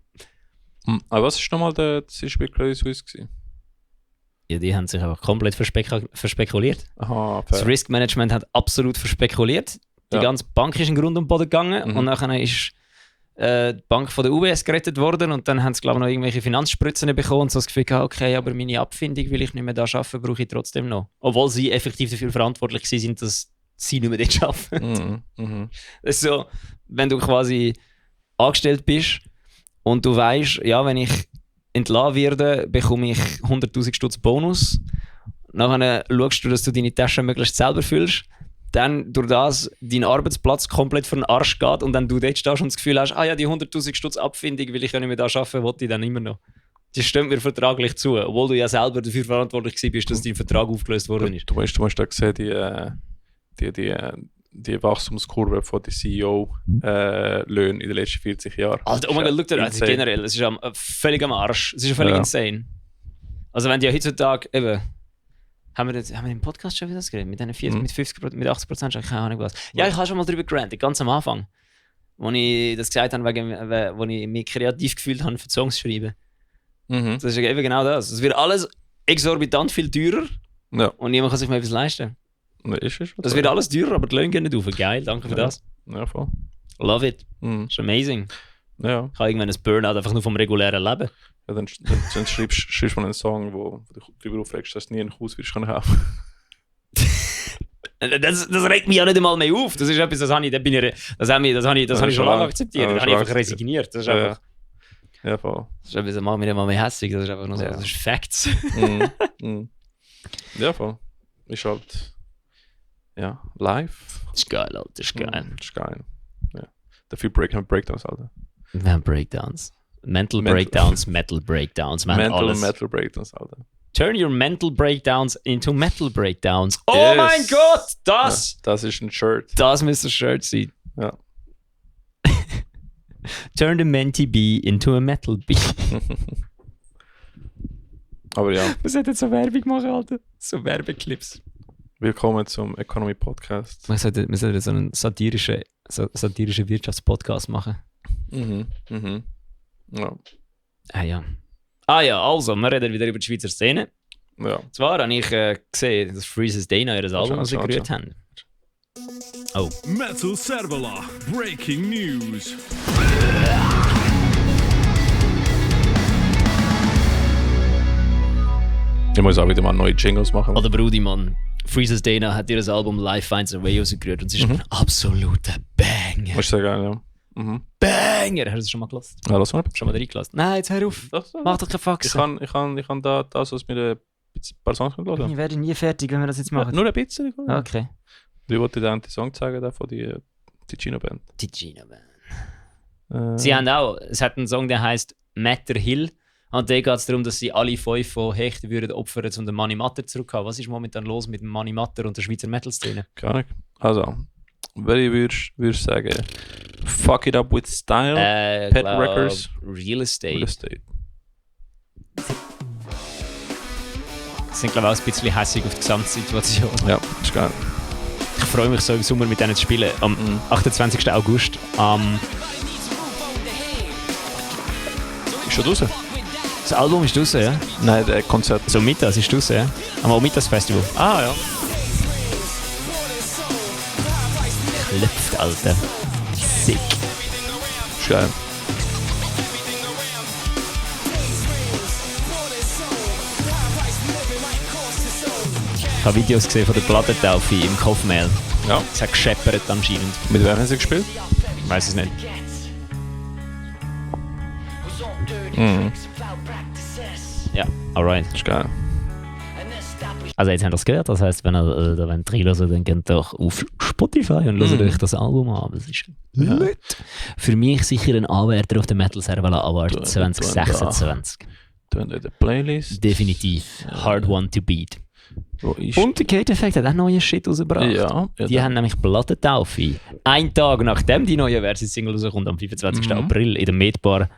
Aber was war nochmal das ist bei Credit Suisse gewesen? Ja, die haben sich einfach komplett verspekuliert. Aha, Das fair. Risk Management hat absolut verspekuliert. Die Ja. ganze Bank ist in Grund und Boden gegangen und nachher ist die Bank von der UBS gerettet worden und dann haben sie, glaube ich, noch irgendwelche Finanzspritzen bekommen und so das Gefühl gehabt, okay, aber meine Abfindung will ich nicht mehr da arbeiten, brauche ich trotzdem noch. Obwohl sie effektiv dafür verantwortlich sind, dass sie nicht mehr dort arbeiten. Das ist so, wenn du quasi angestellt bist und du weißt, ja, wenn ich entlassen werde, bekomme ich 100'000 Stutz Bonus. Nachher schaust du, dass du deine Tasche möglichst selber füllst. Dann durch das dein Arbeitsplatz komplett für den Arsch geht und dann du dort stehst und das Gefühl hast, ah ja, die 100'000 Stutz Abfindung, will ich ja nicht mehr da arbeiten, will ich dann immer noch. Das stimmt mir vertraglich zu, obwohl du ja selber dafür verantwortlich bist, dass dein Vertrag aufgelöst worden ist. Du musst da sehen, die Wachstumskurve von den CEO-Löhnen in den letzten 40 Jahren. Alter, oh mein Gott, schau dir also generell, es ist völlig am Arsch. Es ist ja völlig insane. Also wenn die ja heutzutage eben... Haben wir im Podcast schon wieder das geredet? Mit diesen 40, mit 50%, mit 80%, schon keine Ahnung was. Ja, ich habe schon mal darüber gerannt, ganz am Anfang. Wo ich das gesagt habe, wo ich mich kreativ gefühlt habe für Songs zu schreiben. Das ist ja eben genau das. Es wird alles exorbitant viel teurer und niemand kann sich mehr etwas leisten. Das wird alles teurer, aber die Löhne gehen nicht auf. Geil, danke für das. Ja, voll. Love it. Ist amazing. Ja. Ich habe irgendwann ein Burnout einfach nur vom regulären Leben. Ja, dann schreibst du mal einen Song, wo du darüber aufregst, dass du nie ein Haus wirst können haben. Das regt mich ja nicht einmal mehr auf. Das ist etwas, das habe ich schon lange akzeptiert. Das habe ich einfach resigniert. Das ist einfach... Ja, voll. Das ist etwas, das macht mich nicht mal mehr hässlich. Das ist einfach nur so, das ist Facts. Ja, voll. Ist halt... Ja, live. Das ist geil, Alter. Das ist geil. Das ist geil. Ja. Dafür haben wir Breakdowns, Alter. Wir haben Breakdowns. Mental Breakdowns, Metal Breakdowns, man, alles. Metal Breakdowns, Alter. Turn your mental breakdowns into metal breakdowns. Oh Yes. mein Gott, das! Ja, das ist ein Shirt. Das müsste ein Shirt sein. Ja. Turn the Menti Bee into a metal bee. Aber ja, Wir sollten so Werbung machen, Alter. So Werbeclips. willkommen zum Economy Podcast. Wir sollten so einen satirischen Wirtschaftspodcast machen. Ja. Ah ja, also, wir reden wieder über die Schweizer Szene. Ja. Zwar habe ich gesehen, dass Freezes Dana ihr Album rausgerührt haben. Oh. Metal Servola, breaking news. Ich muss auch wieder mal neue Jingles machen. Oder Brudi, Mann. Freezes Dana hat ihr Album Life Finds a Way rausgerührt und es ist ein absoluter Banger. Muss ich sagen, ja. Banger! Hast du das schon mal gelassen? Ja, lass mal. Schon mal reingelassen? Nein, jetzt hör auf. Mach doch keinen Fax. Ich kann da das, was mir ein paar Songs hören. Ich werde nie fertig, wenn wir das jetzt machen. Nur ein bisschen. Okay. Wie wollte ich dir den Song zeigen da von die Ticino Band? Die Gina Band. Sie haben auch, es hat einen Song, der heißt Matter Hill. Und da geht es darum, dass sie alle 5 von Hecht würden opfern, um den Money Matter zurückzuhaben. Was ist momentan los mit dem Money Matter und der Schweizer Metal-Szene? Keine Ahnung. Also, wer würde sagen, Fuck It Up With Style, Pet Records, Real Estate. Real Estate. Sie sind, glaube ich, auch ein bisschen hässig auf die Gesamtsituation. Ja, ist geil. Ich freue mich so im Sommer mit denen zu spielen. Am 28. August. Ist schon draußen? Das Album ist draußen, ja? Nein, der Konzert. So Mittags ist draußen, ja? Am Mittagsfestival. Ah, ja. Klopft, Alter. Sick. Ist geil. Ich habe Videos gesehen von der Plattentaufe im Kopfmehl. Ja. Es hat gescheppert anscheinend. Mit wem haben sie gespielt? Ich weiß es nicht. Mhm. Ja, alright. Ist geil. Also jetzt habt ihr es gehört, das heisst, wenn ihr reinhört, dann geht doch auf Spotify und hört euch das Album an. Das ist lit. Für mich sicher ein Anwärter auf den Metal Servala Award 2026. Tun in der Playlist. Definitiv. Hard one to beat. Wo ist Und der Gate Effect hat auch neue Shit rausgebracht. Ja. Die haben nämlich Plattentaufe. Einen Tag nachdem die neue Versi-Single rauskommt, am 25. April in der Medbar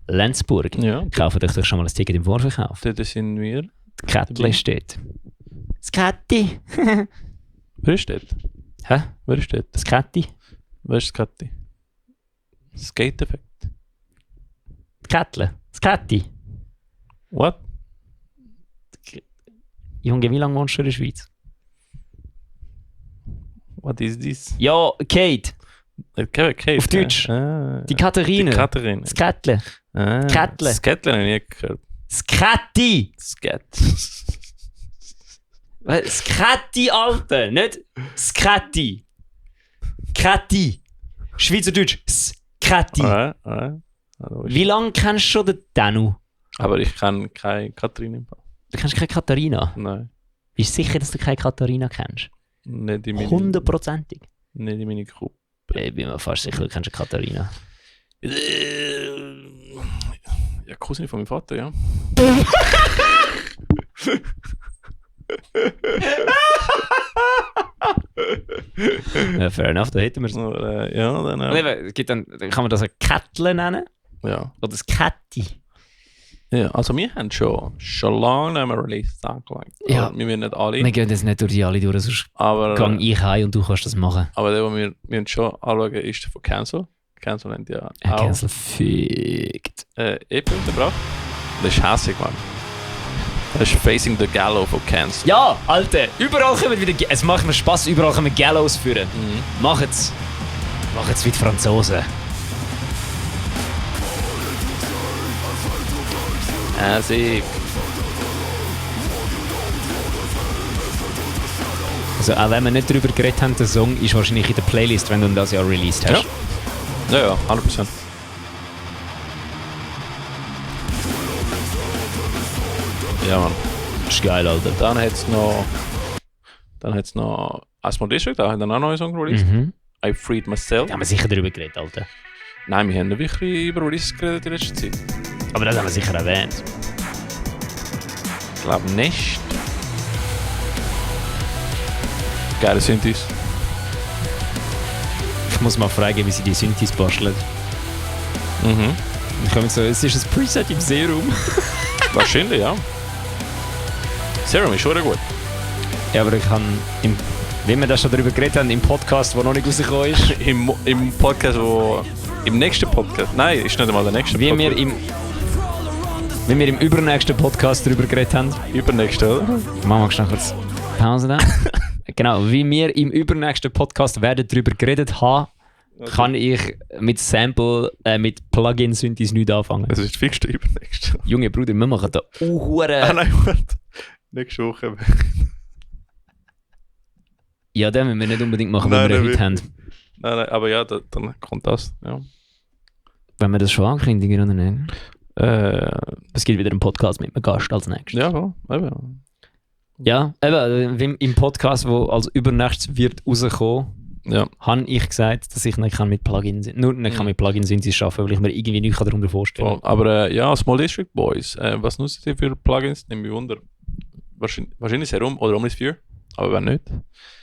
Lenzburg. Ja. Kauft euch doch schon mal ein Ticket im Vorverkauf. Dort sind wir. Die Kättle steht. Das Kätti. Wer ist dort? Hä? Wer ist dort? Das Kätti? Wer ist das Kathi? Skate-Effekt. Die Kättle. Das Kätti. What? Junge, wie lange wohnst du in der Schweiz? What is this? Ja, Kate. Kate. Auf Deutsch. Ah, Die Katharine. Die Katharine. Das Kättle. Ah, Kättle. Das Kättle habe ich nie gehört. Das Kätti. Das Cat. Das Kätti, Alter. Nicht das Kätti. Kätti. Schweizerdeutsch. Das Kätti. Wie lange kennst du schon den Danu? Aber ich kenne keine Katharine im Fall. Du kennst keine Katharina? Nein. Bist du sicher, dass du keine Katharina kennst? Nicht in meine... 100%ig. Nicht in meine Gruppe. Ich bin mir fast sicher, du kennst eine Katharina. Ja, Cousine von meinem Vater, ja. Ja, fair enough, da hätten wir es. Ja, dann... Dann kann man das ein Kättle nennen? Ja. Oder das Kätti? Ja, also wir haben schon lange nicht mehr Release angelegt. Ja. Wir werden nicht alle. Wir gehen jetzt nicht durch die alle durch, sonst Aber, gang ich heim und du kannst das machen. aber der, den wir schon anschauen, ist der von Cancel. Cancel nennt ja Herr auch Cancel fickt. E-Punkte gebracht. Das ist hässlich, Mann. Das ist Facing the Gallows von Cancel. Ja, Alter, überall kommen wieder... Es macht mir Spass, überall können wir Gallows führen. Macht's. Macht's wie die Franzosen. Sick. Also auch wenn wir nicht darüber geredet haben, der Song ist wahrscheinlich in der Playlist, wenn du ihn das Jahr released hast. Ja, 100%. Ja, Mann. Das ist geil, Alter. Dann hat es noch Asmode District, da haben dann auch neue Song released. I Freed Myself. Da haben wir sicher darüber geredet, Alter. Nein, wir haben nicht wirklich über Releases geredet in letzter Zeit. Aber das haben wir sicher erwähnt. Ich glaube nicht. Geile Synthes. Ich muss mal fragen, wie sie die Synthes basteln. Ich komme so, es ist ein Preset im Serum. Wahrscheinlich, ja. Serum ist schon gut. Ja, aber ich kann, wenn wir das schon darüber geredet haben, im Podcast, der noch nicht rausgekommen ist. Im Podcast, im nächsten Podcast. Nein, ist nicht einmal der nächste Wie Podcast. wir im übernächsten Podcast darüber geredet haben. Übernächste, oder? Machen wir schnell kurz Pause da. Genau, wie wir im übernächsten Podcast werden darüber geredet haben, kann ich mit Sample, mit Plugin-Synthes nichts anfangen. Das ist fix der übernächste. Junge Bruder, wir machen da Nein, warte. Nächste Woche. Ja, den müssen wir nicht unbedingt machen, Nein, wenn wir nein, heute haben. Nein, aber ja, dann kommt das. Ja. Wenn wir das schon ankündigen oder nicht. Es gibt wieder einen Podcast mit einem Gast als nächstes. Ja, eben. Ja, eben, im Podcast, wo als übernächstes wird rauskommen, Ja. habe ich gesagt, dass ich nicht mit Plugins mit Plugin-Synthes arbeiten, weil ich mir irgendwie nichts darunter vorstellen kann. Aber ja, Small District Boys, was nutzt ihr für Plugins? Nimm mich wunder. Wahrscheinlich Serum oder Omnisphere, aber wenn nicht.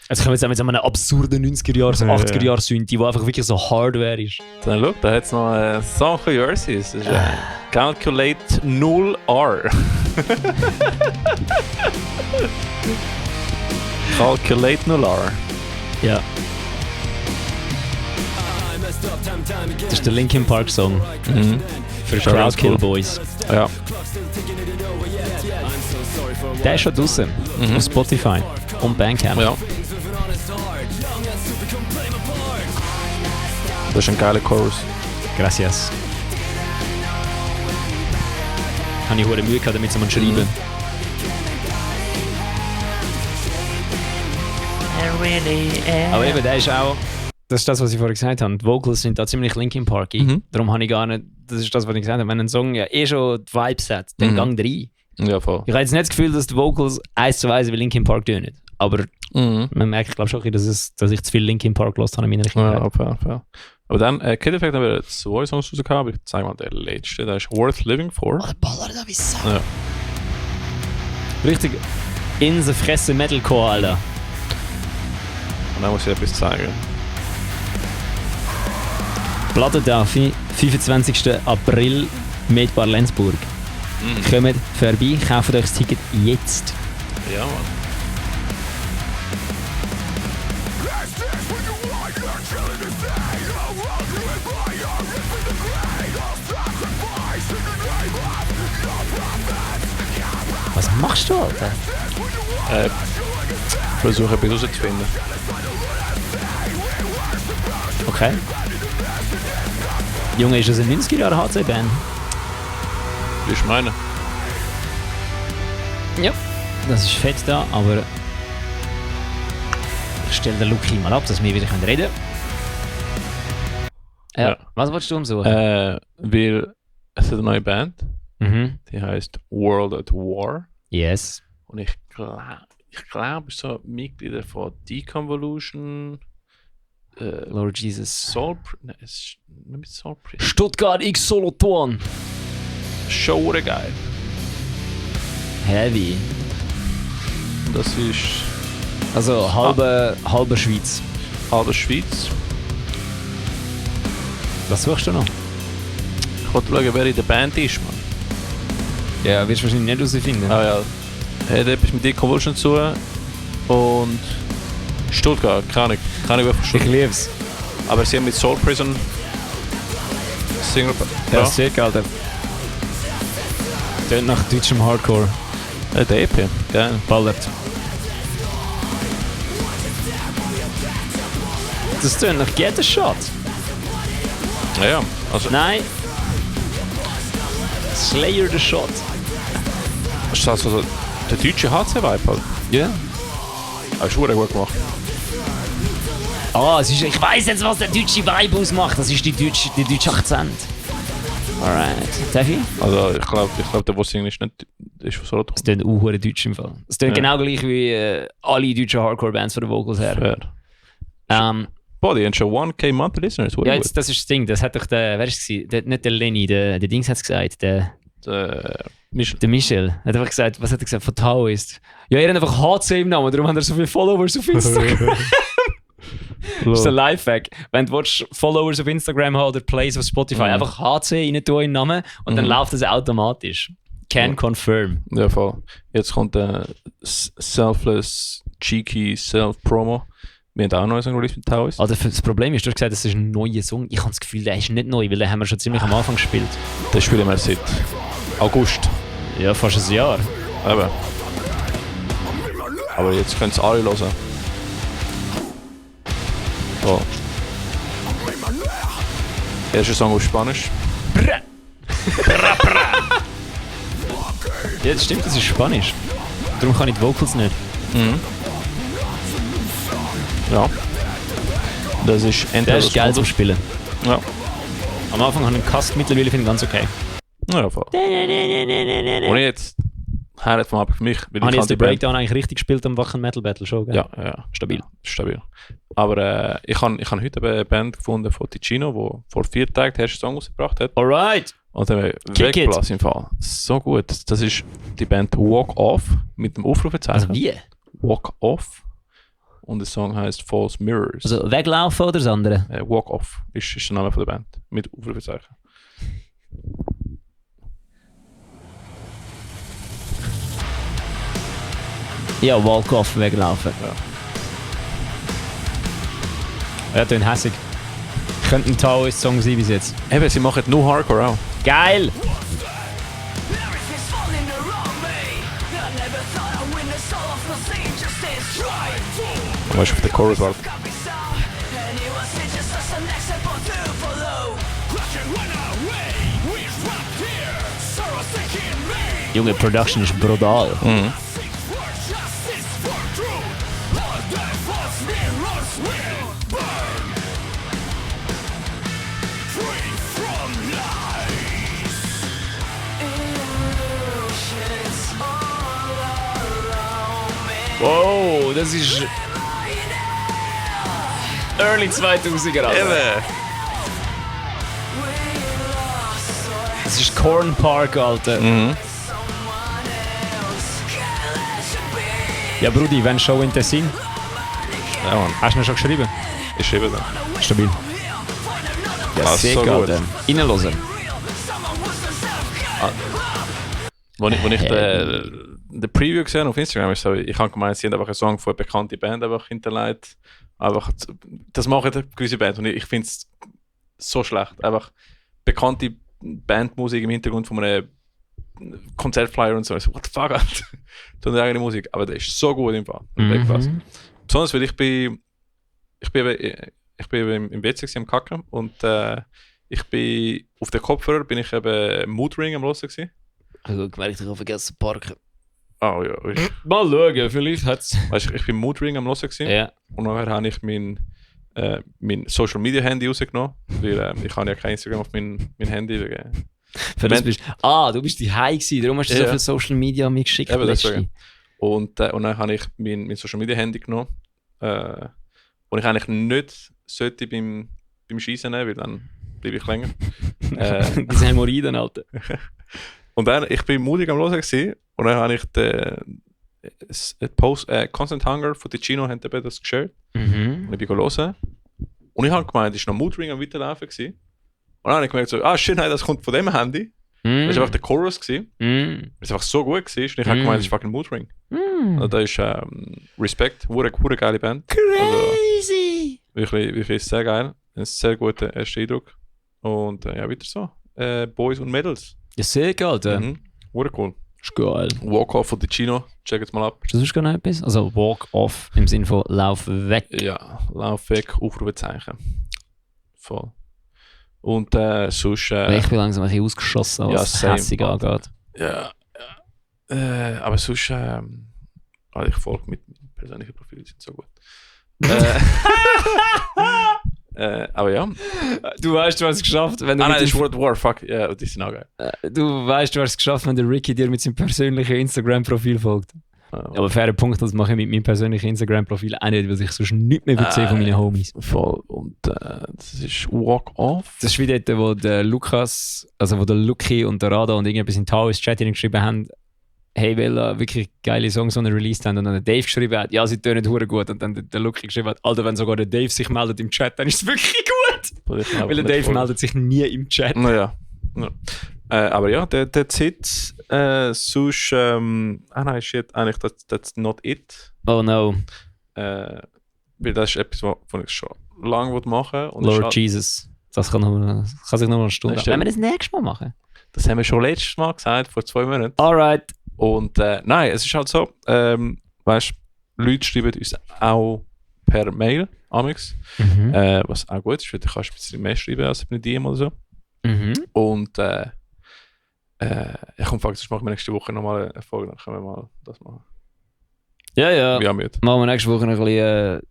Jetzt kommen wir jetzt mit so einem absurden 90er-Jahre, 80er-Jahre-Synthi, die einfach wirklich so Hardware ist. Dann schau, da hat es noch einen Song von Yoursis. Das ist Calculate 0R. Calculate 0R. Ja. Das ist der Linkin Park Song für Schon ganz Cloudkill cool. Boys. Ja. Der ist schon draußen auf Spotify und Bandcamp. Ja. Das ist ein geiler Chorus. Gracias. Habe ich hohe Mühe gehabt, damit zu schreiben. Aber eben, der ist auch... Das ist das, was ich vorher gesagt habe. Die Vocals sind da ziemlich Linkin Parky. Darum habe ich gar nicht... Das ist das, was ich gesagt habe. Wenn ein Song ja schon die Vibes hat, dann gang rein. Ja, voll. Ich habe jetzt nicht das Gefühl, dass die Vocals 1:1 wie Linkin Park tönen. Aber man merkt, glaube ich, schon, dass ich zu viel Linkin Park gehört habe in meiner Kindheit. Ja, fair. Aber dann, Kid Effect haben wir 2 Songs rausgehauen, aber ich zeige mal den letzten, der ist Worth Living For. Oh, der Baller da wie Sau. Ja. Richtig in the Fresse Metalcore, Alter. Und dann muss ich etwas zeigen. Platte da, 25. April, Medbar Lenzburg. Kommt vorbei, kauft euch das Ticket jetzt. Ja, Mann. Was machst du, Alter? Versuche etwas rauszufinden. Okay. Junge, ist das eine 90er-Jahre HC-Band? Wie ich meine? Ja. Das ist fett da, aber ich stelle den Luki mal ab, dass wir wieder reden können. Ja. Was wolltest du umsuchen? Weil es ist eine neue Band, die heißt World at War. Yes. Und ich glaube, es sind Mitglieder von Deconvolution, Lord Jesus. Nein, es ist nicht mit Soul Priest. Stuttgart X Solothurn. Schon geil. Heavy. Und das ist Also halbe Schweiz. halbe Schweiz. Was suchst du noch? Ich wollte schauen, wer in der Band ist, Mann. Ja, wirst du wahrscheinlich nicht herausfinden. Ah ja. Hat etwas mit Deconvolution zu tun. Und Stuttgart, keine Ahnung, wer von Ich Stuttgart. lieb's. Aber sie haben mit Soul Prison Single. Ja, sick, Alter. Tönt nach deutschem Hardcore. Der EP, geil. Ballert. Das tönt nach Get a Shot. Ja, also Nein. Slayer the Shot. das ist also der deutsche HC-Vibe halt. Ja. Aber ist verdammt gut gemacht. Ah, ich weiss jetzt, was der deutsche Vibe ausmacht. Das ist die deutsche Akzent. Alright. Darf ich? Also ich glaube, der Single ist nicht ist von Solothurn. Es tönt auch deutsch im Fall. Es tönt Ja. genau gleich wie alle deutschen Hardcore-Bands von den Vocals her. Fair. Boah, die haben schon 1K Monthly Listeners. Ja, jetzt, das ist das Ding. Das hat doch der, wer ist es gewesen? Nicht der Lenny, der Dings hat es gesagt. Der Michel. Hat einfach gesagt, was hat er gesagt? Von Taoist. Ja, er hat einfach HC im Namen, darum hat er so viele Followers auf Instagram. Das ist ein Lifehack. Wenn du willst, Followers auf Instagram haben oder Plays auf Spotify, einfach HC rein tun in den Namen und dann läuft das automatisch. Can confirm. Ja, voll. Jetzt kommt der Selfless, Cheeky Self-Promo. Wir haben auch noch einen Song released mit Taoist. Also das Problem ist, du hast gesagt, das ist ein neuer Song. Ich habe das Gefühl, der ist nicht neu, weil den haben wir schon ziemlich am Anfang gespielt. Das spielen wir seit August. Ja, fast ein Jahr. Eben. Aber jetzt können es alle hören. So. Erster Song auf Spanisch. Ja, das stimmt, das ist Spanisch. Darum kann ich die Vocals nicht. Ja. Das ist Der entweder ist geil zum Spielen. Ja. Am Anfang habe ich einen Cast, mittlerweile finde ich ganz okay. Ja, voll. Und jetzt her vom ab für mich. Weil Habe ich kann jetzt den die Band- Breakdown eigentlich richtig gespielt am Wachen Metal Battle schon, gell? Ja. Stabil. Ja, stabil. Aber ich han heute eine Band gefunden von Ticino, die vor 4 Tagen den ersten Song rausgebracht hat. Alright! Und dann Kick it. wegblasen im Fall. So gut. Das ist die Band Walk Off mit dem Aufrufezeichen. Also wie? Walk Off. Und der Song heißt False Mirrors. Also weglaufen oder das andere? Walk Off ist der Name von der Band. Mit Aufrufezeichen. Ja, walk off, weglaufen. Ja, tönt hässig. Könnte ein Taoist-Song sein bis jetzt. Eben, sie machen nur Hardcore auch. Geil! Du musst auf den Chorus warten. Junge, Production ist brutal. Wow, das ist Early 2000er, Alter. Eben. Das ist Corn Park, Alter. Mhm. Ja, Brudi, wenn Show in Tessin. Ja, Mann. Hast du mir schon geschrieben? Ich schreibe dann. Stabil. Ja, Das ist sehr so gut. gut. Reinhören. Als ich den Preview gesehen auf Instagram, ist so, ich habe gemeint, sie haben einfach einen Song von einer bekannten Band einfach hinterlegt. Einfach, das machen gewisse Bands und ich finde es so schlecht. Einfach bekannte Bandmusik im Hintergrund von einem Konzertflyer und so. Ich so, what the fuck, Alter? Tun die eigene Musik. Aber der ist so gut im Fall. Besonders, weil ich bin eben im WC am Kacken und ich bin auf den Kopfhörer bin ich eben Moodring am Hören gewesen. Also, weil ich dich vergessen zu parken. Oh ja, Mal schauen, vielleicht hat es. weißt du, ich bin Moodring am Hören gewesen. Ja. Und nachher habe ich mein Social Media Handy rausgenommen, weil ich habe ja kein Instagram auf mein Handy. Für das bist du bist die High gewesen, darum hast du so viel Social Media mir geschickt. Eben deswegen. Und dann habe ich mein Social Media Handy genommen. Und ich eigentlich nicht sollte beim Schießen nehmen, weil dann bleibe ich länger. Diese Hämorrhoiden, Alter. Und dann, ich bin mutig am Hören gewesen, und dann habe ich den Constant Hunger von Ticino haben eben das geshared. Und ich bin hören. Und ich habe gemeint, es war noch Moodring am Weiterlaufen gewesen. Und dann habe ich gemerkt, so, shit, nein, das kommt von dem Handy. Das war einfach der Chorus gewesen. Das war einfach so gut gewesen. Und ich habe gemeint, das ist fucking Moodring. Also das ist Respekt, hure geile Band. Crazy! Also, wirklich sehr geil. Ein sehr guter erster Eindruck. Und ja, weiter so. Boys und Mädels. Ja, sehr geil, Alter. Hure cool. Ist geil. Walk Off von Ticino, check jetzt mal ab. Ist das sonst gar noch etwas? Also Walk Off im Sinne von Lauf weg. Ja, Lauf weg, Aufrufezeichen. Voll. Und sonst... Ich bin langsam ein bisschen ausgeschossen, was same, hässig angeht. Ja. Aber sonst... ich folge mit persönlichen Profilen, sind so gut. Aber ja. Du weißt, du hast es geschafft, wenn du Nein, das ist World War, fuck. Ja, die sind auch geil. Du weißt, du hast es geschafft, wenn der Ricky dir mit seinem persönlichen Instagram-Profil folgt. Aber fairer Punkt, das mache ich mit meinem persönlichen Instagram-Profil auch nicht, weil ich sonst nichts mehr sehe von meinen Homies. Voll. Und das ist Walk Off. Das ist wie dort, wo der Lukas, also wo der Luki und der Rada und irgendetwas in Tau ins Chat geschrieben haben, hey, weil wirklich geile Songs released haben und dann der Dave geschrieben hat, ja, sie tönen hure gut und dann der Luki geschrieben hat, Alter, wenn sogar der Dave sich meldet im Chat, dann ist es wirklich gut. Weil der Dave meldet sich nie im Chat. Naja. Ja. Aber ja, that's it. Sonst, nein, shit, eigentlich, that's not it. Oh no. Weil das ist etwas, was ich schon lange machen will. Lord Jesus. Das kann sich noch mal eine Stunde. Wenn wir das nächstes Mal machen? Das haben wir schon letztes Mal gesagt, vor 2 Monaten. Alright. Und nein, es ist halt so, weißt du, Leute schreiben uns auch per Mail, amix, was auch gut ist, weil du kannst ein bisschen mehr schreiben als bei DM oder so. Und komm, sonst machen wir nächste Woche nochmal eine Folge, dann können wir mal das machen. Ja. Wir haben mit. Machen wir nächste Woche ein bisschen...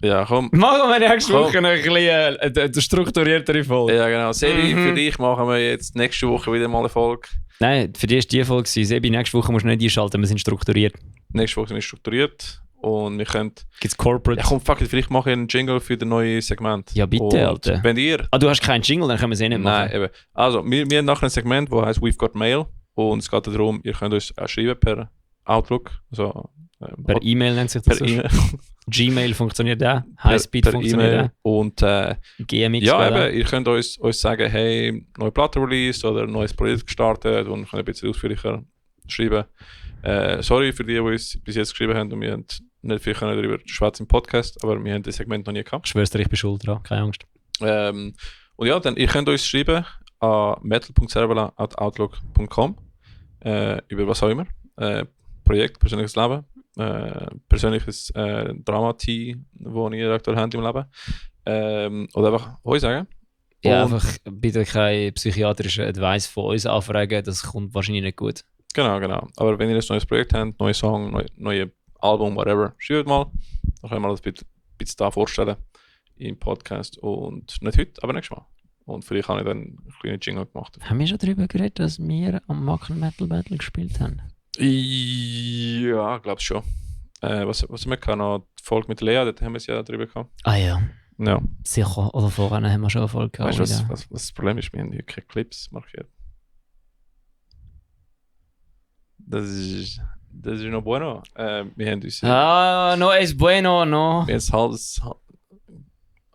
Ja, komm. Machen wir nächste Woche ein bisschen eine strukturiertere Folge. Ja, genau. Sebi, für dich machen wir jetzt nächste Woche wieder mal eine Folge. Nein, für dich war die Folge. Sebi, nächste Woche musst du nicht einschalten, wir sind strukturiert. Nächste Woche sind wir strukturiert und wir können... Gibt's Corporate? Ja komm, fuck it, vielleicht mache ich einen Jingle für das neue Segment. Ja bitte, und Alter. Wenn ihr... Du hast keinen Jingle, dann können wir es eh nicht machen. Nein, eben. Also, wir haben nachher ein Segment, das heißt We've Got Mail und es geht darum, ihr könnt uns auch schreiben per Outlook, also... Per E-Mail nennt sich das. Per E-Mail. Gmail funktioniert auch. Highspeed per funktioniert E-Mail. Und GMX. ja, eben, ihr könnt uns sagen, hey, neue Platte released oder ein neues Projekt gestartet und könnt ein bisschen ausführlicher schreiben. Sorry für die uns bis jetzt geschrieben haben und wir haben nicht viel darüber schwätzen im Podcast, aber wir haben das Segment noch nie gehabt. Ich schwör's dir, ich bin schuld dran, keine Angst. Und ja, dann, ihr könnt uns schreiben an metal.servola@outlook.com über was auch immer. Projekt, persönliches Leben. Persönliches Drama-Team, das ihr aktuell habt im Leben. Oder einfach Hoi sagen. Ja, einfach bitte keine psychiatrische Advice von uns anfragen, das kommt wahrscheinlich nicht gut. Genau. Aber wenn ihr ein neues Projekt habt, neues Song, neue Album, whatever, schreibt mal. Dann können wir das ein bisschen da vorstellen im Podcast. Und nicht heute, aber nächstes Mal. Und vielleicht habe ich dann einen kleinen Jingle gemacht. Haben wir schon darüber geredet, dass wir am Macken Metal Battle gespielt haben? Ja, glaube schon. Was haben wir gehabt? Noch die Folge mit Lea, dort haben wir es ja drüber gehabt. Ah ja, Ja. sicher. Oder vorher haben wir schon Erfolg gehabt. Weißt du, wieder. was das Problem ist? Wir haben hier keine Clips markiert. Das ist noch bueno. Wir haben uns No es bueno, no. wir haben das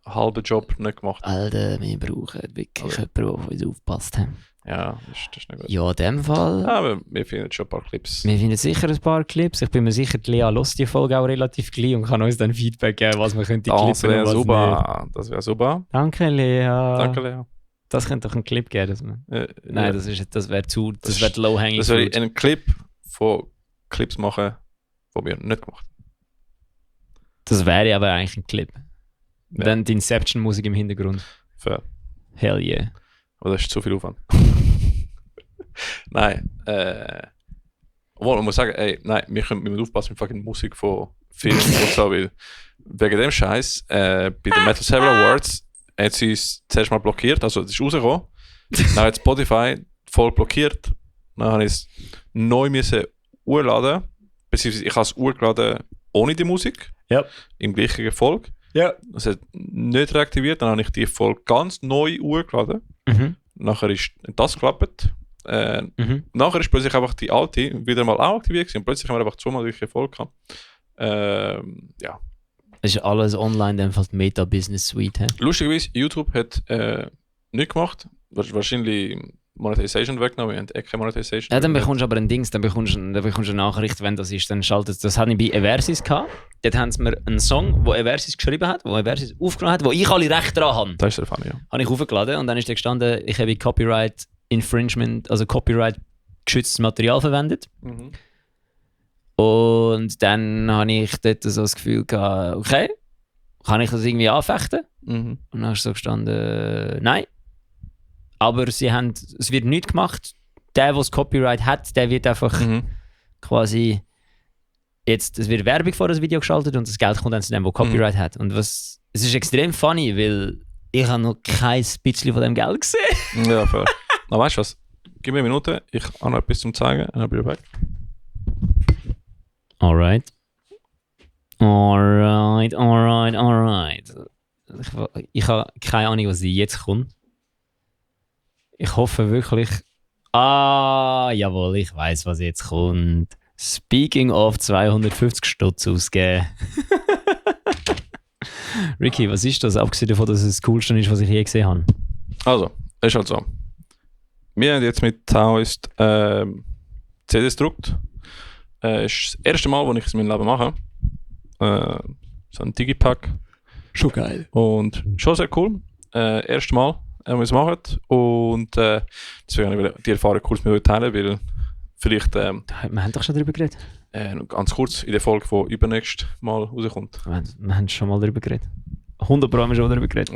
halben Job nicht gemacht. Alter, wir brauchen wirklich jemanden, der auf uns aufpasst. Ja, das ist nicht gut. Ja, in dem Fall. Aber wir finden schon ein paar Clips. Wir finden sicher ein paar Clips. Ich bin mir sicher, die Lea hört die Folge auch relativ gleich und kann uns dann Feedback geben, was wir könnte Das klippen wäre und was nicht. super. Das wäre super. Danke, Lea. Danke, Lea. Das könnte doch ein Clip geben. Dass man... Nein, das wäre Das wäre low-hanging Das wäre fruit. ein Clip von Clips machen, die wir nicht gemacht haben. Das wäre aber eigentlich ein Clip. Ja. Dann die Inception-Musik im Hintergrund. Fair. Hell yeah. Aber das ist zu viel Aufwand. Nein. Obwohl, man muss sagen, nein, wir müssen aufpassen mit fucking Musik von Filmen und so, weil wegen dem Scheiß bei den Metal Saber Awards hat sie es zuerst mal blockiert, also es ist rausgekommen. Dann hat Spotify voll blockiert. Dann habe ich es neu urladen, beziehungsweise ich habe es urgeladen ohne die Musik. Ja. Im gleichen Folge. Ja. Das hat nicht reaktiviert, dann habe ich die Folge ganz neu urgeladen. Mhm. Nachher ist das geklappt. Mhm. Nachher ist plötzlich einfach die alte wieder mal auch aktiviert gewesen. Und plötzlich haben wir einfach zweimal gleiche Folge gehabt. Ja. Es ist alles online, in dem Fall die Meta-Business Suite. He? Lustigerweise, YouTube hat nichts gemacht. Wahrscheinlich Monetization weggenommen. Wir haben keine Monetization. Ja, dann bekommst du aber ein Dings, dann bekommst du eine Nachricht, wenn das ist, dann schaltet das. Hatte ich bei Eversis gehabt. Dort haben sie mir einen Song, den Eversis geschrieben hat, den Eversis aufgenommen hat, wo ich alle Rechte daran habe. Das ist der Fall, ja. Habe ich aufgeladen und dann ist da gestanden, ich habe Copyright Infringement, also Copyright geschütztes Material verwendet. Und dann habe ich dort so das Gefühl gehabt, okay, kann ich das irgendwie anfechten? Mhm. Und dann ist so gestanden, nein. Aber es wird nichts gemacht. Der das Copyright hat, der wird einfach Mhm. quasi jetzt, es wird Werbung vor das Video geschaltet und das Geld kommt dann zu dem, der Copyright hat. Und es ist extrem funny, weil ich habe noch kein bisschen von dem Geld gesehen. Ja, fair. Na, weißt du was? Gib mir eine Minute, ich habe noch etwas zum zeigen und dann bin ich weg. Alright. Ich habe keine Ahnung, was jetzt kommt. Ich hoffe wirklich. Jawohl, ich weiß, was jetzt kommt. Speaking of 250 Stutz ausgeben. Ricky, was ist das? Abgesehen davon, dass es das Coolste ist, was ich je gesehen habe. Also, es ist halt so. Wir haben jetzt mit Taoist CDs gedruckt. Ist das erste Mal, wo ich es in meinem Leben mache. So ein Digipack. Schon geil. Und schon sehr cool. Erste Mal, wir es machen. Und deswegen habe ich die Erfahrung kurz mit euch teilen, weil vielleicht Wir haben doch schon darüber geredet. noch ganz kurz in der Folge, die übernächstes Mal rauskommt. Wir haben schon mal darüber geredet. 100% haben wir schon darüber geredet.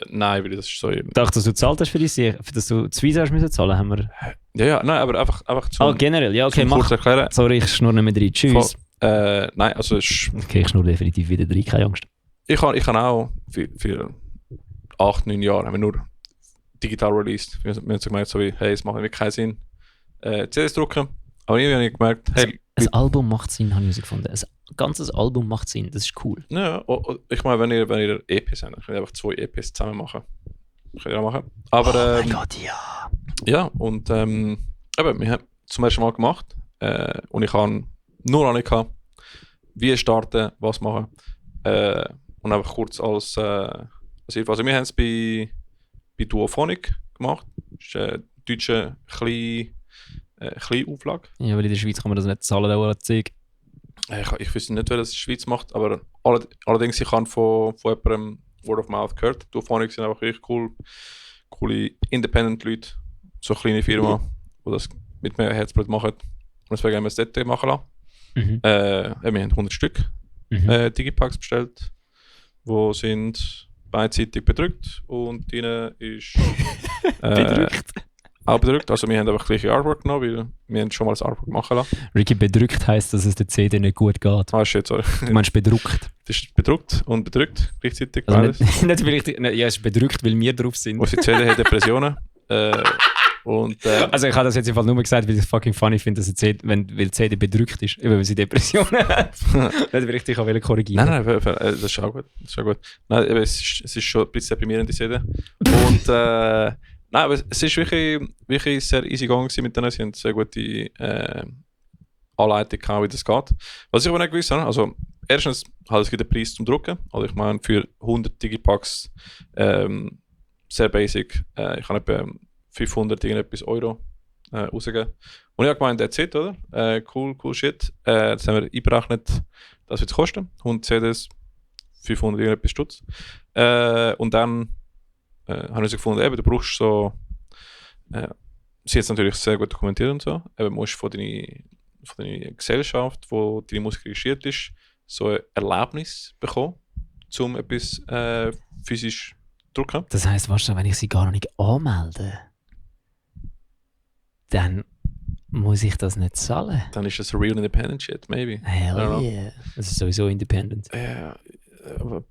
Nein, weil das ist so... Ich dachte, dass du gezahlt hast für dass du zwei hast müssen zahlen, haben wir... Ja, nein, aber einfach zum, generell, ja, okay, zum mach. kurz erklären. Sorry, ich schnurre nicht mehr rein. Tschüss. Nein, also es ist, Okay, ich schnurre definitiv wieder rein, keine Angst. ich kann auch für 8-9 Jahre haben wir nur digital released. Wir haben so gemerkt, so wie, hey, es macht irgendwie keinen Sinn, CDs drucken. Aber irgendwie habe ich gemerkt, hey, Ein Album macht Sinn, habe ich herausgefunden. Ein ganzes Album macht Sinn, das ist cool. ja, ich meine, wenn ihr EPs habt, dann könnt ihr einfach 2 EPs zusammen machen. Könnt ihr auch machen. Aber Gott, ja. ja, und eben, wir haben zum ersten Mal gemacht und ich habe nur noch nicht gehabt, wie starten, was machen. Und einfach kurz als Hilfe. Also wir haben es bei Duophonic gemacht. Das ist eine deutsche kleine Auflage. Ja, weil in der Schweiz kann man das nicht zahlen, dauert Zeug. Ich wüsste nicht, wer das in der Schweiz macht, aber allerdings ich habe von jemandem Word of Mouth gehört. Duophonic sind einfach richtig coole Independent-Leute, so eine kleine Firma, die das mit mehr Herzblut machen. Und deswegen haben wir es dort machen lassen. Mhm. Wir haben 100 Stück Digipacks bestellt, die sind beidseitig bedrückt und drinnen ist Bedrückt. auch bedrückt. Also wir haben einfach gleiche Artwork genommen, weil wir haben schon mal das Artwork machen lassen. Ricky, bedrückt heisst, dass es der CD nicht gut geht. Ah, shit, sorry. Du meinst bedruckt. Das ist bedruckt und bedrückt gleichzeitig. Also beides. nicht, nicht, weil ja, es ist bedrückt, weil wir drauf sind. Unsere CD hat Depressionen. Und, Also ich habe das jetzt im Fall nur gesagt, weil ich es fucking funny finde, dass weil die CD bedrückt ist, weil sie Depressionen hat. Nicht, weil ich dich auch korrigieren. nein, das ist auch gut. Nein, eben, es ist schon ein bisschen deprimierend, die CD. Und nein, aber es ist wirklich sehr easy gegangen mit denen. Sie haben sehr gute Anleitung gehabt, wie das geht. Was ich aber nicht gewusst habe, also erstens, halt, es gibt einen Preis zum Drucken. Also ich meine, für 100 Digipacks sehr basic. Ich habe etwa 500 irgendetwas Euro rausgegeben. Und ich habe gemeint, that's it, oder? Cool shit. Das haben wir einberechnet, das wird es kosten. 100 CDs, 500 irgendetwas Stutz. Und dann habe ich so gefunden, eben, du brauchst so, sie hat es natürlich sehr gut dokumentiert und so, aber du musst von deiner Gesellschaft, wo deine Musik registriert ist, so ein Erlebnis bekommen, um etwas physisch zu drucken. Das heisst, wahrscheinlich, wenn ich sie gar noch nicht anmelde, dann muss ich das nicht zahlen. Dann ist das real independent shit, maybe. Hell Ja. yeah. Das ist sowieso independent. Aber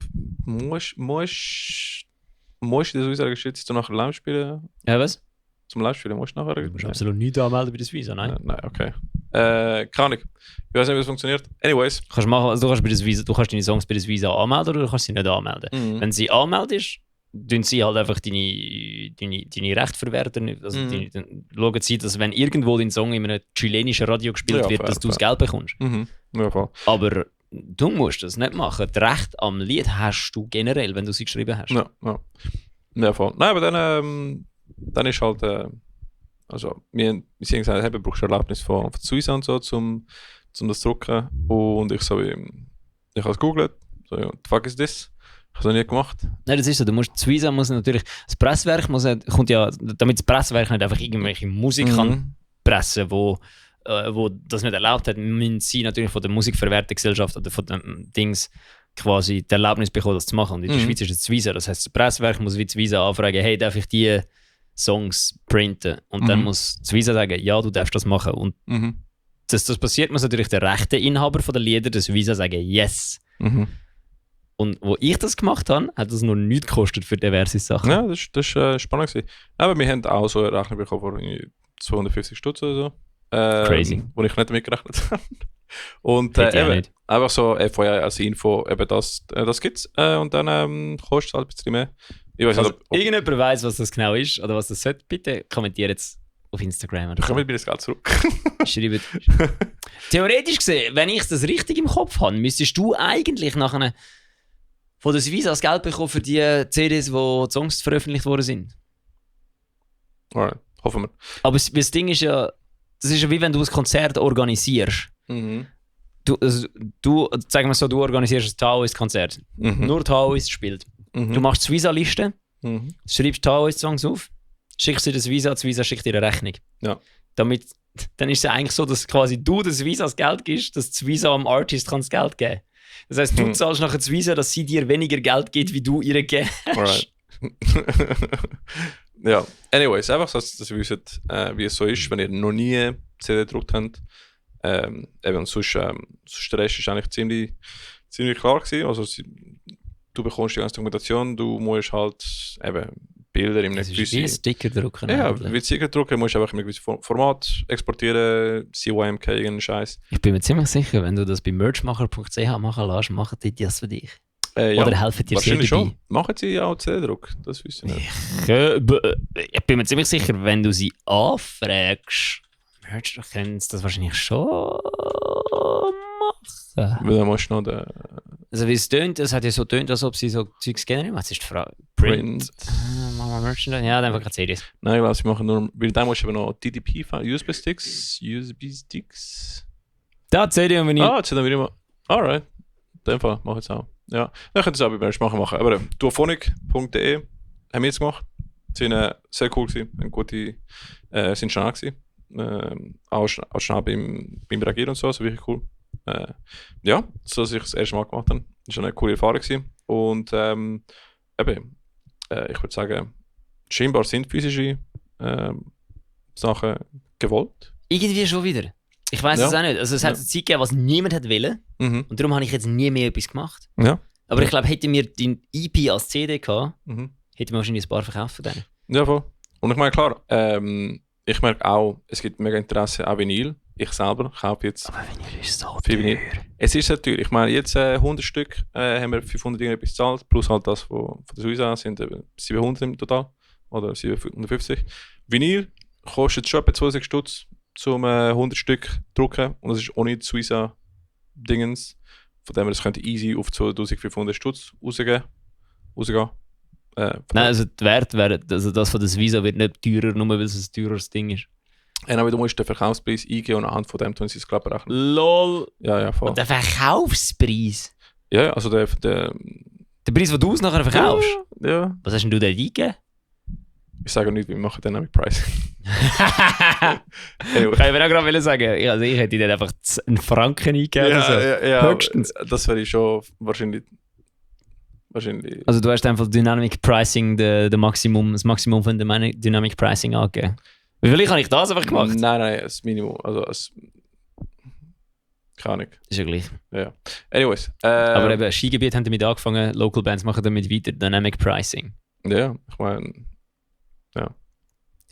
musst du das Visa registriert, du nachher live spielen? Ja, was? Zum Live spielen musst du nachher Du musst absolut nichts anmelden bei das Visa, nein? Nein, okay. Keine Ahnung. Ich weiß nicht, wie das funktioniert. Anyways. Du kannst machen, also du kannst bei das Visa, du kannst deine Songs bei das Visa anmelden oder du kannst sie nicht anmelden. Mhm. Wenn sie anmeldest, tun sie halt einfach deine Rechte verwerten. Also dann schauen sie, dass wenn irgendwo dein Song in einem chilenischen Radio gespielt Ja, wird, fair, dass du das fair. Geld bekommst. Mhm. Ja, voll. Aber du musst das nicht machen. Das Recht am Lied hast du generell, wenn du sie geschrieben hast. Ja, voll. Nein, aber dann ist halt, also, wir haben gesagt, hey, du brauchst eine Erlaubnis von Suisse und so, zum das zu drucken. Und ich habe es gegoogelt, so, ja, the fuck is this? Ich habe es noch nie gemacht. Nein, das ist so. Das Visa muss natürlich, das Presswerk kommt ja, damit das Presswerk nicht einfach irgendwelche Musik kann pressen, wo das nicht erlaubt hat, müssen sie natürlich von der Musikverwertenden Gesellschaft oder von den Dings quasi die Erlaubnis bekommen, das zu machen. Und in der Schweiz ist es das Visa. Das heisst, das Presswerk muss wie das Visa anfragen, hey, darf ich die Songs printen? Und dann muss das Visa sagen, ja, du darfst das machen. Und dass das passiert, muss natürlich der Rechteinhaber von der Lieder das Visa sagen, yes. Und wo ich das gemacht habe, hat das noch nichts gekostet für diverse Sachen. Ja, das ist spannend gewesen. Aber wir haben auch so eine Rechnung bekommen von irgendwie 250 Stutz oder so. Crazy. Wo ich nicht mitgerechnet habe. Und Hätte ich auch eben, nicht. einfach so FYI als Info, eben das gibt's. Und dann kostet es halt ein bisschen mehr. Ich weiß Also, nicht, ob irgendjemand weiss, was das genau ist oder was das sollte, bitte kommentiert jetzt auf Instagram. Oder ich komme wieder das Geld zurück. schreibt. Theoretisch gesehen, wenn ich das richtig im Kopf habe, müsstest du eigentlich nachher von der Visa das Geld bekommen für die CDs, wo die Songs veröffentlicht worden sind. Alright, hoffen wir. Aber das Ding ist ja, das ist ja wie wenn du ein Konzert organisierst. Du sagen wir so, du organisierst ein Taoist-Konzert. Nur Taoist spielt. Du machst die Visa-Liste, schreibst Taoist-Songs auf, schickst dir das Visa schickt dir eine Rechnung. Ja. Dann ist es ja eigentlich so, dass quasi du das Visa das Geld gibst, dass das Visa am Artist kann das Geld geben. Das heisst, du zahlst nachher das Visa, dass sie dir weniger Geld gibt, wie du ihr gegeben hast. Alright. Ja, anyways, einfach, dass ihr wisst, wie es so ist, wenn ihr noch nie CD gedruckt habt. Eben, sonst der Rest ist eigentlich ziemlich klar gewesen. Also, du bekommst die ganze Dokumentation, du musst halt eben Bilder in einem Das ist wie ein Sticker drucken. Ja, eigentlich. wie Sticker drucken, musst du einfach in einem gewissen Format exportieren, CYMK, irgendeinen Scheiß. Ich bin mir ziemlich sicher, wenn du das bei merchmacher.ch machen lässt, machen die das für dich. Ja, Oder helfen dir sehr wahrscheinlich dabei. schon. Machen sie auch CD-Druck? Das wüsste ich nicht. Ich bin mir ziemlich sicher, wenn du sie anfragst, Merch, können sie das wahrscheinlich schon machen. Weil dann musst du noch den Also wie es tönt, es hat ja so tönt, als ob sie so Zeugs generieren. Was ist die Frage? Print. Machen wir Merchandise? Ja, dann einfach keine CDs. Nein, ich glaube, sie machen nur. Weil dann musst du eben noch DDP fahren, USB-Sticks. Da CD und wenn ich... Ah, jetzt haben wir immer. Alright. In dem Fall mache ich es auch. Ja, dann könnt ihr es auch bei Merch machen. Aber duophonic.de haben wir jetzt gemacht. Sie sind sehr cool gewesen. Sind schnell gewesen. Auch schnell beim Reagieren und so. Also wirklich cool. Ja, so dass ich das erste Mal gemacht habe. Das war eine coole Erfahrung gewesen. Und eben, ich würde sagen, scheinbar sind physische Sachen gewollt. Irgendwie schon wieder. Ich weiß es auch nicht. Also es hat eine Zeit gegeben, was niemand hat wollen. Und darum habe ich jetzt nie mehr etwas gemacht. Ja. Aber ich glaube, hätten wir den EP als CD gehabt, Mhm. hätten wir wahrscheinlich ein paar verkauft von denen. Ja, voll. Und ich meine, klar, ich merke auch, es gibt mega Interesse an Vinyl. Ich selber kaufe jetzt Aber Vinyl ist so viel teuer. Vinyl. Es ist sehr teuer. Ich meine, jetzt 100 Stück haben wir 500 irgendetwas gezahlt, plus halt das von der Suiza sind 700 im Total. Oder 750. Vinyl kostet schon etwa 20 Stutz zum 100 Stück drucken. Und das ist ohne die Suiza-Dingens. Von dem her, das könnte easy auf 2500 Stutz rausgehen. Nein, also der Wert wäre, also das von der Visa wird nicht teurer, nur weil es ein teures Ding ist. Aber du musst den Verkaufspreis eingeben und anhand von dem tun sie es gerade berechnen. LOL! Ja, voll. Und der Verkaufspreis? Ja, also der Der Preis, den du es nachher verkaufst? ja. Was hast denn du da eingegeben? Ich sage nicht, wir machen Dynamic Pricing. Anyway. Kann ich mir auch gerade sagen, ich hätte dir einfach einen Franken eingegeben oder so. ja, Höchstens. Das wäre schon wahrscheinlich. Also du hast einfach Dynamic Pricing, das Maximum von Dynamic Pricing angegeben. Wie viel habe ich das einfach gemacht? Nein, das Minimum. Also keine Ahnung. Ist ja gleich. Ja. Anyways. Aber eben, Skigebiet haben damit angefangen, Local Bands machen damit weiter, Dynamic Pricing. Ja, ich meine.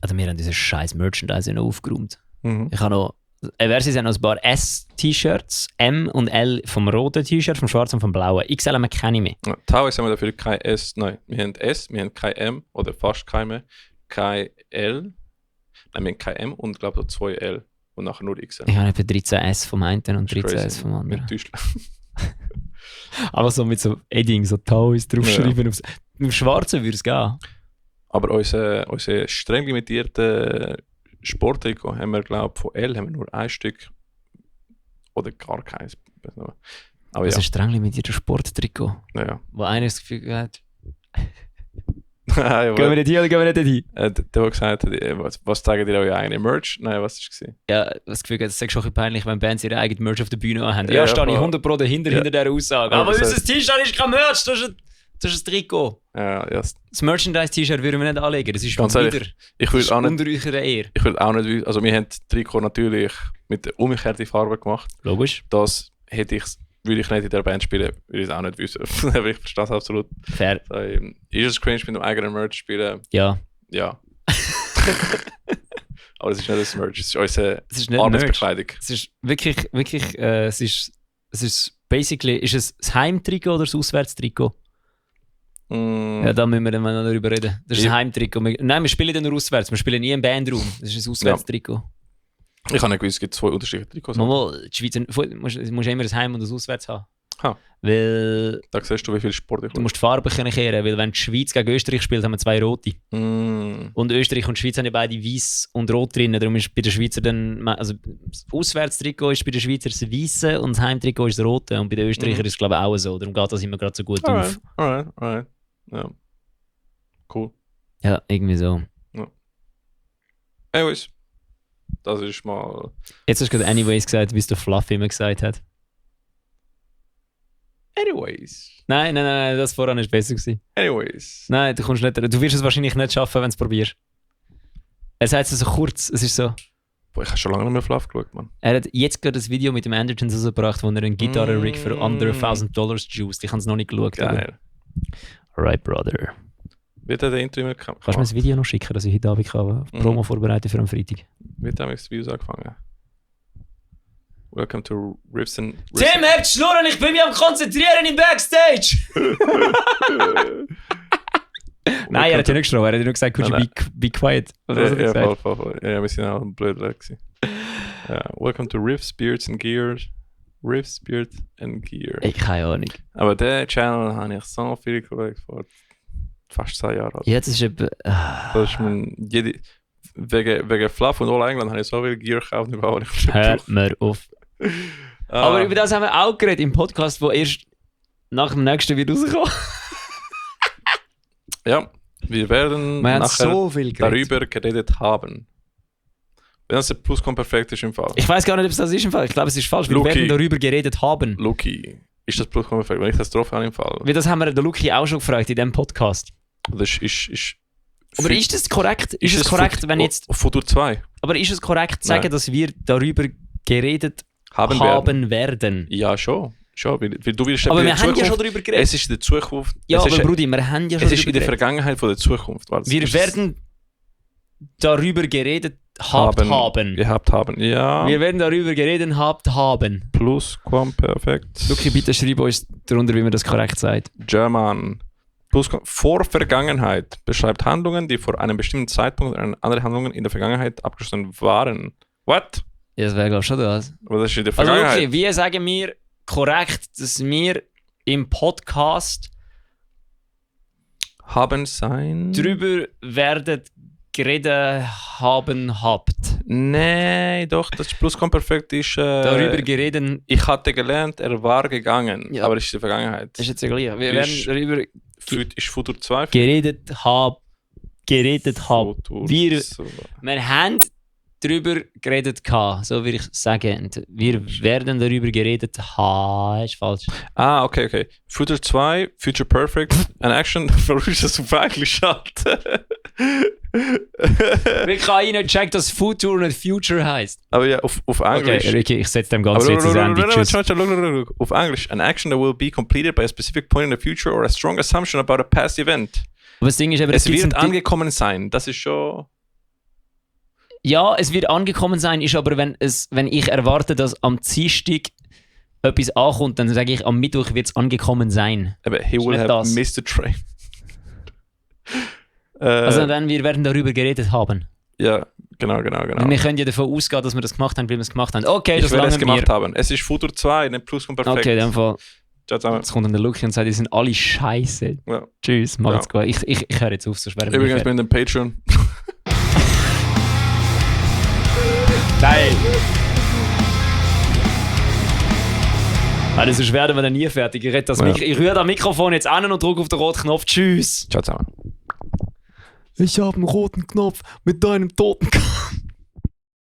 Also wir haben dieses scheiß Merchandise noch aufgeräumt. Mhm. Ich habe noch, Versis haben noch ein paar S-T-Shirts, M und L vom roten T-Shirt, vom schwarzen und vom blauen. XL haben wir keine mehr. Ja, teilweise haben wir dafür kein S. Nein, wir haben S, wir haben kein M oder fast kein mehr. Kein L. Nein, wir haben kein M und glaube ich 2 L. Und nachher nur XL. Ich habe etwa 13 S vom einen und 13 S vom anderen. Mit Deutschland. Aber so mit so Edding, so Tauis draufschreiben. Ja. Mit dem Schwarzen würde es gehen. Aber unser streng limitierte Sporttrikot haben wir, glaube ich, von L haben wir nur ein Stück. Oder gar keins. Aber Das ja. ist streng limitierter Sporttrikot, Ja. wo einer das Gefühl hat, Ja, gehen wir nicht hin oder gehen wir nicht hin? der gesagt hat, was zeigen dir eure eigene Merch? Nein, was ist es? Ja, das Gefühl hat, es ist schon ein bisschen peinlich, wenn Bands ihre eigene Merch auf der Bühne haben. Ja, Ja, stehe ich voll. 100% dahinter, hinter dieser Aussage. Ja, Aber das unser heißt- T-Shirt ist kein Merch, das ist ein Trikot. Ja, Das Merchandise-T-Shirt würden wir nicht anlegen, das ist Ganz wieder. ehrlich, ich Das würde ist auch nicht. unter eurer Ehre. Ich würde auch nicht. Also, wir haben das Trikot natürlich mit der umgekehrten Farbe gemacht. Logisch. Das würde ich nicht in der Band spielen, würde ich es auch nicht wissen. Aber ich verstehe es absolut. Fair. So, ist es cringe, mit dem eigenen Merch spielen? Ja. Ja. Aber es ist nicht das Merch, es ist unsere Es ist nicht Merch. Arbeitsbekleidung. Es ist wirklich, es ist basically, ist es das Heimtrikot oder das Auswärtstrikot? Mm, Ja, da müssen wir dann mal noch drüber reden. Das ist Ja. ein Heimtrikot. Nein, wir spielen dann nur auswärts. Wir spielen nie im Bandraum. Das ist ein Auswärtstrikot. Ich habe nicht gewusst, es gibt 2 unterschiedliche Trikots. Mal, die Schweizer, musst immer ein Heim- und ein Auswärts haben. Ha. Weil Da siehst du, wie viel Sport ich du musst die Farbe können kehren, weil wenn die Schweiz gegen Österreich spielt, haben wir 2 rote. Mm, Und Österreich und die Schweiz haben ja beide weiß und rot drin. Darum ist bei den Schweizer dann, also das Auswärtstrikot ist bei den Schweizer das weiße und das Heimtrikot ist das rote. Und bei den Österreichern ist es glaube ich auch so. Darum geht das immer gerade so gut auf. alright. Ja. Cool. Ja, irgendwie so. Anyways, das ist mal. Jetzt hast du gerade anyways gesagt, wie es der Fluffy immer gesagt hat. Anyways. Nein, das voran ist besser gewesen. Anyways. Nein, du wirst es wahrscheinlich nicht schaffen, wenn du es probierst. Er sagt es so kurz, es ist so. Boah, ich habe schon lange nicht mehr Fluff geschaut, Mann. Er hat jetzt gerade das Video mit dem Anderton rausgebracht, wo er einen Gitarre-Rig für under $1,000 juiced. Ich habe es noch nicht geschaut. aber- Geil. Alright, brother. Wird der Intro immer Kannst du mir das Video noch schicken, dass ich heute Abend kann, Promo vorbereiten für am Freitag? Wird damit das Video angefangen? Welcome to Riffs and. Tim, habt Schnurren, ich bin mich am Konzentrieren im Backstage! Nein, er hat ja nicht geschrien, er hat ja nur gesagt, could you Nein, be quiet? Oder was hat er Ja, gesagt? voll. Ja, wir sind auch blöd gewesen. Ja, welcome to Riffs, Beards and Gears. Riffs, Beard and Gear. Ich keine Ahnung. Aber den Channel habe ich so viel geschaut, vor fast 2 Jahren. Ja, das ist eben... Das ist wegen Fluff und All England habe ich so viel Gear gekauft, überall nicht Hör mir auf. Aber über das haben wir auch geredet im Podcast, wo erst nach dem nächsten wird rauskommen. Ja, wir werden Wir haben nachher so viel geredet. darüber geredet haben. Wenn das der Plusquamperfekt ist im Fall. Ich weiß gar nicht, ob es das ist im Fall. Ich glaube, es ist falsch. Wir Luki. werden darüber geredet haben. Luki, ist das Plusquamperfekt? Wenn ich das drauf habe im Fall. Weil das haben wir den Luki auch schon gefragt in diesem Podcast. Das ist Aber ist das korrekt? Ist es korrekt, wenn jetzt... Futur 2 Aber ist es korrekt zu sagen, Nein. dass wir darüber geredet haben werden? Ja, schon. Weil du willst Aber in wir der haben ja Zukunft- schon darüber geredet. Es ist in der Zukunft. Ja, es aber ist, Brudi, wir haben ja schon es ist in darüber der geredet. Vergangenheit von der Zukunft. Warte, Wir ist werden... darüber geredet haben. Gehabt haben, ja. Wir werden darüber geredet haben. Plusquamperfekt. Luki, bitte schreib uns darunter, wie man das korrekt sagt. German. Vor Vergangenheit beschreibt Handlungen, die vor einem bestimmten Zeitpunkt oder andere Handlungen in der Vergangenheit abgeschlossen waren. What? Ja, das wäre glaube ich schon das. Was ist in der Also Vergangenheit? okay, wie sagen wir korrekt, dass wir im Podcast Haben sein. drüber werden geredet haben habt. Nee, doch, das Plusquamperfekt ist. Darüber geredet. Ich hatte gelernt, er war gegangen. Ja. Aber das ist die Vergangenheit. Das ist jetzt ja gleich. Wir Ist- werden darüber Ist Futur 2? geredet haben. Futur Wir- 2. Wir haben darüber geredet gehabt, so würde ich sagen. Und wir werden darüber geredet haben. Ist falsch. Ah, okay. Futur 2, Future Perfect, an Action. Warum ist das auf Englisch halt? Ich habe Ihnen gecheckt, dass Future nicht Future heisst. Aber ja, auf Englisch. Okay, Ricky, ich setze dem Aber Ganzen jetzt ein Ende. Tschüss. look. Auf Englisch, an action that will be completed by a specific point in the future or a strong assumption about a past event. Aber das Ding ist eben, Es gibt's wird einen- angekommen sein. Das ist schon. Ja, es wird angekommen sein, ist aber, wenn ich erwarte, dass am Dienstag etwas ankommt, dann sage ich, am Mittwoch wird es angekommen sein. Aber he will nicht have das. missed the train. Also dann, wir werden darüber geredet haben. Ja, genau. Wir können ja davon ausgehen, dass wir das gemacht haben, weil wir es gemacht haben. Okay, Ich das werde es lange gemacht mir. haben. Es ist Futur 2, nicht Plusquamperfekt. Okay, in dem Fall. Ciao zusammen. Jetzt kommt dann der Lucky und sagt, die sind alle scheiße. Ja. Tschüss, macht's Ja. gut. Ich höre jetzt auf, sonst werden wir Übrigens nicht bin ich in dem Patreon. Geil! Also, sonst werden wir dann nie fertig. Ich rühre das Mikrofon jetzt an und drücke auf den roten Knopf. Tschüss! Ciao zusammen. Ich habe einen roten Knopf mit deinem toten Kopf.